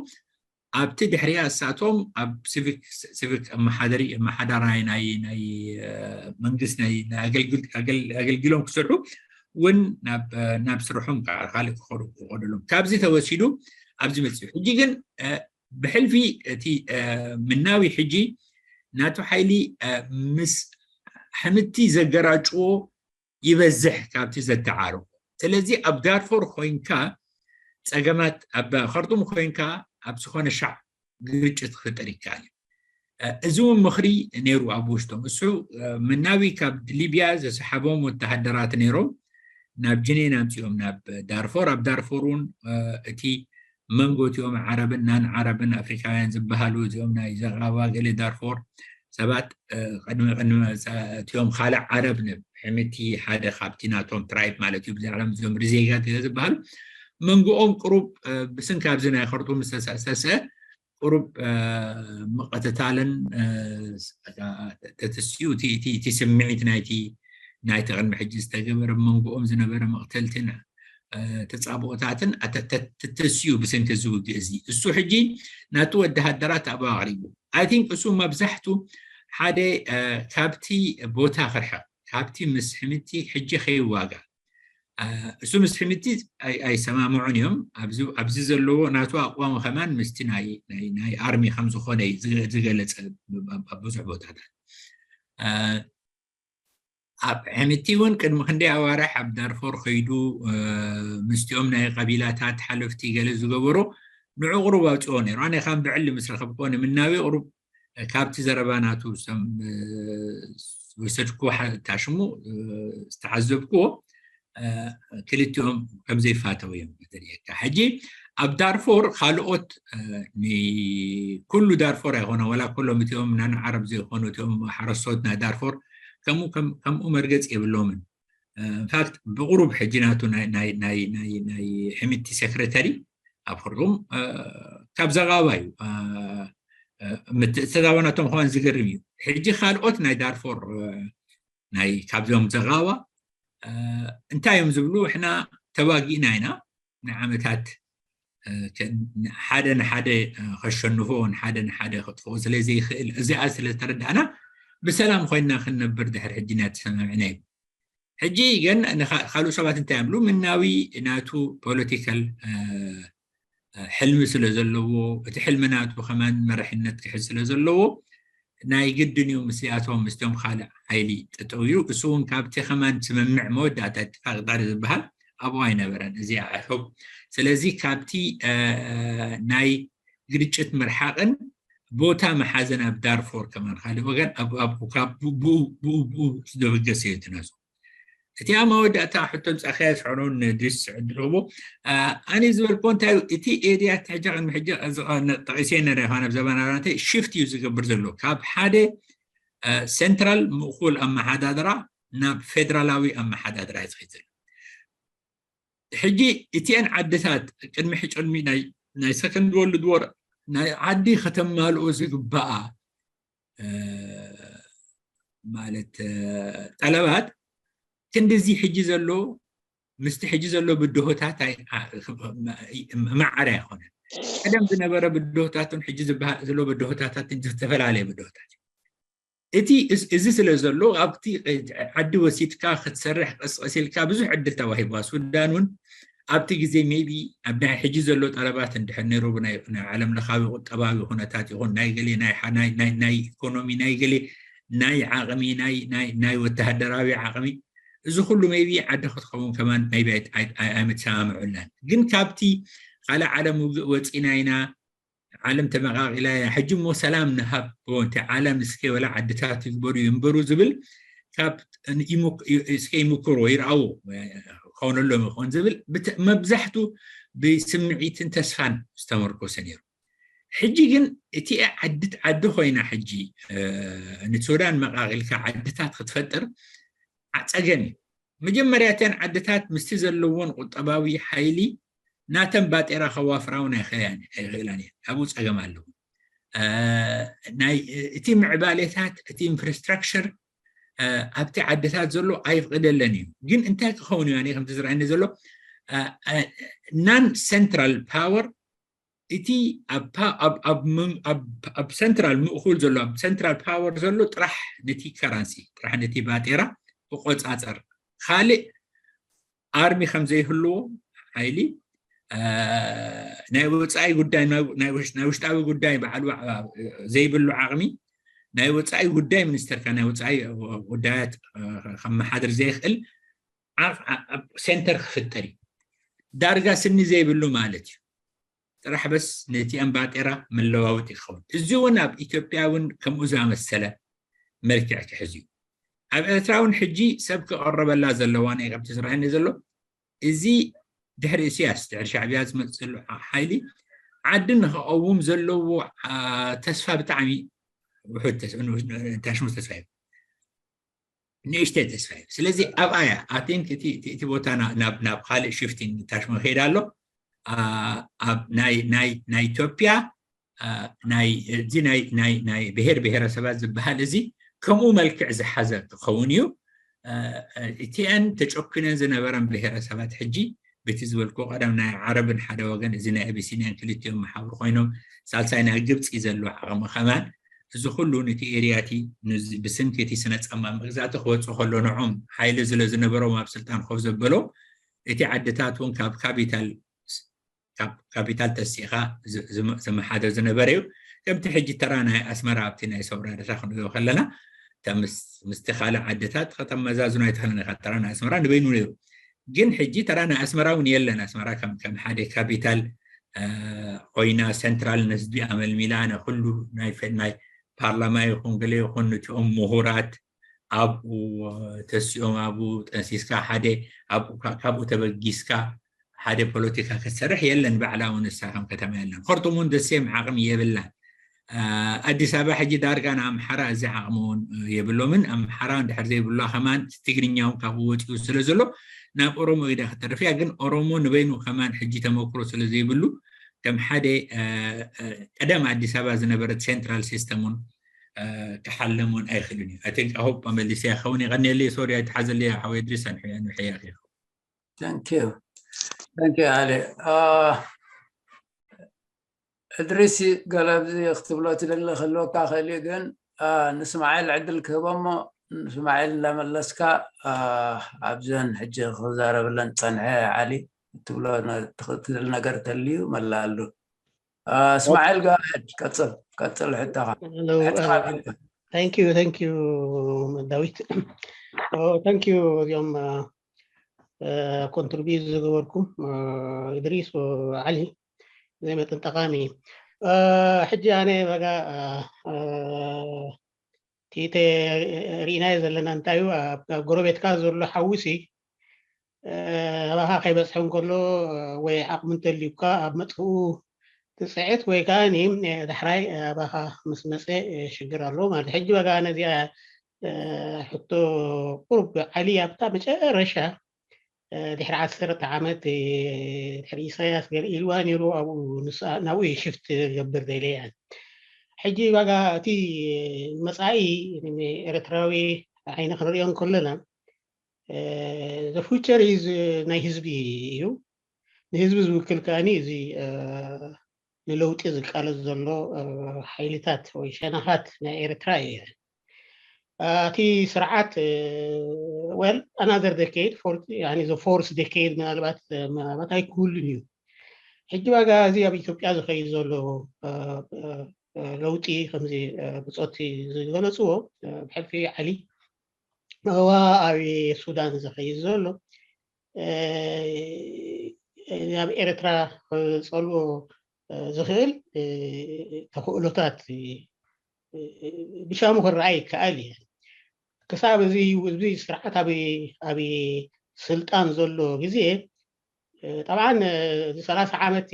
ኣብቲ ድሕሪያ እሳቶም ኣብ ሲቪክ ሲቪክ ኣመሓደሪ ኣመሓዳራይ ናይ ናይ መንግስት ናይ ኣገልግሎም ክሰርሑ እውን ናብ ስርሖም ካልእ ክኸዱ ክኸደሎም ካብዚ ተወሲዱ ኣብዚ መፅኡ። ሕጂ ግን ብሕልፊ እቲ ምናዊ ሕጂ ናቱ ሓይሊ ምስ ሕምቲ ዘገራጭዎ ይበዝሕ ካብቲ ዘተዓርቦ። ስለዚ ኣብ ዳርፎር ኮይንካ ፀገማት ኣብ ኸርጡም ኮይንካ ኣብ ዝኾነ ሻዕ ግርጭት ክፍጠር ይከኣል እዩ። እዚ እውን ምኽሪ ነይሩ ኣብ ውሽጦም። እሱ ምናዊ ካብ ሊብያ ዘሰሓቦም ወተሃደራት ነይሮም ናብ ጅኔን ኣምፂኦም ናብ ዳርፎር። ኣብ ዳርፎር እውን እቲ መንጎ እቲኦም ዓረብን ናን ዓረብን ኣፍሪካውያን ዝበሃሉ እዚኦም ናይ ዘቓባ ገለ ዳርፎር ሰባት ቅድሚ ቅድሚ እቲኦም ካልእ ዓረብ ሕምቲ ሓደ ካብቲ ናቶም ትራይብ ማለት እዩ ብዛዕባ እዚኦም ሪዜጋት ዝበሃሉ መንጎኦም ቅሩብ ብስንኪ ኣብዚ ናይ ኸርጡም ዝተሰሰ ቅሩብ ምቕትታልን ተትስኡ እቲ ስምዒት ናይቲ ናይቲ ቅድሚ ሕጂ ዝተገበረ መንጎኦም ዝነበረ መቕተልትን ተፃብኦታትን ተተስዩ ብሰንኪ እዚ ውግእ እዚ እሱ ሕጂ ናቱ ወተሃደራት ኣብኡ ኣቕሪቡ። I think እሱ መብዛሕቱ ሓደ ካብቲ ቦታ ክርሕቕ ካብቲ ምስ ሕምቲ ሕጂ ከይዋጋ እሱ ምስ ሕምቲ ኣይሰማምዑን እዮም። ኣብዚ ዘለዎ ናቱ ኣቋም ከማን ምስቲ ናይ ኣርሚ ከም ዝኾነ ዝገለፀ ኣብ ብዙሕ ቦታታት ኣብ ሕምቲ እውን ቅድሚ ክንደይ ኣዋርሕ ኣብ ዳርፎር ከይዱ ምስቲኦም ናይ ቀቢላታት ሓለፍቲ ገለ ዝገበሩ ንዑ ቅሩብ ኣውፅኦ ነይሩ። ኣነ ከም ብዕሊ ምስ ረኸብክዎ ንምናዊ ቅሩብ ካብቲ ዘረባ ናቱ ወሰድክዎ ታሽሙ ዝተዓዘብክዎ ክልቲኦም ከም ዘይፋተው እዮም ዘርእየካ። ሕጂ ኣብ ዳርፎር ካልኦት ንኩሉ ዳርፎር ኣይኮነ ወላ ኩሎም እቲኦም ናን ዓረብ ዘይኮኑ እቲኦም ሓረስቶት ናይ ዳርፎር ከምኡ መርገፂ የብሎምን። ኢንፋክት ብቁሩብ ሕጂ ናቱ ናይ ሕምቲ ሴክረተሪ ኣብ ኸርጡም ካብ ዘቓባ እዩ ምትእትታው ናቶም ከማን ዝገርም እዩ። ሕጂ ካልኦት ናይ ዳርፎር ናይ ካብዞም ዘቓባ እንታይ እዮም ዝብሉ? ሕና ተዋጊእና ኢና ንዓመታት ሓደ ንሓደ ከሸንፎ ንሓደ ንሓደ ከጥፍኦ ስለ ዘይክእል እዚኣ ስለ ዝተረዳእና ብሰላም ኮይና ክንነብር ድሕር ሕጂ ናይ ተሰማምዕና እዩ። ሕጂ ግን ካልኡ ሰባት እንታይ ይብሉ? ምናዊ ናቱ ፖለቲካል ሕልሚ ስለ ዘለዎ እቲ ሕልሚ ናቱ ከማን መራሕነት ክሕዝ ስለ ዘለዎ ናይ ግድን እዩ ምስዚኣቶም ምስቶም ካልእ ሓይሊ ጠጠው ኢሉ እሱ እውን ካብቲ ከማን ስምምዕ መወዳእታ ተፋቅጣሪ ዝበሃል ኣብኡ ኣይነበረን። እዚ ኣይሆብ ስለዚ ካብቲ ናይ ግርጭት ምርሓቅን ቦታ መሓዘን ኣብ ዳርፎር ከማን ካልእ ወገን ብኡ ብኡ ብኡ ዝተበገሰ እዩ ትነሱ። እቲ ኣብ መወዳእታ ሕቶ ምጻእካዮ ስዕሮን ድስ ዕድል ህቦ ኣነ ዝበልኮ እንታይ እቲ ኤርያ ሕጂ ቅድሚ ሕጂ ጠቂሰ ነረ ይኮነ ኣብ ዘበናራተ ሽፍት እዩ ዝገብር ዘሎ ካብ ሓደ ሴንትራል ምእኩል ኣመሓዳድራ ናብ ፌደራላዊ ኣመሓዳድራ እዩ ዝኸይድ ዘሎ። ሕጂ እቲአን ዓድታት ቅድሚ ሕጨልሚ ናይ ሰከንድ ወርልድ ወር ናይ ዓዲ ከተማልኦ ዝግበኣ ማለት ጠለባት ክንዲዚ ሕጂ ዘሎ ምስቲ ሕጂ ዘሎ ብድሆታት ማዕረ ኣይኮነን። ቀደም ዝነበረ ብድሆታትን ሕጂ ዝበሃል ዘሎ ብድሆታትን ዝተፈላለየ ብድሆታት እዩ። እቲ እዚ ስለ ዘሎ ኣብቲ ዓዲ ወሲድካ ክትሰርሕ ቀስቀስ ኢልካ ብዙሕ ዕድል ተዋሂብዋ። ሱዳን እውን ኣብቲ ግዜ ሜቢ ኣብ ናይ ሕጂ ዘሎ ጠለባት እንድሕር ነይሩ ናይ ዓለም ለኻዊ ቁጠባዊ ኩነታት ይኹን ናይ ገሌ ናይ ኢኮኖሚ ናይ ገሌ ናይ ዓቕሚ ናይ ወተሃደራዊ ዓቕሚ እዚ ኩሉ ሜቢ ዓዲ ክትኸውን ከማን ሜቢ ኣይምትሰማምዑላን። ግን ካብቲ ካልእ ዓለም ውግእ ወፂና ኢና ዓለም ተመቓቒላ እያ። ሕጂ እሞ ሰላም ንሃብ፣ እቲ ዓለም እስከ ወላ ዓድታት ይግበሩ ይንበሩ ዝብል ካብ እስከ ይምክሩ ይርኣዎ ከውነሎም ይኸውን ዝብል መብዛሕቱ ብስምዒትን ተስፋን ዝተመርኮሰ ነይሩ። ሕጂ ግን እቲ ዓዲ ዓዲ ኮይና ሕጂ ንሱዳን መቓቒልካ ዓድታት ክትፈጥር ጸገም እዩ። መጀመርያ እተን ዓድታት ምስቲ ዘለዎን ቁጠባዊ ሓይሊ ናተን ባጤራ ከዋፍራውን ኣይኽእላን እየን። ኣብኡ ጸገም ኣለዎ። እቲ ምዕባሌታት እቲ ኢንፍራስትራክቸር ኣብቲ ዓድታት ዘሎ ኣይፍቅደለን እዩ። ግን እንታይ ክኸውን እዩ ኣነ ከምቲ ዝረኣኒ ዘሎ non central power እቲ ኣብ ሰንትራል ምእኩል ዘሎ ኣብ ሰንትራል ፓወር ዘሎ ጥራሕ ነቲ ከረንሲ ጥራሕ ነቲ ባጤራ ብቆፃፀር ካልእ ኣርሚ ከም ዘይህልዎ ሓይሊ ናይ ወፃኢ ጉዳይ ናይ ውሽጣዊ ጉዳይ በዓል ዘይብሉ ዓቕሚ ናይ ወፃኢ ጉዳይ ሚኒስተርካ ናይ ወፃኢ ጉዳያት ከመሓድር ዘይኽእል ሴንተር ክፍጠር እዩ። ዳርጋ ስኒ ዘይብሉ ማለት እዩ። ጥራሕ በስ ነቲ ኣምባጤራ መለዋወጢ ይኸውን። እዚ እውን ኣብ ኢትዮጵያ እውን ከምኡ ዝኣመሰለ መልክዕ ክሕዝ እዩ። ኣብ ኤርትራ እውን ሕጂ ሰብ ክቐረበላ ዘለዋ ናይ ከምቲ ዝረኣየኒ ዘሎ እዚ ድሕሪ እስያስ ድሕሪ ሻዕብያ ዝመፅእ ዘሎ ሓይሊ ዓዲ ንክቐውም ዘለዎ ተስፋ ብጣዕሚ ውሑድ ታሽሙ ተስፋ እዩ። ንእሽተይ ተስፋ እዩ። ስለዚ ኣብኣ እያ ኣቲንክ እቲ ቦታ ናብ ካልእ ሽፍቲን ታሽሙ ከይዳ ኣሎ። ናይ ኢትዮጵያ እዚ ናይ ብሄር ብሄረሰባት ዝበሃል እዚ ከምኡ መልክዕ ዝሓዘ ክኸውን እዩ። እቲአን ተጨኩነን ዝነበረን ብሄረሰባት ሕጂ ብቲ ዝበልኩ ቀደም ናይ ዓረብን ሓደ ወገን እዚ ናይ ኣቢሲኒያን ክልቲኦም መሓውር ኮይኖም ሳልሳይ ናይ ግብፂ ዘሎ ዓቕሚ ከማን እዚ ኩሉ ነቲ ኤርያቲ ብስንኪ እቲ ስነ ጸማ መግዛእቲ ክወፁ ከሎ ንዖም ሓይሊ ስለ ዝነበሮም ኣብ ስልጣን ኮፍ ዘበሎ እቲ ዓድታት እውን ካብ ካፒታል ካብ ካፒታል ተሲኻ ዝመሓደር ዝነበረ እዩ። ከምቲ ሕጂ ተራ ናይ ኣስመራ ኣብቲ ናይ ሰውራ ደታ ክንሪኦ ከለና ምስቲ ካልእ ዓድታት ከተመዛዝኖ ኣይትኽእልን ኢኻ። ተራ ናይ ኣስመራ ንበይኑ ነይሩ። ግን ሕጂ ተራ ናይ ኣስመራ እውን የለን። ኣስመራ ከም ሓደ ካፒታል ኮይና ሰንትራል ነዝቢ ኣመልሚላ ነኩሉ ናይ ፓርላማ ይኹን ገለ ይኹን ነቲኦም ምሁራት ኣብኡ ተሲኦም ኣብኡ ጠንሲስካ ሓደ ካብኡ ተበጊስካ ሓደ ፖለቲካ ክትሰርሕ የለን። ባዕላ እውን እሳ ከም ከተማ የለን። ኸርጡም እውን ደሴም ዓቕሚ የብላን። ኣዲስ ኣበባ ሕጂ ዳርጋ ንኣምሓራ እዚ ዓቕሚ እውን የብሎምን። ኣምሓራ እንድሕር ዘይብሉዋ ከማን ትግርኛ እውን ካብኡ ወፂኡ ስለ ዘሎ ናብ ኦሮሞ ኢዳ ክትተርፍ እያ። ግን ኦሮሞ ንበይኑ ከማን ሕጂ ተመክሮ ስለ ዘይብሉ ከም ሓደ ቀደም ኣዲስ ኣበባ ዝነበረት ሴንትራል ሲስተም እውን ክሓልም እውን ኣይኽእልን እዩ። ኣይ ቲንክ ኣይ ሆፕ መመሊሰያ ክኸውን ይቐንየለይ። ሶሪ ኣይትሓዘለይ ሓወይ እድሪስ ኣንሕያ ንሕያ ኢኹ። Thank you. Thank you, Ali. Uh, እድሪስ ገለ ኣብዚ ክትብሎ ትደሊ ክህልወካ ክእል እዩ፣ ግን ንስማዓኤል ዕድል ክህቦ እሞ ንስማዓኤል እንዳመለስካ ኣብዘን ሕጂ ክዛረብለን ጸንሐ ዓሊ ትብሎ ትደሊ ነገር ተልዩ መላኣሉ። እስማዓኤል ጋድ ቀጽል ቀጽል ሕቶኻ። Thank you, thank you ዳዊት። Thank you እዚኦም ኮንትሪቢዩት ዝገበርኩም እድሪስ ዓሊ። ዘይመጠን ጠቓሚ እዩ። ሕጂ ኣነ በጋ ቲተ ርኢናዮ ዘለና እንታይ እዩ? ኣብ ጎረቤትካ ዘሎ ሓዊ ሲ ኣባኻ ከይበፅሐ እንከሎ ወይ ዓቕሚ እንተልዩካ ኣብ መጥፍኡ ትፅዕት ወይ ከዓ ዳሕራይ ኣባኻ ምስ መፀ ሽግር ኣለዎ ማለት። ሕጂ በጋ ነዚኣ ሕቶ ቁሩብ ዓሊ ኣብታ መጨረሻ ድሕሪ ዓሰርተ ዓመት ድሕሪ ኢሳያስ ገለ ኢልዋ ነይሩ። ኣብኡ ናብኡ ሽፍት ገብር ደለ እያ። ሕጂ ዋጋ እቲ መፃኢ ኤርትራዊ ዓይኒ ክንሪኦ እንከለና ዘፉቸር ናይ ህዝቢ እዩ። ንህዝቢ ዝውክል ከኣኒ እዚ ንለውጢ ዝቃለስ ዘሎ ሓይልታት ወይ ሸነኻት ናይ ኤርትራ እዩ። እቲ ስርዓት well another decade the fourth decade ምናልባት ምናልባት ኣይክህሉን እዩ። ሕጂ ዋጋ እዚ ኣብ ኢትዮጵያ ዝኸይድ ዘሎ ለውጢ ከምዚ ብፆቲ ዝገለፅዎ ብሕልፊ ዓሊ እዋ ኣብ ሱዳን ዝኸይድ ዘሎ ናብ ኤርትራ ክፀልኦ ዝኽእል ተኽእሎታት ብሻሙ ክረኣይ ይከኣል እዩ። ክሳብ እዚ ስርዓት ኣብ ስልጣን ዘሎ ግዜ፣ ጠብዓን እዚ ሰላሳ ዓመት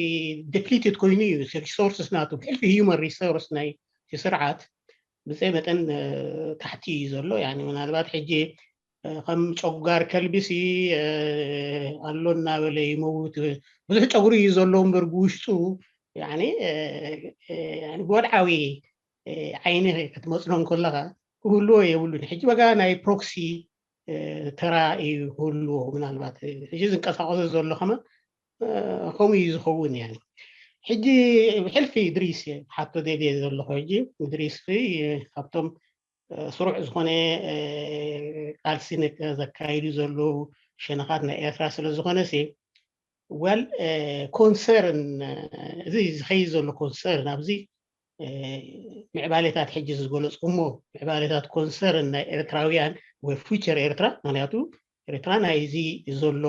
depleted ኮይኑ እዩ። ሪሶርስስ ናቱ ብሕልፊ human resource ናይ ስርዓት ብዘይ መጠን ታሕቲ እዩ ዘሎ። ምናልባት ሕጂ ከም ጨጓር ከልቢሲ ኣሎ እናበለ ይመውት። ብዙሕ ጨጉሪ እዩ ዘሎ እምበር ብውሽጡ ብወድዓዊ ዓይኒ ክትመፅኖ እንከለካ ክህልዎ የብሉን። ሕጂ በጋ ናይ ፕሮክሲ ተራ እዩ ክህልዎ። ምናልባት ሕጂ ዝንቀሳቀሶ ዘሎ ከመ ከምኡ እዩ ዝኸውን። ሕጂ ብሕልፊ ድሪስ ሓቶ ደልየ ዘለኹ። ሕጂ ድሪስ ካብቶም ስሩዕ ዝኾነ ቃልሲ ዘካይዱ ዘለዉ ሸነኻት ናይ ኤርትራ ስለ ዝኾነ ሲ ወል ኮንሰርን እዚ ዝኸይድ ዘሎ ኮንሰርን ኣብዚ ምዕባሌታት ሕጂ ዝገለፅኩሞ ምዕባሌታት ኮንሰርን ናይ ኤርትራውያን ወይ ፊቸር ኤርትራ። ምክንያቱ ኤርትራ ናይዚ ዘሎ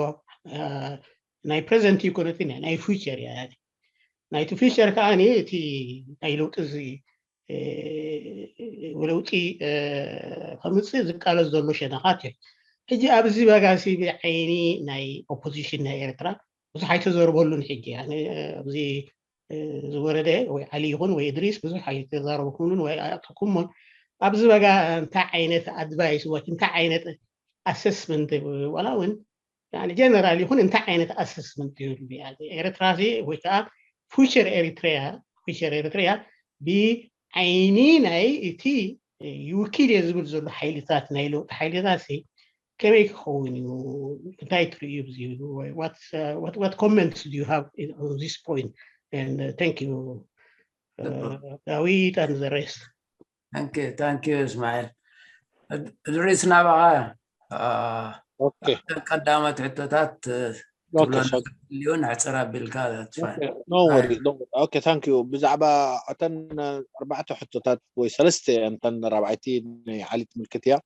ናይ ፕሬዘንት ኢኮኖሚ ናይ ፊቸር እያ። ናይቲ ፊቸር ከዓ እቲ ናይ ለውጢ እዚ ለውጢ ከምፅእ ዝቃለስ ዘሎ ሸነኻት እዩ። ሕጂ ኣብዚ በጋሲ ብዓይኒ ናይ ኦፖዚሽን ናይ ኤርትራ ብዙሕ ኣይተዘርበሉን። ሕጂ ኣብዚ ዝወረደ ወይ ዓሊ ይኹን ወይ እድሪስ ብዙሕ ኣይተዛረብኩምን ወይ ኣያእተኩሞን። ኣብዚ በጋ እንታይ ዓይነት ኣድቫይስ ወይ እንታይ ዓይነት ኣሰስመንት ዋላ እውን ጀነራል ይኹን እንታይ ዓይነት ኣሰስመንት ይህሉ? ኤርትራ ወይ ከዓ ፊቸር ኤሪትሪያ ፊቸር ኤሪትሪያ ብዓይኒ ናይ እቲ ይውክል እየ ዝብል ዘሎ ሓይልታት ናይ ለውጢ ሓይልታት ከመይ ክኸውን እዩ? እንታይ ትርእዩ? What comments do you have on this point? And thank you, ዳዊት and the rest. Thank you እስማኤል። እድሪስ ናባኻ ቀዳመት ሕቶታት ትብሎን ሕፅር ኣቢልካ። Thank you። ብዛዕባ እተን ኣርባዕተ ሕቶታት ወይ ሰለስተ እተን ራብዓይቲ ናይ ዓሊ ትምልክት እያ።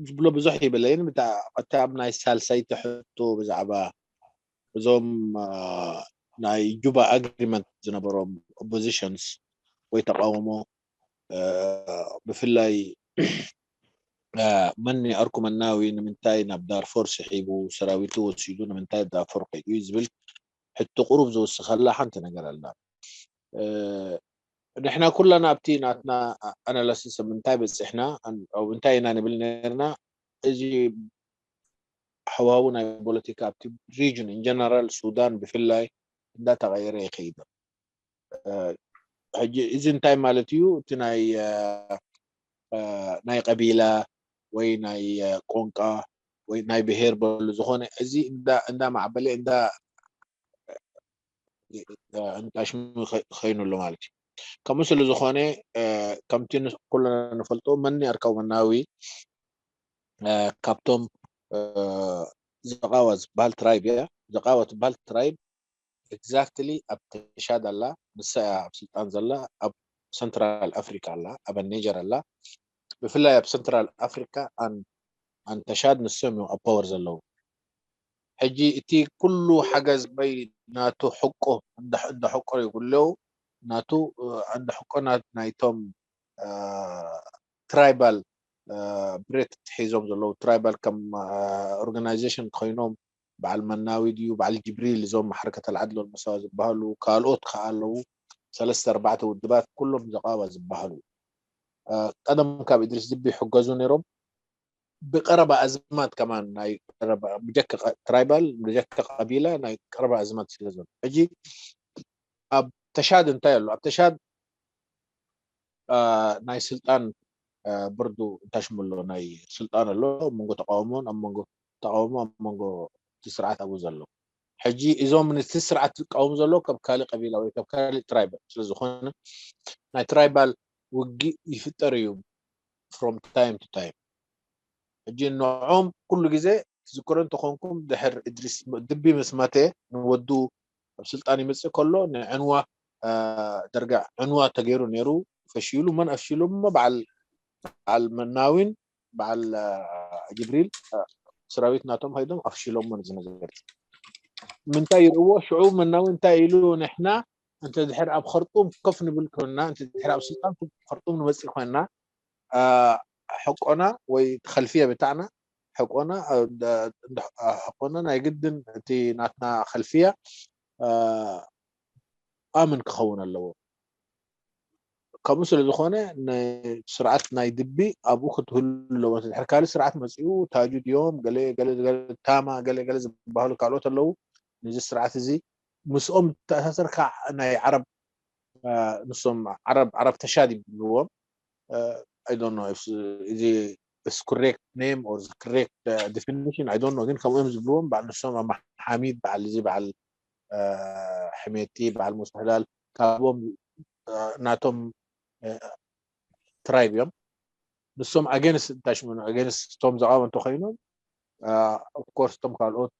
ዝብሎ ብዙሕ ይብለይን እቲ ኣብ ናይ ሳልሳይቲ ሕቶ ብዛዕባ እዞም ናይ ጁባ ኣግሪመንት ዝነበሮም ኦፖዚሽንስ ወይ ተቃውሞ ብፍላይ መኒ ኣርኩ መናዊ ንምንታይ ናብ ዳርፎር ስሒቡ ሰራዊቱ ወሲዱ ንምንታይ ዳርፎር ከይዱ ዝብል ሕቶ ቁሩብ ዝውስኸላ ሓንቲ ነገር ኣላ። ንሕና ኩላና ኣብቲ ናትና ኣናላሲስ ኣብ ምንታይ በፂሕና እንታይ ኢና ንብል ነርና? እዚ ሃዋሁ ናይ ፖለቲካ ኣብቲ ሪጅን ኢንጀነራል ሱዳን ብፍላይ እንዳተቀየረ ይኸይድ። ሕጂ እዚ እንታይ ማለት እዩ? እቲ ናይ ናይ ቀቢላ ወይ ናይ ቆንቃ ወይ ናይ ብሄር በሉ ዝኾነ እዚ እንዳ ማዕበለ እንዳ እንጣሽሙ ኸይኑ ኣሎ ማለት እዩ። ከምኡ ስለ ዝኾነ ከምቲ ኩልና ንፈልጦ መኒ ኣርካው መናዊ ካብቶም ዘቃዋ ዝበሃል ትራይብ እያ። ዘቃዋ ትበሃል ትራይብ ኤግዛክትሊ ኣብ ተሻድ ኣላ፣ ንሳ እያ ኣብ ስልጣን ዘላ፣ ኣብ ሰንትራል ኣፍሪካ ኣላ፣ ኣብ ኔጀር ኣላ። ብፍላይ ኣብ ሰንትራል ኣፍሪካ ኣን ተሻድ ንሶም እዮም ኣብ ፓወር ዘለዉ። ሕጂ እቲ ኩሉ ሓገዝ ወይ ናቱ ሕቆ እንዳሕቆ ይብለው ናቱ እንዳ ሕቆ ናይቶም ትራይባል ብሬት ሒዞም ዘለዉ ትራይባል ከም ኦርጋናይዜሽን ኮይኖም በዓል መናዊ ድዩ በዓል ጅብሪል እዞም ሓረከት ኣልዓድል ወልመሳዋ ዝበሃሉ ካልኦት ከዓ ኣለዉ ሰለስተ ኣርባዕተ ውድባት ኩሎም ዘቃባ ዝበሃሉ ቀደም ካብ ኢድሪስ ድቢ ይሕገዙ ነይሮም ብቀረባ ኣዝማት ከማን ናይ ብጀካ ትራይባል ብጀካ ቀቢላ ናይ ቀረባ ኣዝማት ስለ ዘሎ ሕጂ ኣብ ተሻድ እንታይ ኣሎ ኣብ ተሻድ ናይ ስልጣን ብርዱ እንታይ ሽሙ ኣሎ ናይ ስልጣን ኣሎ ኣብ መንጎ ተቃውሞን ኣብ መንጎ ተቃውሞ ኣብ መንጎ እቲ ስርዓት ኣብኡ ዘሎ ሕጂ እዞም ነቲ ስርዓት ዝቃወሙ ዘሎ ካብ ካልእ ቀቢላ ወይ ካብ ካልእ ትራይባል ስለዝኾነ ናይ ትራይባል ውግእ ይፍጠር እዩ from time to time ሕጂ ንዖም ኩሉ ግዜ ትዝክሮ እንተኾንኩም ድሕር እድሪስ ድቢ ምስ መተ ንወዱ ኣብ ስልጣን ይመፅእ ከሎ ንዕንዋ ደርጋ ዕንዋ ተገይሩ ነይሩ ፈሽሉ መን ኣፍሽሉ እሞ በዓል በዓል መናዊን በዓል ጅብሪል ሰራዊት ናቶም ከይዶም ኣፍሽሎሞ ነዚ ነገር ምንታይ ይርእዎ ሽዑ መናዊ እንታይ ኢሉ ንሕና እንተ ድሕር ኣብ ኸርጡም ኮፍ ንብል ኮይንና እንተ ድሕር ኣብ ስልጣን ከርጡም ንመጽእ ኮይንና ሐቆና ወይ ኸልፍያ ብታዕና ሐቆና ሐቆና ናይ ግድን እቲ ናትና ኸልፍያ ኣምን ክኸውን ኣለዎ። ከምኡ ስለ ዝኾነ ስርዓት ናይ ድቢ ኣብኡ ክትህሉ ኣለዎ። ድሕር ካልእ ስርዓት መፅኡ ታጁ ድዮም ገለ ገለ ገለ ታማ ገለ ገለ ዝበሃሉ ካልኦት ኣለዉ። ነዚ ስርዓት እዚ ምስኦም ተኣሳሰርካ ናይ ዓረብ ንሶም ዓረብ ዓረብ ተሻድ ይብልዎም። I don't know if እዚ is correct name or the correct definition, I don't know። ግን ከምኡ እዮም ዝብልዎም። በዓል ንሶም ኣብ ሓሚድ በዓል እዚ በዓል ሕሜቲ በዓል ሙስሕላል ካብኦም ናቶም ትራይብ እዮም። ንሶም ኣገንስ እንታይ ሽሙ ኣገንስ እቶም ዘቃወምቲ ኮይኖም ኦፍኮርስ እቶም ካልኦት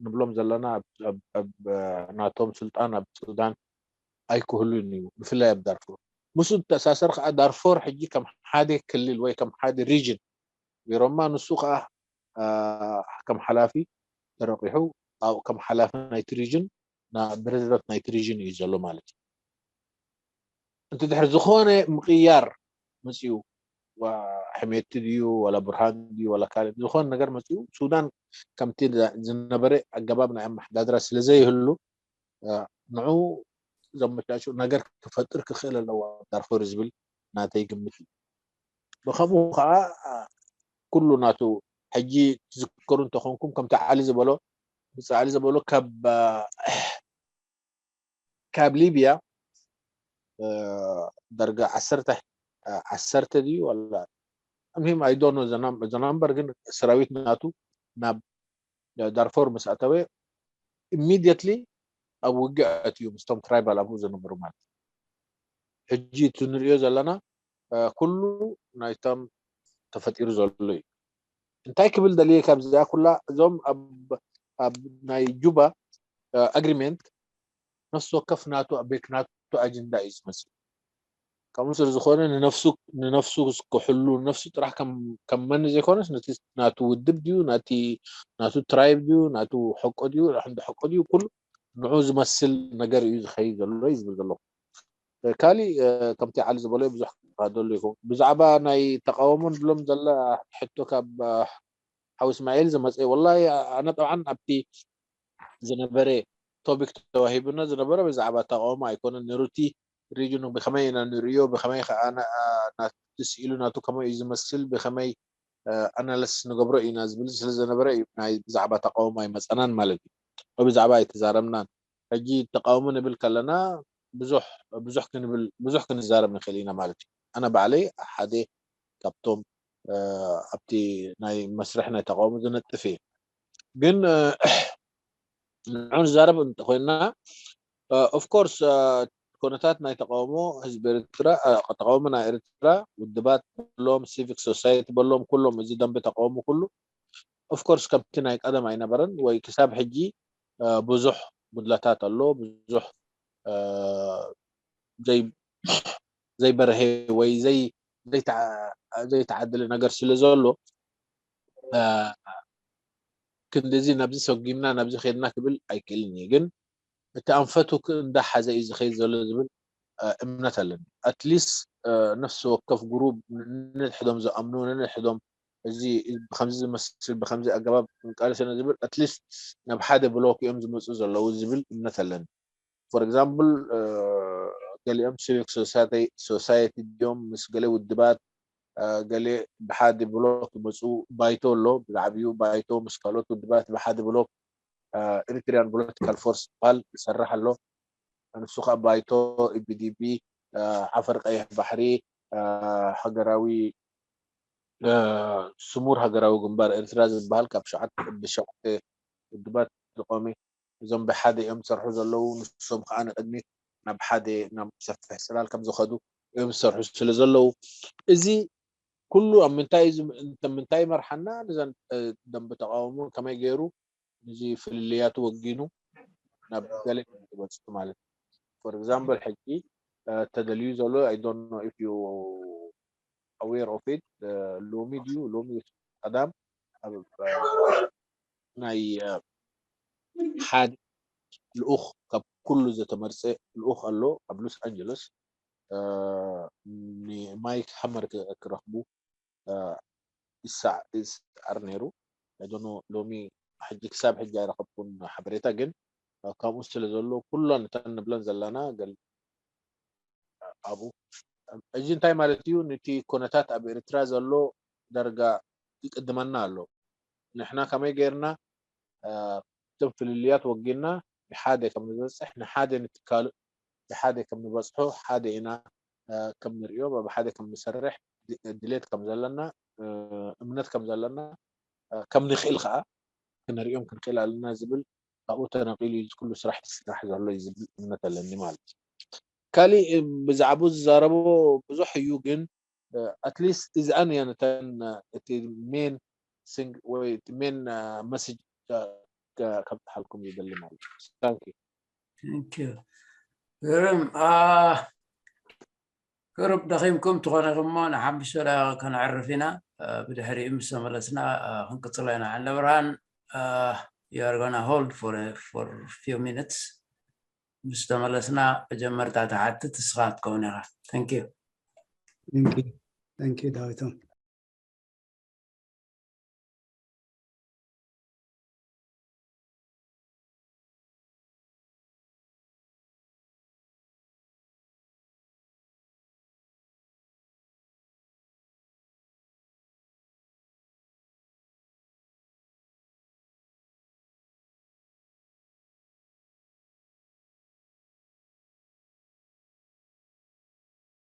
ንብሎም ዘለና ኣብ ናቶም ስልጣን ኣብ ሱዳን ኣይክህሉን እዩ፣ ብፍላይ ኣብ ዳርፎር። ምስኡ ተሳሰር ከዓ ዳርፎር ሕጂ ከም ሓደ ክልል ወይ ከም ሓደ ሪጅን ገይሮማ፣ ንሱ ከዓ ከም ሓላፊ ተረቂሑ ከም ሓላፊ ናይቲ ሪጅን ፕሬዚደንት ናይቲ ሪጅን እዩ ዘሎ ማለት እዩ። እንተ ድሕር ዝኾነ ምቕያር መፅኡ ሕሜቲ ድዩ ዋላ ቡርሃን ድዩ ዋላ ካልእ ዝኾነ ነገር መፅኡ ሱዳን ከምቲ ዝነበረ ኣገባብ ናይ ኣመሓዳድራ ስለ ዘይህሉ ንዑ ዘመቻችኡ ነገር ክፈጥር ክኽእል ኣለዎ ዳርፎር ዝብል ናተይ ግምት እዩ። ብኸምኡ ከዓ ኩሉ ናቱ ሕጂ ትዝከሩ እንተኾንኩም ከምቲ ዓሊ ዝበሎ ብፃ ዓሊ ዝበሎ ካብ ካብ ሊብያ ደርጋ ዓሰርተ ዓሰርተ ድዩ ዋላ ምሂም ኣይዶኖ ዘናምበር ግን ሰራዊት ናቱ ናብ ዳርፎር ምስ ኣተወ ኢሚድየትሊ ኣብ ውግእ ኣትዩ ምስቶም ትራይባል ኣብኡ ዝነበሩ ማለት ሕጂ እቲ ንሪኦ ዘለና ኩሉ ናይቶም ተፈጢሩ ዘሎ እዩ። እንታይ ክብል ደልየ ካብዚኣ ኩላ እዞም ኣብ ናይ ጁባ ኣግሪመንት ነፍሲ ወከፍ ናቱ ኣቤት ናቱ ኣጀንዳ እዩ ዝመስል። ከምኡ ስለ ዝኾነ ንነፍሱ ንነፍሱ ክሕሉ ንነፍሱ ጥራሕ ከም መን ዘይኮነስ ነቲ ናቱ ውድብ ድዩ ናቲ ናቱ ትራይብ ድዩ ናቱ ሕቆ ድዩ ሕንዲ ሕቆ ድዩ ኩሉ ንዑ ዝመስል ነገር እዩ ዝኸይድ ዘሎ እዩ ዝብል ዘለኹ። ካሊእ ከምቲ ዓሊ ዝበሎ ብዙሕ ክካደሉ ይኹን ብዛዕባ ናይ ተቃወሞ ንብሎም ዘላ ሕቶ ካብ ሓው እስማኤል ዝመፀ ወላ ኣነ ጠብዓን ኣብቲ ዝነበረ ቶፒክ ተዋሂቡና ዝነበረ ብዛዕባ ተቃውሞ ኣይኮነን ነሩቲ ሪጅኑ ብከመይ ኢና ንርእዮ ብከመይ ከዓ ናትስኢሉ ናቱ ከመይ እዩ ዝመስል ብከመይ ኣናለስ ንገብሮ ኢና ዝብል ስለ ዝነበረ እዩ ናይ ብዛዕባ ተቃውሞ ኣይመፀናን ማለት እዩ ወይ ብዛዕባ ኣይተዛረብናን ሕጂ ተቃውሞ ንብል ከለና ብዙሕ ብዙሕ ክንብል ብዙሕ ክንዛረብ ንክእል ኢና ማለት እዩ ኣነ ባዕለይ ሓደ ካብቶም ኣብቲ ናይ መስርሕ ናይ ተቃውሞ ዝነጥፍ እዩ ግን ንዑ ንዛረብ እንተኮይንና ኦፍኮርስ ኮነታት ናይ ተቃውሞ ህዝቢ ኤርትራ ተቃውሞ ናይ ኤርትራ ውድባት በሎም ሲቪክ ሶሳይቲ በሎም ኩሎም እዚ ደንበ ተቃውሞ ኩሉ ኦፍኮርስ ከምቲ ናይ ቀደም ኣይነበረን ወይ ክሳብ ሕጂ ብዙሕ ጉድለታት ኣሎ ብዙሕ ዘይበርሀ ወይ ዘይተዓደለ ነገር ስለ ዘሎ ክንዲዚ ናብዚ ሰጉምና ናብዚ ከድና ክብል ኣይክእልን እየ ግን እቲ ኣንፈቱ እንዳሓዘ እዩ ዝኸይድ ዘሎ ዝብል እምነት ኣለኒ ኣትሊስት ነፍሲ ወከፍ ግሩብ ንንድሕዶም ዝኣምኑ ንንድሕዶም እዚ ብከምዚ ዝመስል ብከምዚ ኣገባብ ክንቃለሰና ዝብል ኣትሊስት ናብ ሓደ ብሎክ እዮም ዝመፁ ዘለዉ ዝብል እምነት ኣለኒ for example ገሊኦም ሲቪክ ሶሳይቲ ድዮም ምስ ገለ ውድባት ገለ ብሓደ ብሎክ ይመፁ ባይቶ ኣሎ ብዛዕባኡ ባይቶ ምስ ካልኦት ውድባት ብሓደ ብሎክ ኤሪትሪያን ፖለቲካል ፎርስ ዝበሃል ይሰርሕ ኣሎ ንሱ ከዓ ባይቶ ኢቢዲቢ ዓፈር ቀይሕ ባሕሪ ሃገራዊ ስሙር ሃገራዊ ግንባር ኤርትራ ዝበሃል ካብ ሸዓተ ብሸዓተ ውድባት ዝቆመ እዞም ብሓደ እዮም ዝሰርሑ ዘለዉ ንሶም ከዓ ንቅድሚት ናብ ሓደ ናብ ሰፍሕ ፅላል ከም ዝኸዱ እዮም ዝሰርሑ ስለ ዘለዉ እዚ ኩሉ ኣብ ምንታይ ምንታይ ይመርሓና ነዘን ደንቢ ተቃውሞ ከመይ ገይሩ ነዚ ፍልልያቱ ወጊኑ ናብ ገለ ዝበፅሑ ማለት እዩ for example ሕጂ ተደልዩ ዘሎ I don't know if you aware of it ሎሚ ድዩ ሎሚ ቀዳም ኣብ ናይ ሓደ ልኡኽ ካብ ኩሉ ዝተመርፀ ልኡኽ ኣሎ ኣብ ሎስ ኣንጀለስ። ንማይክ ሃመር ክረኽቡ ይሰዓር ነይሩ። ዶኖ ሎሚ ሕጂ ክሳብ ሕጂ ኣይረኸብኩን ሓበሬታ፣ ግን ካብኡ ስለ ዘሎ ኩሎን እተን ንብለን ዘለና ገል ኣብኡ እዚ እንታይ ማለት እዩ? ነቲ ኮነታት ኣብ ኤርትራ ዘሎ ዳርጋ ይቅድመና ኣሎ። ንሕና ከመይ ገይርና እቶም ፍልልያት ወጊና ብሓደ ከም ንበፅሕ ንሓደ ንትካሉ ብሓደ ከም ንበፅሖ ሓደ ኢና ከም ንሪኦ ብሓደ ከም ንሰርሕ ድሌት ከም ዘለና እምነት ከም ዘለና ከም ንኽእል ከዓ ክንሪኦም ክንክእል ኣለና ዝብል ካብኡ ተነቂሉ እዩ ኩሉ ስራሕ ዝስራሕ ዘሎ እዩ ዝብል እምነት ኣለኒ ማለት እዩ። ካሊእ ብዛዕባኡ ዝዛረቦ ብዙሕ እዩ፣ ግን ኣትሊስት እዚኣን እየን እተን እቲ ሜን ሲንግ ወይ እቲ ሜን መሴጅ ከብፅሓልኩም ዝደሊ ማለት እዩ። Thank you። Thank you። ግርም። ቁሩብ ደኺምኩም ትኾነ እሞ ንሓምሽ ወላ ከነዕርፍ ኢና። ብድሕሪኡ ምስ ተመለስና ክንቅፅሎ ኢና። ዓንደ ብርሃን፣ you are gonna hold for for few minutes። ምስ ተመለስና መጀመርታ ትሓትት ንስኻ ክትከውን ኢኻ። Thank you። Thank you። Thank you ዳዊቶም።